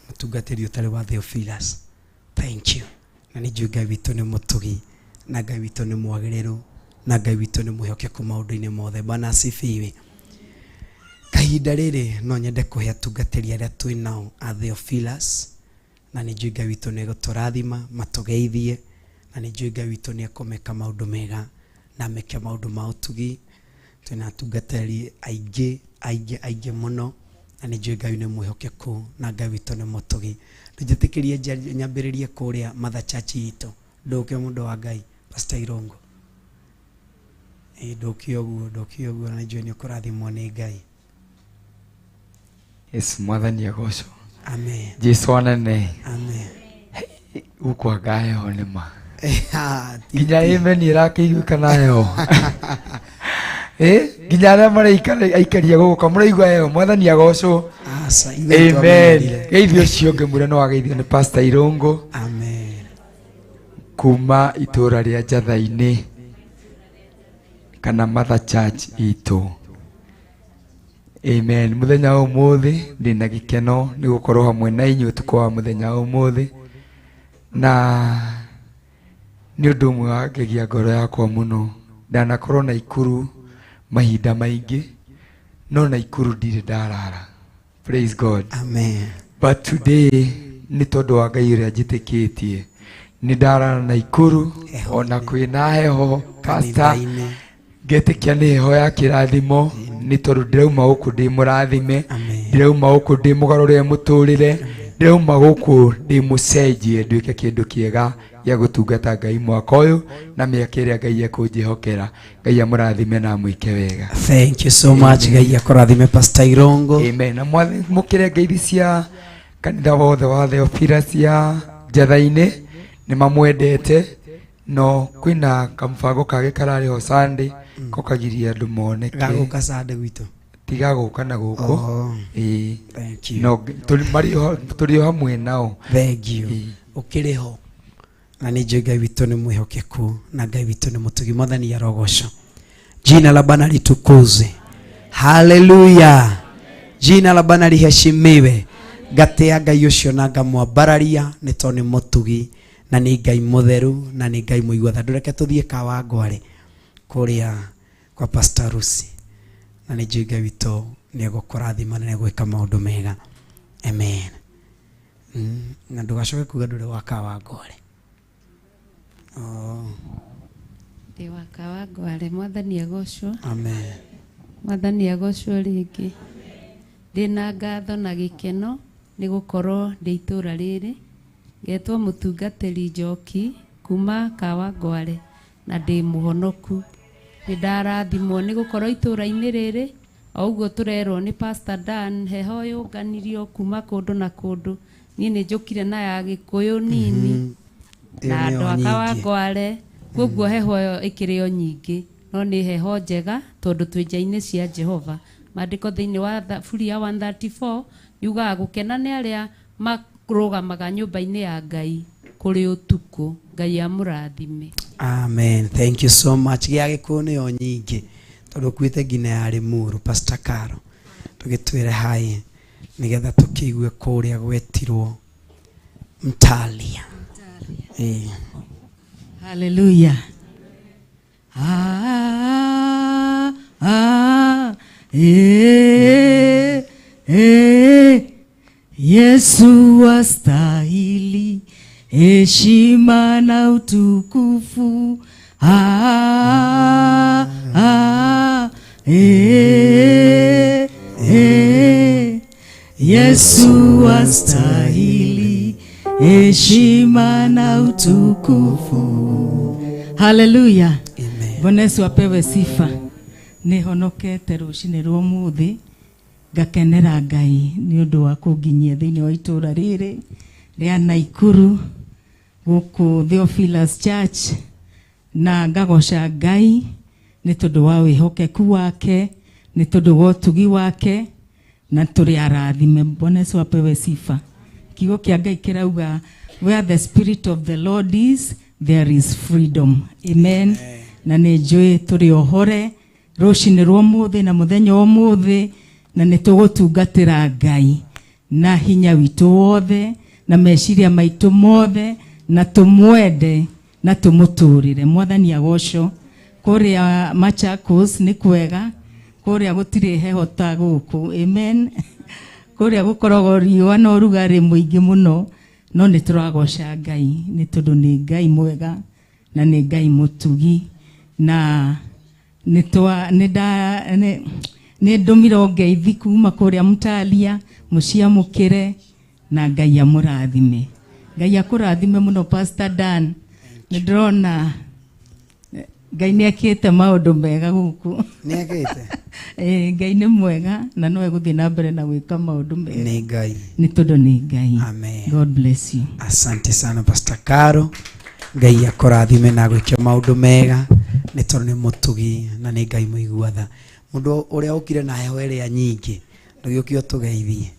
Mũtungatĩri ũtarĩ wa Theophilus. Thank you. Na nĩ njũĩ Ngai witũ nĩ mũtugi, na Ngai witũ nĩ mwagĩrĩru, na Ngai witũ nĩ mwĩhokeku maũndũ-inĩ mothe. Bwana asifiwe. Kahinda rĩrĩ no nyende kũhe atungatĩri arĩa twĩ nao a Theophilus, na nĩ njũĩ Ngai witũ nĩ egũtũrathima, matũgeithie, na nĩ njũĩ Ngai witũ nĩ ekũmeka maũndũ mega na ameke maũndũ ma ũtugi. Twĩna atungatĩri aingĩ, aingĩ, aingĩ mũno, na nĩ njũĩ Ngai nĩ mwĩhokeku na Ngai witũ nĩ mũtugi. Ndũnjĩtĩkĩrie nyambĩrĩrie kũrĩa Mother Church itũ. Ndũke mũndũ wa Ngai, Pastor Irungu. Ndũke ũguo, ndũke ũguo, na nĩ njũĩ nĩ ũkũrathimwo nĩ Ngai. Yesu Mwathani agocwo. Amen. Jesu anene. Amen. Gũkũ anga heho nĩ ma. Nginya amen ĩrakĩiguĩka na heho. Nginya arĩa maraikara aikaria gũkũ mũraigua heho mwathani agocwo. Aca, ithuĩ Amen. nĩtwamenyerire. Geithio ũcio ũngĩ mwĩre no wageithio nĩ Pastor Irũngũ Amen. kuma itũra rĩa Njatha-inĩ kana Mother Church itũ. Amen. Mũthenya wa ũmũthĩ ndĩna gĩkeno nĩ gũkorwo hamwe na inyuĩ ũtukũ wa mũthenya wa ũmũthĩ, na nĩ ũndũ ũmwe wangegia ngoro yakwa mũno. Ndanakorwo Naikuru mahinda maingĩ, no Naikuru ndirĩ ndarara. Praise God. Amen. But today nĩ tondũ wa Ngai ũrĩa njĩtĩkĩtie nĩ ndarara Naikuru ona kwĩna heho pastor, Kanitha-inĩ. ngetĩkia nĩ heho ya kĩrathimo nĩ tondũ ndĩrauma gũkũ ndĩ mũrathime, Amen. ndĩrauma gũkũ ndĩ mũgarũre mũtũrĩre, ndĩrauma gũkũ ndĩ mũcenjie nduĩke kĩndũ kĩega gĩa gũtungata Ngai mwaka ũyũ na mĩaka ĩrĩa Ngai ekũnjĩhokera. Ngai amũrathime na amwĩke wega. Thank you so much. Ngai akũrathime Pastor Irũngũ. Amen. Na mwamũkĩre ngeithi cia kanitha wothe wa Theophilus ya Njatha-inĩ, nĩ mamwendete, no kwĩna kamũbango kangĩ kararĩ ho Sunday ko kagiria andũ moneke. Gagũka Sunday gwitũ. Tiga gũka na gũkũ. Oh. Ĩĩ. Thank you. No, marĩ ho, tũrĩ o hamwe nao. Thank you. Ĩĩ. Ũkĩrĩ ho. Na nĩ njũĩ Ngai witũ nĩ mwĩhokeku na Ngai witũ nĩ mũtugi. Mwathani arogocwo. Jina la Bwana litukuzwe. Haleluya. Jina la Bwana liheshimiwe. Ngatia Ngai ũcio na ngamwambararia nĩ tondũ nĩ mũtugi na nĩ Ngai mũtheru na nĩ Ngai mũigua tha. Ndũreke tũthiĩ Kawangware kũrĩa kwa Pastor Lucy, na nĩ njũĩ Ngai witũ nĩ egũkũrathima na nĩ egwĩka maũndũ mega. Amen. Na ndũgacoke kuga ndũrĩ wa Kawangware. Oh. Ndĩ wa Kawangware, mwathani agocwo. Amen. Mwathani agocwo rĩngĩ. Ndĩna ngatho na gĩkeno nĩ gũkorwo ndĩ itũũra rĩrĩ. Ngetwo mũtungatĩri Njoki kuma Kawangware na ndĩ mũhonoku. Nĩ ndarathimwo nĩ gũkorwo itũũra-inĩ rĩrĩ, o ũguo tũrerwo nĩ Pastor Dan, heho yũnganirio kuma kũndũ na kũndũ. Niĩ nĩ njũkire na ya Gĩkũyũ nini na Ĩyo nĩyo andũ a nyingĩ. Kawangware, koguo heho ĩyo ĩkĩrĩ o nyingĩ, no nĩ heho njega tondũ twĩ nja-inĩ cia Jehova. Maandĩko thĩinĩ wa Thaburi ya 134 yugaga gũkena nĩ arĩa marũgamaga nyũmba-inĩ ya Ngai kũrĩ ũtukũ. Ngai amũrathime. Amen. Thank you so much. Gĩa Gĩkũyũ nĩyo nyingĩ tondũ ũkuĩte nginya ya Limuru. Pastor Caro, tũgĩtwĩre hai nĩgetha tũkĩigue kũrĩa gwetirwo Mtalia. Ĩĩ. Hallelujah. Ah, ah, eh, eh. Yesu astahili heshima na utukufu. Ah, ah, eh, eh. Yesu astahili heshima na utukufu. Haleluya. Amen. Bwana Yesu apewe sifa. Nĩ honokete rũcinĩ rwa ũmũthĩ ngakenera Ngai nĩ ũndũ wa kũnginyia thĩinĩ wa itũũra rĩrĩ rĩa Naikuru gũkũ Theophilus Church, na ngagoca Ngai nĩ tondũ wa wĩhokeku wake, nĩ tondũ wa ũtugi wake, na tũrĩ arathime. Bwana Yesu apewe sifa. Kiugo kĩa Ngai kĩrauga where the spirit of the Lord is there is freedom. Amen. Na nĩ njũĩ tũrĩ ohore rũcinĩ rwa ũmũthĩ na mũthenya wa ũmũthĩ, na nĩ tũgũtungatĩra Ngai na hinya witũ wothe na meciria maitũ mothe, na tũmwende na tũmũtũrĩre. Mwathani agocwo. Kũrĩa Machakos nĩ kwega, kũrĩa gũtirĩ heho ta gũkũ. Amen. Kũrĩa gũkoragwo riũa na ũrugarĩ mũingĩ mũno, no nĩ tũragoca Ngai nĩ tondũ nĩ Ngai mwega na nĩ Ngai mũtugi, na nĩ ndũmire ngeithi kuma kũrĩa Mtalia, mũciamũkĩre na Ngai amũrathime. Ngai akũrathime mũno Pastor Dan. Nĩ ndĩrona Ngai nĩ ekĩte maũndũ mega gũkũ. Nĩ ekĩte? Ngai nĩ mwega na no egũthiĩ na mbere na gwĩka maũndũ mega. Nĩ Ngai. Nĩ tondũ nĩ Ngai. Amen. God bless you. Asante sana Pastor Caro. Ngai akũrathime na agwĩke maũndũ mega nĩ tondũ nĩ mũtugi na nĩ Ngai mũigua tha. Mũndũ ũrĩa ũkire na heho ĩrĩa nyingĩ ndũgĩũke ũtũgeithie.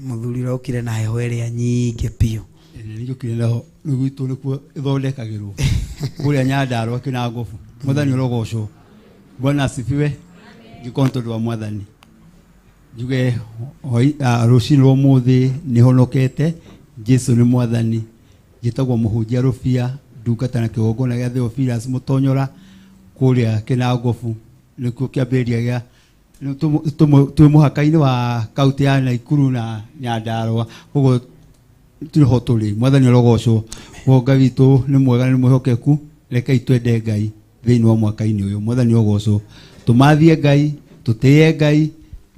Mũthuri ũrĩa ũkire na heho ĩrĩa nyingĩ biũ. Nĩ naho nĩ gwitũ nĩkuo ĩthondekagĩrwo kũrĩa Nyandarũa kĩna ngobu. Mwathani ũrogocwo. Bwana asifiwe. Ngĩkorwo nĩ tondũ wa Mwathani. Njuge rũcinĩ rwa ũmũthĩ nĩ honokete. Jesu nĩ Mwathani. Njĩtagwo Mũhunjia Rũbia, ndungata na kĩgongona gĩa Theophilus Mũtonyora kũrĩa Kĩnangobu. Nĩkuo kĩambĩrĩria gĩa twĩ mũhaka-inĩ wa kaunti ya Naikuru na Nyandarũa. Koguo tũrĩ tũrĩ. Mwathani ũrogocwo. Koguo Ngai witũ nĩ mwega na nĩ mwĩhokeku. Rekei twende Ngai thĩinĩ wa mwaka-inĩ ũyũ. Mwathani ũrogocwo. Tũmathie Ngai, tũtĩe Ngai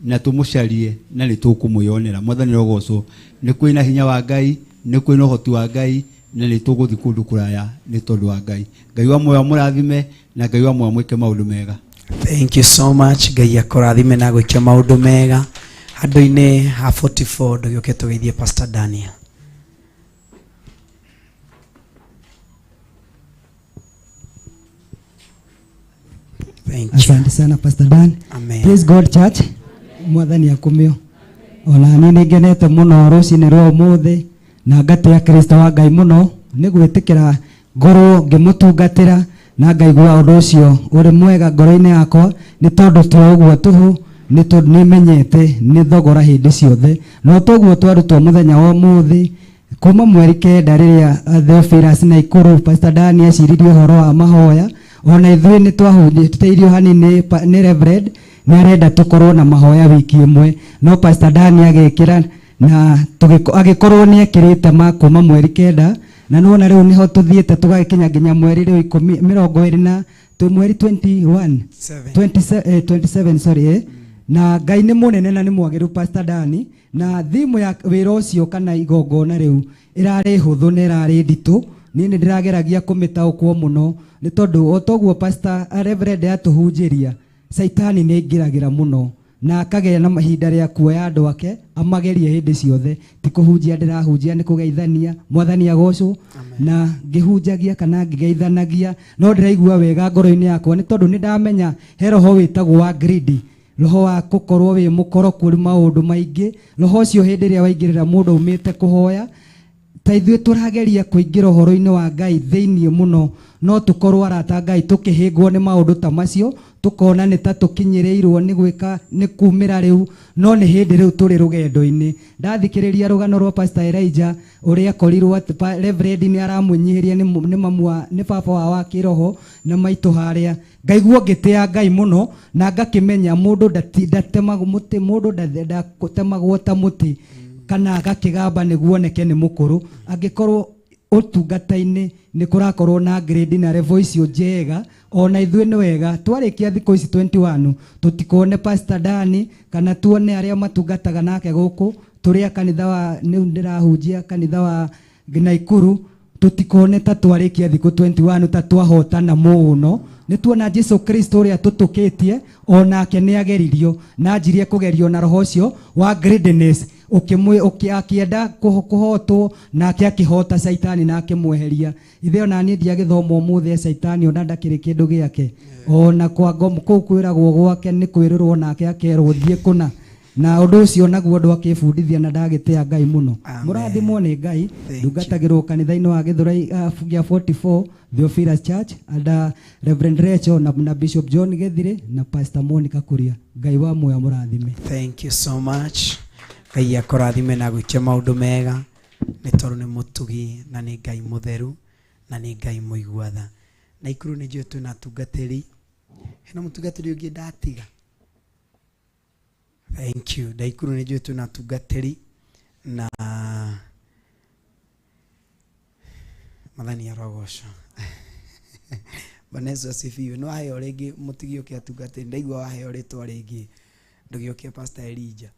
na tũmũcarie na nĩ tũkũmwĩyonera. Mwathani ũrogocwo. Nĩ kwĩna hinya wa Ngai, nĩ kwĩna ũhoti wa Ngai na nĩ tũgũthiĩ kũndũ kũraya nĩ tondũ wa Ngai. Ngai wa muoyo amũrathime na Ngai wa muoyo amwĩke maũndũ mega. Thank you so much. Ngai akũrathime na gwĩke maũndũ mega. Handũ-inĩ ha 44 ndũgĩũke tũgeithie Pastor Daniel. Thank you. Asante sana Pastor Dan. Amen. Praise God Church. Mwathani akumio. Ona niĩ nĩ ngenete mũno rũcinĩ rwa ũmũthĩ na ngatĩa Kristo wa Ngai mũno nĩ gwĩtĩkĩra ngorwo ngĩmũtungatĩra na ngaigua ũndũ ũcio ũrĩ mwega ngoro-inĩ yakwa nĩ tondũ to ũguo tũhũ nĩ tondũ nĩ menyete nĩ thogora hĩndĩ ciothe no toguo twarutwo mũthenya wa ũmũthĩ kuma mweri 9 rĩrĩa Theophilus Naikuru Pastor Dan aciririe ũhoro wa mahoya ona ithuĩ nĩ twahunjĩtĩirio hanini nĩ Reverend nĩ arenda tũkorwo na mahoya wiki ĩmwe no Pastor Dan agĩkĩra na agĩkorwo nĩ ekĩrĩte ma kuma mweri 9 na nĩwona rĩu nĩho tũthiĩte tũgagĩkinya nginya mweri rĩu 20 na mweri 21 27 sorry na Ngai nĩ mũnene na nĩ mwagĩrĩru Pastor Dan na thimu ya wĩra ũcio kana igongona rĩu ĩrarĩ hũthũ na ĩrarĩ nditũ niĩ nĩ ndĩrageragia kũmĩtaũkwo mũno nĩ tondũ o toguo Pastor Reverend atũhunjĩria Caitani nĩ aingĩragĩra mũno na akagĩa na mahinda rĩa kuoya andũ ake amagerie hĩndĩ ciothe ti kũhunjia ndĩrahunjia nĩ kũgeithania Mwathani agocwo na ngĩhunjagia kana ngĩgeithanagia no ndĩraigua wega ngoro-inĩ yakwa nĩ tondũ nĩ ndamenya he roho wĩtagwo wa greedy roho wa gũkorwo wĩ mũkoroku maũndũ maingĩ roho ũcio hĩndĩ ĩrĩa waingĩrĩra mũndũ aumĩte kũhoya ta ithuĩ tũrageria kũingĩra ũhoro-inĩ wa Ngai thĩinĩ mũno no tũkorwo arata Ngai tũkĩhĩngwo nĩ maũndũ ta macio tũkona nĩ ta tũkinyĩrĩirwo nĩ gwĩka nĩ kumĩra rĩu no nĩ hĩndĩ rĩu tũrĩ rũgendo-inĩ ndathikĩrĩria rũgano rwa Pastor Elijah ũrĩa akorirwo atĩ Reverend nĩ aramwĩnyihĩria nĩ mamu wa nĩ baba wa wa kĩroho na maitũ harĩa ngaigua ngĩtĩa Ngai mũno na ngakĩmenya mũndũ ndatemagwo mũtĩ mũndũ ndatemagwo ta mũtĩ kana agakĩgamba nĩguo oneke nĩ mũkũrũ angĩkorwo ũtungata-inĩ nĩ kũrakorwo na grade na level icio njega ona ithuĩ nĩ wega twarĩkia thikũ ici 21 tũtikone Pastor Dani kana tuone arĩa matungataga nake gũkũ tũrĩa kanitha wa nĩ ndĩrahunjia kanitha wa Naikuru tũtikone ta twarĩkia thikũ 21 ta twahotana mũno nĩ tuona Jesu Kristo ũrĩa tũtũkĩtie onake nĩ ageririo na anjirie kũgerio na roho ũcio wa greediness akĩenda kũhotwo nake akĩhota Caitani na akĩmweheria ithe ona niĩ ndiagĩthoma ũmũthĩ Caitani ona ndakĩrĩ kĩndũ gĩake ona kwa kũu kwĩragwo gwake nĩ kwĩrĩrwo nake akerwo thiĩ kũna na ũndũ ũcio naguo andũ akĩbundithia na ndagĩtĩa Ngai mũno mũrathimwo nĩ Ngai ndungatagĩrwo kanitha-inĩ wa Gĩthũrai gĩa 44 Theophilus Church under Reverend Rachel na Bishop John Gethire na Pastor Monica Kuria Ngai wa muoyo mũrathime. Thank you so much. Ngai akũrathime na gwĩke maũndũ mega nĩ tondũ nĩ mũtugi na nĩ Ngai mũtheru na nĩ Ngai mũigua tha. Naikuru nĩ njũĩ twĩna atungatĩri hena mũtungatĩri ũngĩ ndatiga. Thank you. Naikuru nĩ njũĩ twĩna atungatĩri na Mwathani arogocwo. Bwana Yesu asifiwe. No waheo rĩngĩ mũtigĩũke atungatĩri ndaigua waheo rĩtwa rĩngĩ ndũgĩũke Pastor Elijah.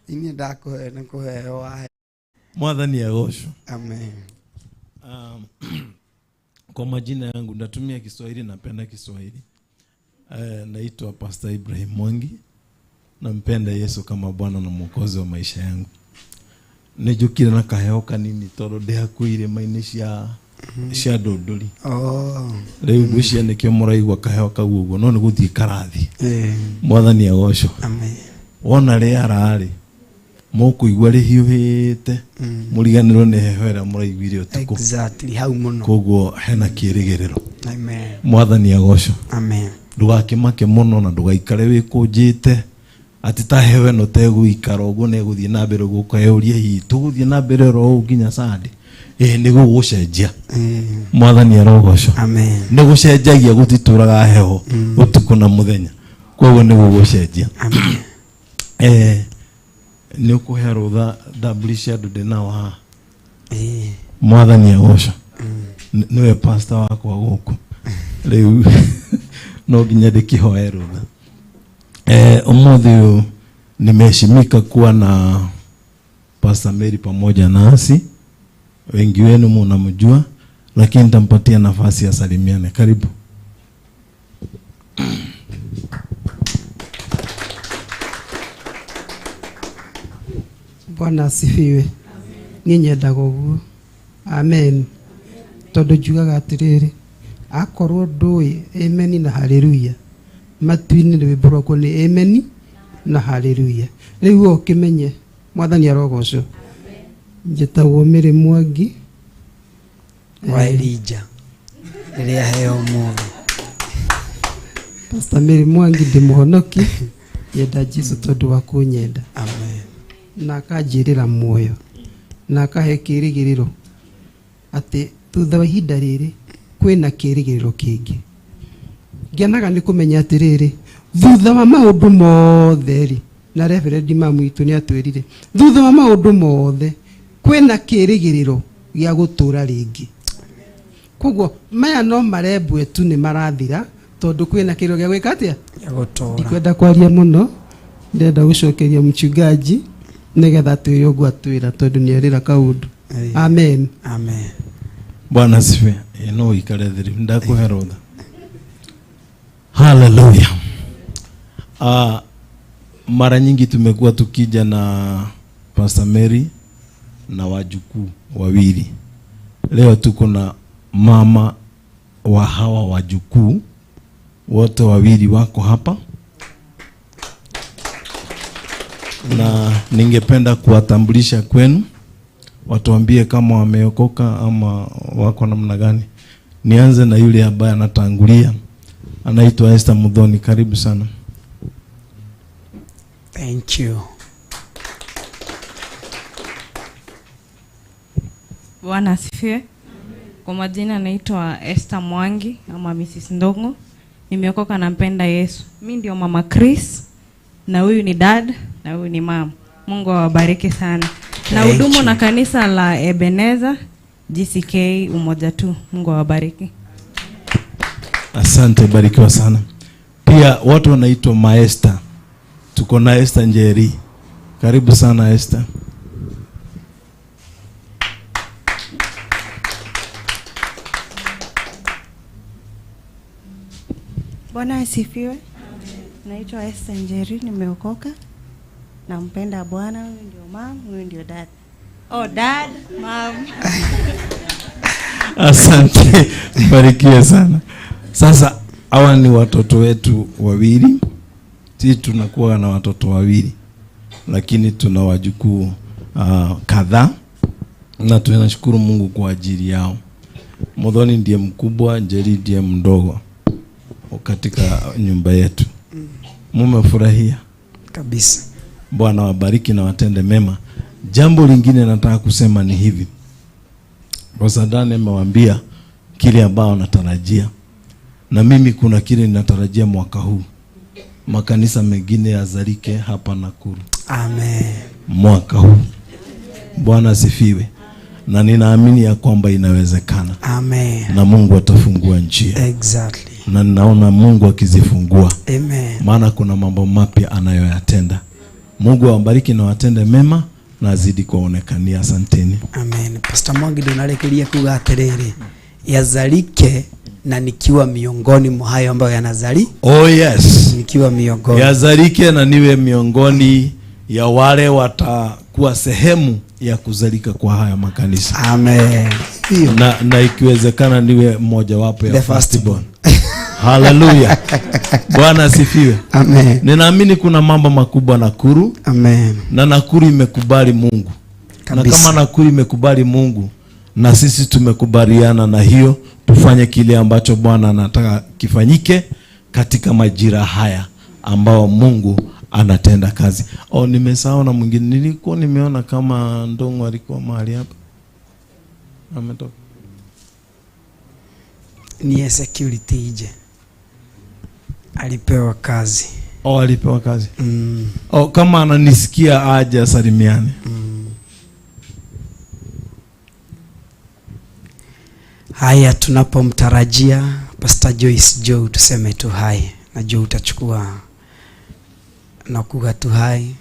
Ini ndakũhe nĩ kũheo wahe. Mwathani agocwo. Amen. Kwa majina yangu natumia Kiswahili, napenda Kiswahili. Naitwa Pastor Ibrahim Mwangi. Nampenda Yesu kama Bwana na Mwokozi wa maisha yangu. Nĩnjũkire na kaheo kanini tondũ ndĩ hakuhĩ irĩma-inĩ cia Cia ndũndũri. Oh. Rĩu ngwĩciria nĩkĩo mũraigua kaheo kau ũguo, no nĩ gũthiĩ karathiĩ. Eh. Mwathani agocwo. Amen. Wona rĩara rĩ, mũkũigua rĩhiũhĩte, mũriganĩrwo nĩ heho ĩrĩa mũraiguire ũtukũ. Exactly, hau mũno. Koguo hena kĩrĩgĩrĩro. Amen. Mwathani agocwo. Amen. Ndũgakĩmake mũno na ndũgaikare wĩkũnjĩte atĩ ta heho ĩno tegũikara ũguo na ĩgũthiĩ na mbere ũguo, ũkeyũria hihi tũgũthiĩ na mbere oro ũũ nginya Sunday? Ĩĩ, nĩ gũgũcenjia. Mwathani arogocwo. Amen. Nĩ gũcenjagia, gũtitũraga heho ũtukũ na mũthenya, koguo nĩ gũgũcenjia. Eh, nĩ ũkũhe rũtha ndambulice andũ ndĩ nao haha. Mwathani agocwo. Nĩwe pastor wakwa gũkũ rĩu, no nginya ndĩkĩhoe rũtha. Eh, ũmũthĩ ũyũ nimeheshimika kuwa na Pastor Mary pamoja nasi. Wengi wenu munamjua, lakini nitampatia nafasi asalimiane. Karibu. Bwana asifiwe. Niĩ nyendaga ũguo. Amen. Tondũ njugaga atĩrĩrĩ, akorwo ndũĩ amen na haleluya, matu-inĩ rwĩmbo rwakwa nĩ amen na haleluya. Rĩu we ũkĩmenye Mwathani arogocwo. Njĩtagwo Mary Mwangi wa Elijah rĩrĩa heo ũmũthĩ. Pastor Mary Mwangi, ndĩ mũhonoki, nyenda Jesu tondũ wa kũnyenda. Amen. Na akanjĩrĩra muoyo na akahe kĩrĩgĩrĩro atĩ thutha wa ihinda rĩrĩ kwĩna kĩrĩgĩrĩro kĩngĩ. Ngenaga nĩ kũmenya atĩrĩrĩ, thutha wa maũndũ mothe rĩ, na Reverend mamu witũ nĩ atwĩrire, thutha wa maũndũ mothe kwĩna kĩrĩgĩrĩro gĩa gũtũra rĩngĩ. Koguo maya no marembwe tu nĩ marathira, tondũ kwĩna kĩrĩro gĩa gwĩka atĩa? Gĩa gũtũra. Ndikwenda kwaria mũno, ndĩrenda gũcokeria mchungaji nĩgetha atwĩre ũguo atwĩra, tondũ nĩ erĩra kaũndũ. Amen. Amen. Bwana asifiwe. Eh, no ũikare thĩ rĩu, ndakũhe rũtha. Haleluya. Mara nyingi tumekuwa tukija na Pastor Mary na wajukuu wawili. Leo tuko na mama wa hawa wajukuu wote wawili wako hapa, na ningependa kuwatambulisha kwenu, watuambie kama wameokoka ama wako namna gani. Nianze na yule ambaye anatangulia, anaitwa Esther Muthoni. Karibu sana. Thank you. Bwana asifiwe. Kwa majina naitwa Esther Mwangi ama Mrs. Ndongo. Nimeokoka na mpenda Yesu. Mimi ndio mama Chris, na huyu ni dad na huyu ni mama. Mungu awabariki sana. Na Thank hudumu you. na kanisa la Ebenezer GCK Umoja Tu. Mungu awabariki. Asante, barikiwa sana. Pia watu wanaitwa Maesta. Tuko na Esther Njeri. Karibu sana Esther. Bwana asifiwe. Naitwa Esther Njeri, nimeokoka. Nampenda Bwana. Huyu ndio mom, huyu ndio dad. Oh, dad, mom. Asante, barikiwe sana. Sasa hawa ni watoto wetu wawili. Sisi tunakuwa na watoto wawili, lakini tuna wajukuu kadhaa, na tunashukuru Mungu kwa ajili yao. Muthoni ndiye mkubwa, Njeri ndiye mdogo katika nyumba yetu. Mumefurahia? Kabisa. Bwana wabariki na watende mema. Jambo lingine nataka kusema ni hivi. Rosadani amewaambia kile ambao natarajia, na mimi kuna kile ninatarajia mwaka huu. Makanisa mengine yazalike hapa Nakuru. Amen. Mwaka huu. Bwana asifiwe. Na ninaamini ya kwamba inawezekana. Amen. Na Mungu atafungua njia. Exactly. Na ninaona Mungu akizifungua. Amen. Maana kuna mambo mapya anayoyatenda. Mungu awabariki na watende mema na azidi kuwaonekania. Asanteni. Amen. Pastor Mwangi ndunarikiria kuga atiriri, yazalike na nikiwa miongoni mwa hayo ambayo yanazali. Oh yes. Nikiwa miongoni. Yazalike na niwe miongoni ya wale watakuwa sehemu ya kuzalika kwa haya makanisa. Amen. Na ikiwezekana niwe mmojawapo ya The first firstborn. Haleluya. Bwana asifiwe. Amen. Ninaamini kuna mambo makubwa Nakuru. Amen. Na Nakuru imekubali Mungu. Na Kabisa. kama Nakuru imekubali Mungu, na sisi tumekubaliana na hiyo, tufanye kile ambacho Bwana anataka kifanyike katika majira haya ambao Mungu anatenda kazi. Oh, nimesahau na mwingine. Nilikuwa nimeona kama Ndongo alikuwa mahali hapa. Ametoka. Ni security ije. Alipewa kazi. Oh, alipewa kazi. Oh, kama ananisikia aje asalimiane. Haya, tunapomtarajia Pastor Joyce Joe, tuseme tu hai. Najua utachukua na kuga tu hai.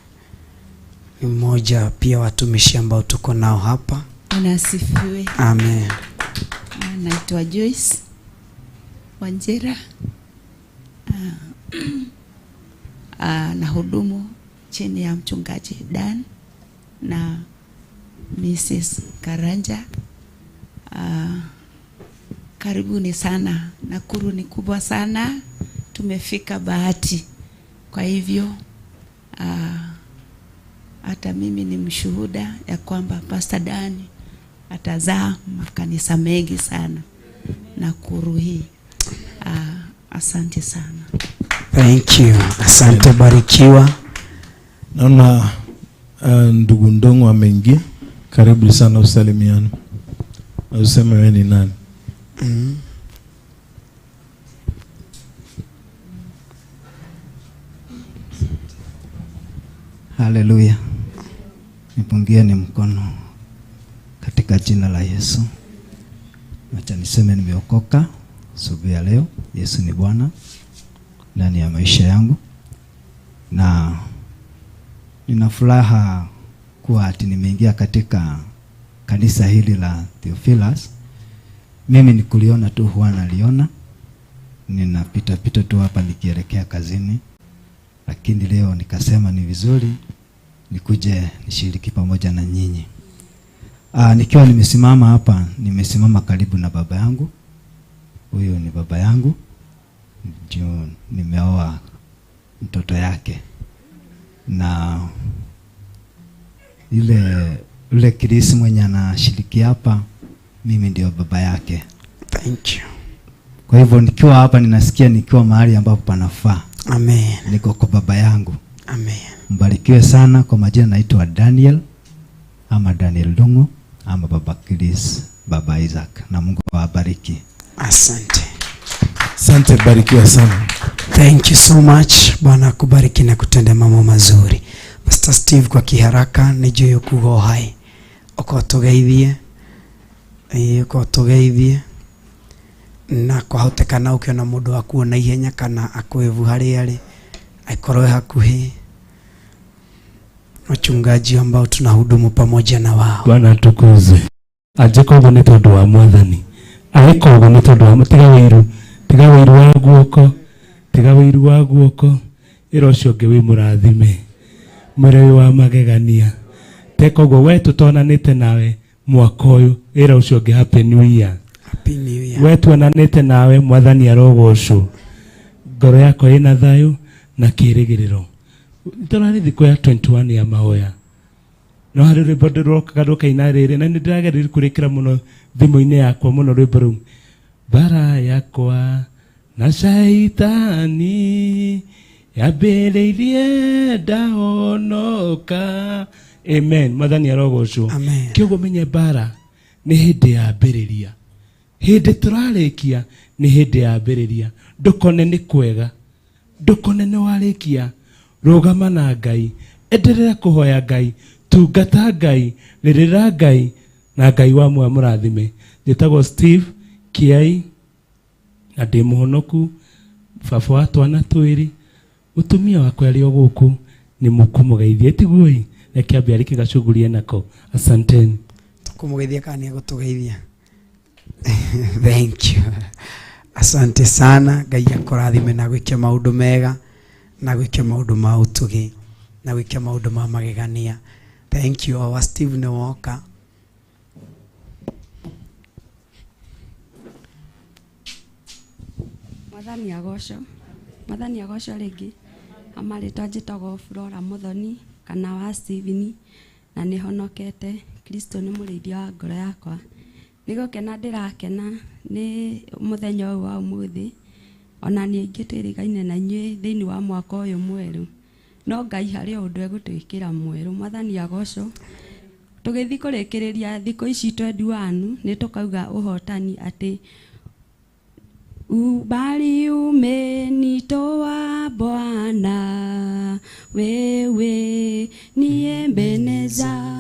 Ni mmoja pia watumishi ambao tuko nao hapa. Bwana asifiwe. Amen. Naitwa Joyce Wanjera. Nahudumu chini ya mchungaji Dan na Mrs. Karanja. Karibuni sana. Nakuru ni kubwa sana. Tumefika bahati. Kwa hivyo hata mimi ni mshuhuda ya kwamba Pastor Dan atazaa makanisa mengi sana Nakuru hii. Asante sana. Thank you. Asante, barikiwa. Naona ndugu Ndongo ameingia. Karibu sana, usalimiane. Na useme wewe ni nani. Haleluya. Nipungieni mkono katika jina la Yesu. Acha niseme nimeokoka asubuhi ya leo. Yesu ni Bwana ndani ya maisha yangu. Na nina furaha kuwa ati nimeingia katika kanisa hili la Theophilus. Mimi ni kuliona tu huwa naliona. Ninapita pita tu hapa nikielekea kazini. Lakini leo nikasema ni vizuri nikuje nishiriki pamoja na nyinyi. Nikiwa nimesimama hapa, nimesimama karibu na baba yangu. Huyu ni baba yangu. Ndio nimeoa mtoto yake. Na ile Chris mwenye anashiriki hapa, mimi ndio baba yake. Thank you. Kwa hivyo nikiwa hapa ninasikia nikiwa mahali ambapo panafaa. Amen. Niko kwa baba yangu. Amen. Mbarikiwe sana. Kwa majina naitwa Daniel ama Daniel Ndung'u ama Baba Chris, Baba Isaac, na Mungu awabariki. Asante. Asante, barikiwa sana. Thank you so much. Bwana akubariki na kutenda mambo mazuri. Pastor Steve, kwa kiharaka nijue kugo hai. Ukotugeithie. Ukotugeithie. Na kwahotekana ukiona mundu akuona ihenya kana akwevu haria ari, aikorwe hakuhi. Wachungaji ambao tunahudumu pamoja na wao. Bwana atukuzwe. Anjĩka ũguo nĩ tondũ wa Mwathani. Agĩka ũguo nĩ tondũ wa tiga wĩiru, tiga wĩiru wa guoko, tiga wĩiru wa guoko. Ĩra ũcio ũngĩ wĩ mũrathime, mwĩre wĩ wa magegania. Teka ũguo we tũtonanĩte nawe mwaka ũyũ, ĩra ũcio ũngĩ happy new year. Happy new year. We tuonanĩte nawe, Mwathani arogocwo. Ngoro yakwa ĩna thayũ na kĩĩrĩgĩrĩro. Tũrarĩ thikũ ya 21 ya mahoya. No harĩ rwĩmbo ndĩrokaga rũkaina rĩrĩ, na nĩ ndĩrageria kũrĩkĩra mũno thimũ-inĩ yakwa mũno rwĩmbo rũu. Bara yakwa na shaitani yambĩrĩirie ndahonoka. Amen. Mwathani arogocwo. Amen. Kĩoguo menye bara nĩ hĩndĩ yambĩrĩria. Hĩndĩ tũrarĩkia nĩ hĩndĩ yambĩrĩria. Ndũkone nĩ kwega, ndũkone nĩ warĩkia. Rũgama na Ngai, endelea kũhoya Ngai, tungata Ngai, rĩrĩra Ngai, na Ngai wa muoyo mũrathime. Njĩtagwo Steve Kiai na ndĩ mũhonoku, baba wa twana twĩrĩ. Mũtumia wakwa arĩ o gũkũ, nĩ mũkũmũgeithia, tiguo ĩ? Reke ambe arĩkie gacũgurie nako. Asanteni. Tũkũmũgeithia kana nĩ egũtũgeithia? Thank you. Asante sana. Ngai akũrathime na gwĩke maũndũ mega, na gwĩke maũndũ ma ũtugi, na gwĩke maũndũ ma magegania. Thank you our Steve nĩ woka. Mwathani agocwo. Mwathani agocwo rĩngĩ. Amarĩtwa njĩtagwo Flora Mũthoni kana wa Steven na nĩ honokete. Kristo nĩ mũrĩithia wa ngoro yakwa. Nĩ gũkena ndĩrakena nĩ mũthenya ũyũ wa ũmũthĩ. Ona niĩ ingĩ twĩrĩgaine na inyuĩ thĩinĩ wa mwaka ũyũ mwerũ. No Ngai harĩ o ũndũ egũtwĩkĩra mwerũ. Mwathani agocwo. Tũgĩthiĩ kũrĩkĩrĩria thikũ ici 21 nĩ tũkauga ũhotani atĩ Ubali umenitoa Bwana, wewe ni Ebeneza.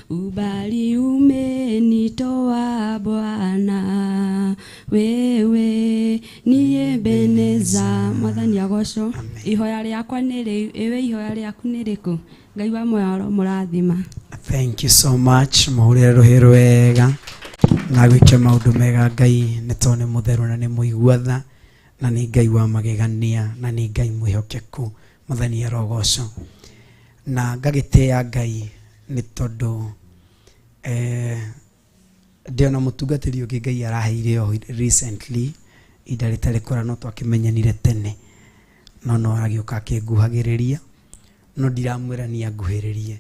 Ubali umenitoa Bwana, wewe ni Ebeneza. Mwathani agocwo. Ihoya rĩakwa nĩ rĩu, ĩwe ihoya rĩaku nĩ rĩkũ? Ngai wa muoyo aromũrathima. Thank you so much mũhũrĩre rũhĩ rwega na gwĩke maũndũ mega Ngai nĩ tondũ nĩ mũtheru na nĩ mũigua tha na nĩ Ngai wa magegania na nĩ Ngai mwĩhokeku. Mwathani arogocwo. Na ngagĩtĩĩa Ngai nĩ tondũ ndĩona mũtungatĩri ũngĩ Ngai araheire o recently ihinda rĩtarĩ kũra no twakĩmenyanire tene no no aragĩũka akĩnguhagĩrĩria no ndiramwĩra nĩ anguhĩrĩrie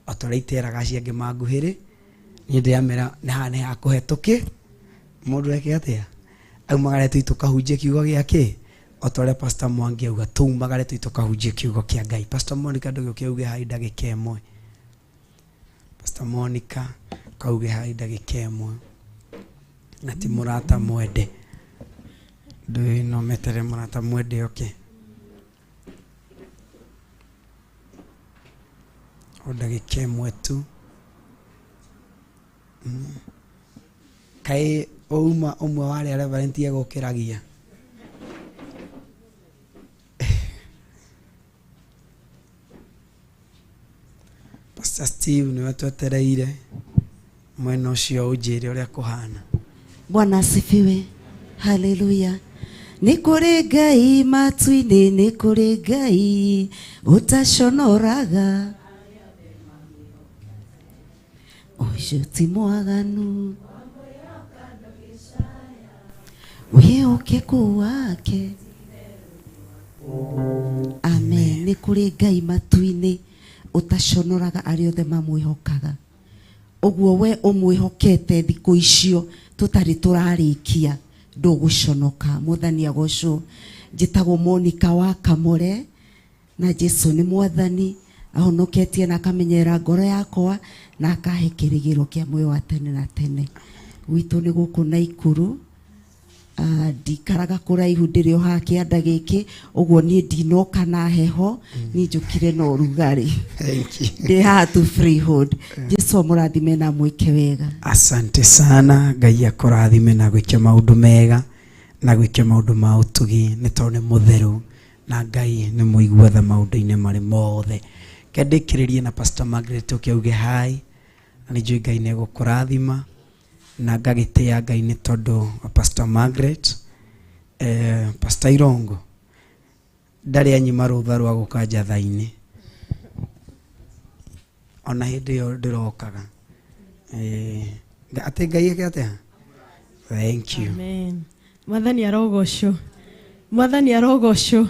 o ta ũrĩa iteraga acio angĩ manguhĩrĩ niĩ ndĩramera nĩ haha nĩ hakũhetũke mũndũ eke atĩa aumagare tũi tũkahunjie kiugo gĩake o ta ũrĩa Pastor Mwangi auga tũumagare tũi tũkahunjie kiugo kĩa Ngai. Pastor Monica ndũgĩũke uge hai ndagĩka ĩmwe. Pastor Monica kauge hai ndagĩka ĩmwe na ti mũrata mwende ndũĩ no metere mũrata mwende oke o ndagĩka ĩmwe tu. Kaĩ ũma ũmwe wa arĩa reverend egũkĩragia? Pastor Steve nĩwe twetereire mwena ũcio ũnjĩre ũrĩa kũhana. Bwana asifiwe. Haleluya. Nĩ kũrĩ Ngai matu-inĩ, nĩ kũrĩ Ngai ũtaconoraga. Ũcio ti mwaganu, wĩhokeku wake. Amen. Nĩ kũrĩ Ngai matu-inĩ ũtaconoraga arĩa othe mamwĩhokaga. Ũguo we ũmwĩhokete thikũ icio tũtarĩ tũrarĩkia ndũgũconoka. Mwathani agocwo. Njĩtagwo Monica wa Kamore na Jesu nĩ mwathani ahonoketie na akamenyerera ngoro yakwa na akahe kĩrĩgĩro kĩa muoyo wa tene na tene. Gwitũ nĩ gũkũ Naikuru. Ndikaraga kũraihu ndĩrĩ o haha kĩanda gĩkĩ ũguo niĩ ndinoka na heho niĩ njũkire na ũrugarĩ. Thank you. Ndĩ haha tu freehold. Jesu amũrathime na amwĩke wega. Asante sana. Ngai akũrathime na gwĩke maũndũ mega na gwĩke maũndũ ma ũtugi nĩ tondũ nĩ mũtheru na Ngai nĩ mũigua tha maũndũ-inĩ marĩ mothe. Ke ndĩkĩrĩrie na Pastor Margaret ũke auge hi na nĩ njũĩ Ngai nĩ egũkũrathima na ngagĩtĩĩa Ngai nĩ tondũ wa Pastor Margaret. Pastor Irongo ndarĩ anyima rũtha rwa gũka njatha-inĩ ona hĩndĩ ĩyo ndĩrokaga. Atĩ Ngai eke atĩa? Thank you. Amen. Mwathani arogocwo. Mwathani arogocwo.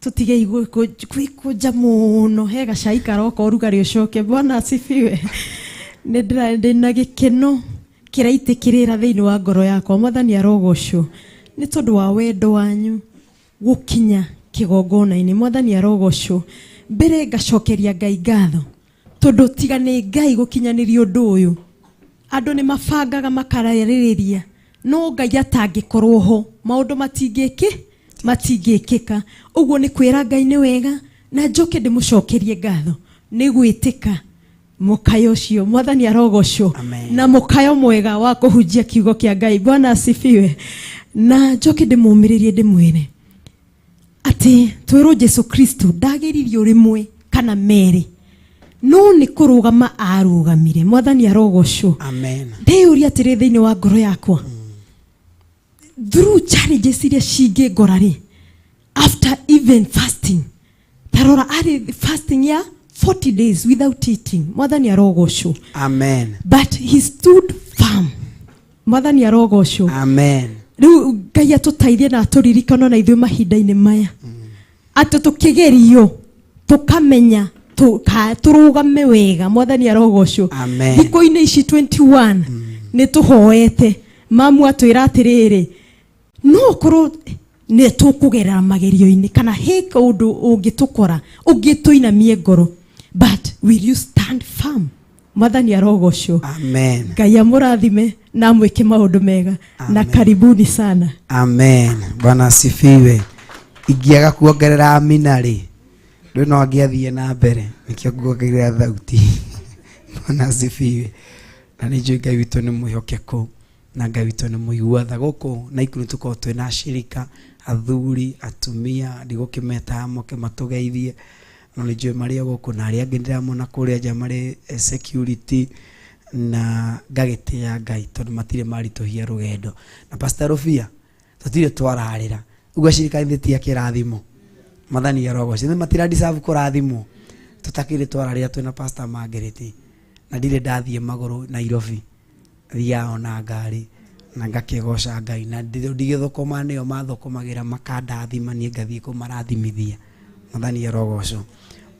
Tũtigei gwĩkũnja mũno he gacai karoka ũrugarĩ ũcoke. Bwana asifiwe. Nĩ ndĩna gĩkeno kĩraitĩkĩrĩra thĩinĩ wa ngoro yakwa. Mwathani arogocwo nĩ tondũ wa wendo wanyu gũkinya kĩgongona-inĩ. Mwathani arogocwo. Mbere ngacokeria Ngai ngatho tondũ tiga nĩ Ngai gũkinyanĩria ũndũ ũyũ andũ nĩ mabangaga makararĩrĩria no Ngai atangĩkorwo ho maũndũ matingĩkĩka. Ũguo nĩ kwĩra Ngai nĩ wega na njoke ndĩmũcokerie ngatho nĩ gwĩtĩka mũkayo ũcio. Mwathani arogocwo. Amen. Na mũkayo mwega wa kũhunjia kiugo kĩa Ngai. Bwana asifiwe. Na njoke ndĩmũmĩrĩrie ndĩmwĩre atĩ twĩrwo Jesu Kristo ndageririo rĩmwe kana merĩ no nĩ kũrũgama arũgamire. Mwathani arogocwo. Amen. Ndĩyũria atĩrĩ thĩinĩ wa ngoro yakwa through challenges iria cingĩngora rĩ after even fasting tarora arĩ fasting ya 40 days without eating. Mwathani arogocwo. Amen. But he stood firm. Mwathani arogocwo. Amen. Rĩu Ngai atũteithie na atũririkane na ithuĩ mahinda-inĩ maya, atĩ tũkĩgerio tũkamenya tũrũgame wega. Mwathani arogocwo. Amen. Thikũ-inĩ ici 21 nĩ tũhoete, mamu atwĩra atĩrĩrĩ, no ũkorwo nĩ tũkũgerera magerio-inĩ kana he kaũndũ ũngĩtũkora ũngĩtũinamie ngoro, but will you stand firm? Mwathani arogocwo. Amen. Ngai amũrathime na amwĩke maũndũ mega na karibuni sana. Amen. Bwana asifiwe. Ingĩaga kuongerera amina rĩ, ndũ no angĩathiĩ na mbere, nĩkĩo nguongerera thauti. Bwana asifiwe. Na nĩ njũĩ Ngai witũ nĩ mwĩhokeku na Ngai witũ nĩ mũigua tha. Gũkũ Naikuru tũkoragwo twĩna ashirika, athuri, atumia, ndigũkĩmeta moke matũgeithie, no nĩ njũĩ marĩ o gũkũ na arĩa angĩ ndĩramona kũrĩa nja marĩ security, na ngagĩtĩĩa Ngai tondũ matirĩ maritũhia rũgendo. Na Pastor Rũbia, tũtirĩ twararĩra ũguo ashirika ithe ti a kĩrathimo. Mwathani arogocwo. Nĩ matira deserve kũrathimwo. Tũtakĩrĩ twararĩra twĩna Pastor Margaret, na ndirĩ ndathiĩ magũrũ Nairobi, thiaga ona ngari na ngakĩgoca Ngai, na ndigĩthũkũma nĩo mathũkũmagĩra makandathima, niĩ ngathiĩ kũmarathimithia. Mwathani arogocwo.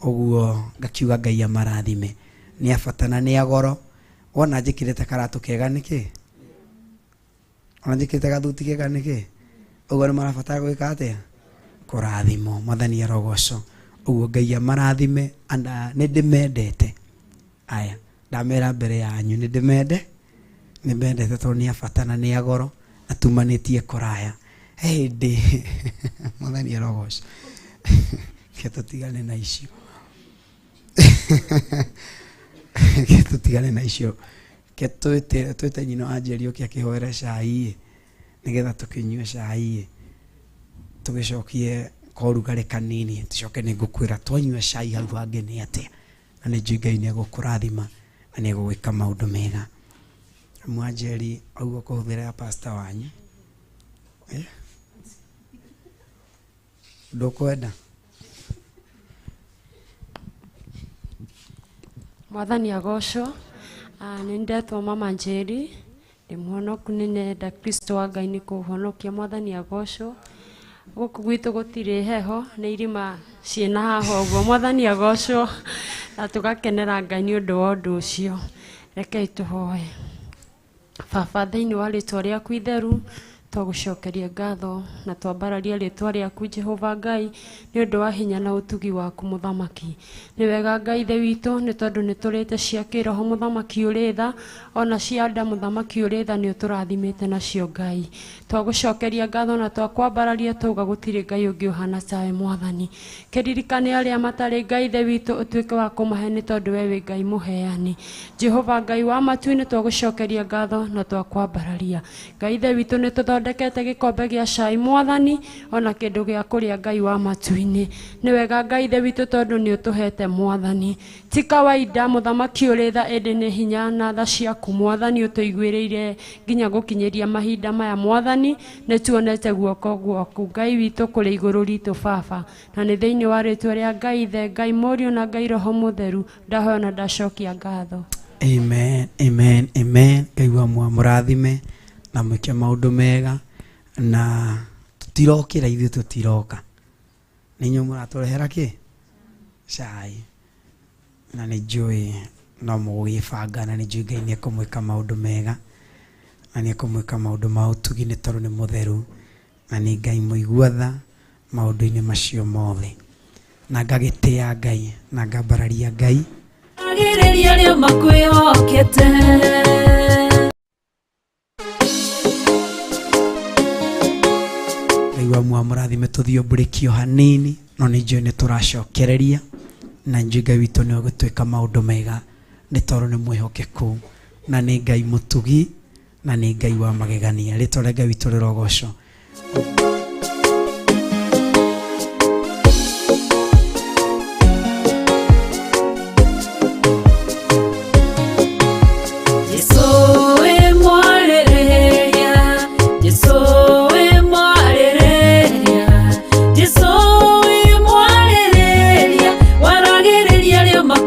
Ũguo ngakiuga Ngai amarathime, nĩ a bata na nĩ a goro. Wona njĩkĩrĩte karatũ kega nĩkĩ? Ona njĩkĩrĩte gathuti kega nĩkĩ? Ũguo nĩ marabatara gwĩka atĩa? Kũrathimwo. Mwathani arogocwo. Ũguo Ngai amarathime, anda nĩ ndĩmendete. Aya, ndamera mbere yanyu nĩ ndĩmende, nĩ mendete tondũ nĩ a bata na nĩ a goro, na tumanĩtie kũraya. He hĩndĩ Mwathani arogocwo. Reke tũtigane na icio. Reke tũtigane na icio. Reke twĩte nyina wa Njeri oke akĩhoere cai ĩ, nĩgetha tũkĩnyue cai ĩ, tũgĩcokie korugarĩ kanini, tũcoke nĩ ngũkwĩra twanyua cai hau hangĩ nĩ atĩa. Na nĩ njũĩ Ngai nĩ egũkũrathima na nĩ egũgwĩka maũndũ mega. Mwanjeri auga kũhũthĩra ya pastor wanyu. Ndũkwenda? Mwathani agocwo. Nĩ ndetwo Mama Njeri, ndĩ mũhonoku, nĩ nenda Kristo wa Ngai nĩ kũhonokia. Mwathani agocwo. Gũkũ gwitũ gũtirĩ heho, nĩ irima ciĩna haha ũguo. Mwathani agocwo na tũgakenera Ngai nĩ ũndũ wa ũndũ ũcio. Rekei tũhoe. Baba, thĩinĩ wa rĩtwa rĩaku itheru, twagũcokeria ngatho na twambararia rĩtwa rĩaku Jehova Ngai nĩ ũndũ wa hinya na ũtugi waku mũthamaki. Nĩ wega Ngai Ithe witũ, nĩ tondũ nĩ tũrĩte cia kĩroho mũthamaki ũrĩ tha, ona cia nda mũthamaki ũrĩ tha nĩ ũtũrathimĩte nacio Ngai. Twagũcokeria ngatho na twakwambararia tauga gũtirĩ Ngai ũngĩ ũhana tawe mwathani. Kĩririkane arĩa matarĩ Ngai Ithe witũ ũtuĩke wa kũmahe nĩ tondũ we wĩ Ngai mũheani. Jehova Ngai wa matu-inĩ twagũcokeria ngatho na twakwambararia. Ngai Ithe witũ nĩ tũthondekete gĩkombe gĩa cai mwathani, ona kĩndũ gĩa kũrĩa Ngai wa matu-inĩ. Nĩ wega Ngai Ithe witũ tondũ nĩ ũtũhete mwathani. Ti kawaida mũthamaki ũrĩ tha ĩndĩ nĩ hinya na tha ciaku mwathani ũtũiguĩrĩire nginya gũkinyĩria mahinda maya mwathani. Nĩ tuonete guoko gwaku Ngai witũ kũrĩ igũrũ ritũ baba, na nĩ thĩinĩ wa rĩtwa rĩa Ngai Ithe, Ngai Mũriũ na Ngai Roho Mũtheru ndahoya na ndacokia ngatho. Amen, amen, amen. Ngai wa mũrathime na mwĩke maũndũ mega, na tũtirokĩra ithuĩ tũtiroka. Nĩ inyuĩ mũratũrehera kĩ? Cai. Na nĩ njũĩ no mũgũgĩbanga, na nĩ njũĩ Ngai nĩ ekũmwĩka maũndũ mega, na nĩ ekũmwĩka maũndũ ma ũtugi nĩ tondũ nĩ mũtheru, na nĩ Ngai mũigua tha maũndũ-inĩ macio mothe. Na ngagĩtĩa Ngai na ngambararia Ngai. Agĩrĩria arĩa makwĩhokete. Ngai wa mũrathime tũthiĩ break hanini, no nĩ njũĩ nĩ tũracokereria, na njũĩ Ngai witũ nĩ egũtwĩka maũndũ mega nĩ tondũ nĩ mwĩhokeku na nĩ Ngai mũtugi na nĩ Ngai wa magegania. Rĩtwa rĩa Ngai witũ rĩrogocwo. Jesu wĩ mwarĩrĩria, Jesu wĩ mwarĩrĩria, Jesu wĩ mwarĩrĩria, waragĩrĩria arĩa makwĩhokete.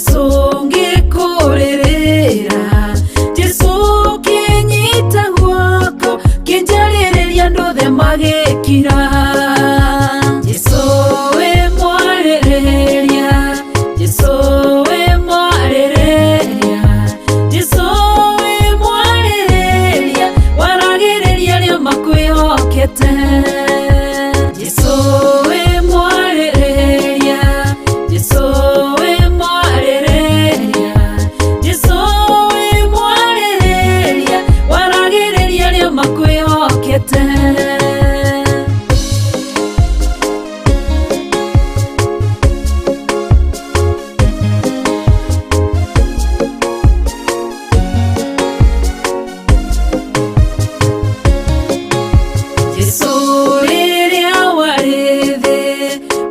Jesu ngĩkũrĩrĩra Jesu kĩnyita guoko kĩnjarĩrĩria andũ othe magĩkira Jesu wĩ mwarĩrĩria Jesu wĩ mwarĩrĩria Jesu wĩ mwarĩrĩria waragĩrĩria arĩa makwĩhokete Jesu wĩ mwarĩrĩria Jesu wĩ mwarĩrĩria Jesu wĩ mwarĩrĩria waragĩrĩria arĩa makwĩhokete. Jesu rĩrĩa warĩ thĩ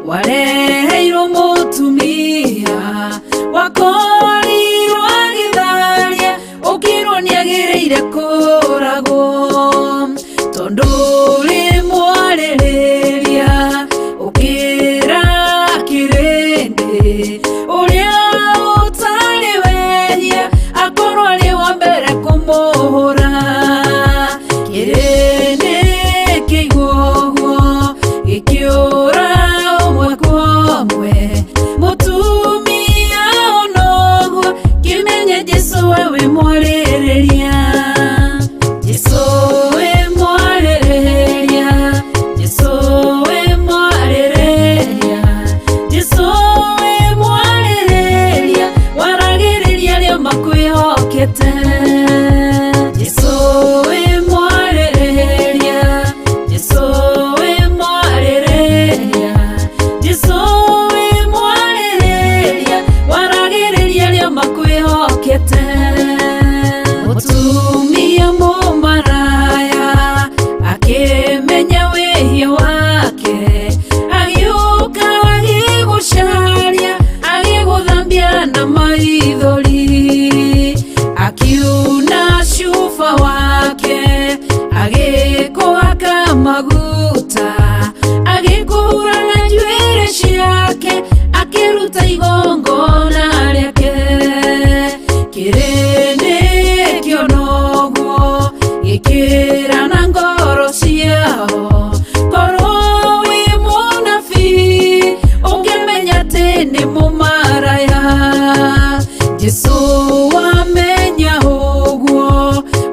wareheirwo mũtumia wakorirwo agĩtharia ũkĩrwo nĩagĩrĩire kũragwo tondũ rĩ mwarĩrĩria ũkĩra kĩrĩndĩ ũrĩa ũtarĩ wehia akorwo arĩ wa mbere kũmũhũra kĩrĩndĩ kĩigua ũguo gĩkĩũra ũmwe kwa ũmwe mũtumia ona ũguo kĩmenye Jesu we wĩ mwarĩrĩria Jesu wĩ mwarĩrĩria Jesu wĩ mwarĩrĩria Jesu wĩ mwarĩrĩria waragĩrĩria arĩa makwĩhokete Jesu wĩ mwarĩrĩria Jesu wĩ mwarĩrĩria Jesu wĩ mwarĩrĩria waragĩrĩria arĩa makwĩhokete mũtumia mũmaraya akĩmenya wĩhia wake agĩũka agĩgũcaria agĩgũthambia na maithori akiuna cuba wake agĩkũhaka maguta agĩkũhura na njuĩrĩ ciake akĩruta igongona rĩake kĩrĩndĩ kĩona ũguo gĩkĩra na ngoro ciao korwo wĩ mũnabii ũngĩmenya atĩ nĩ mũmaraya Jesu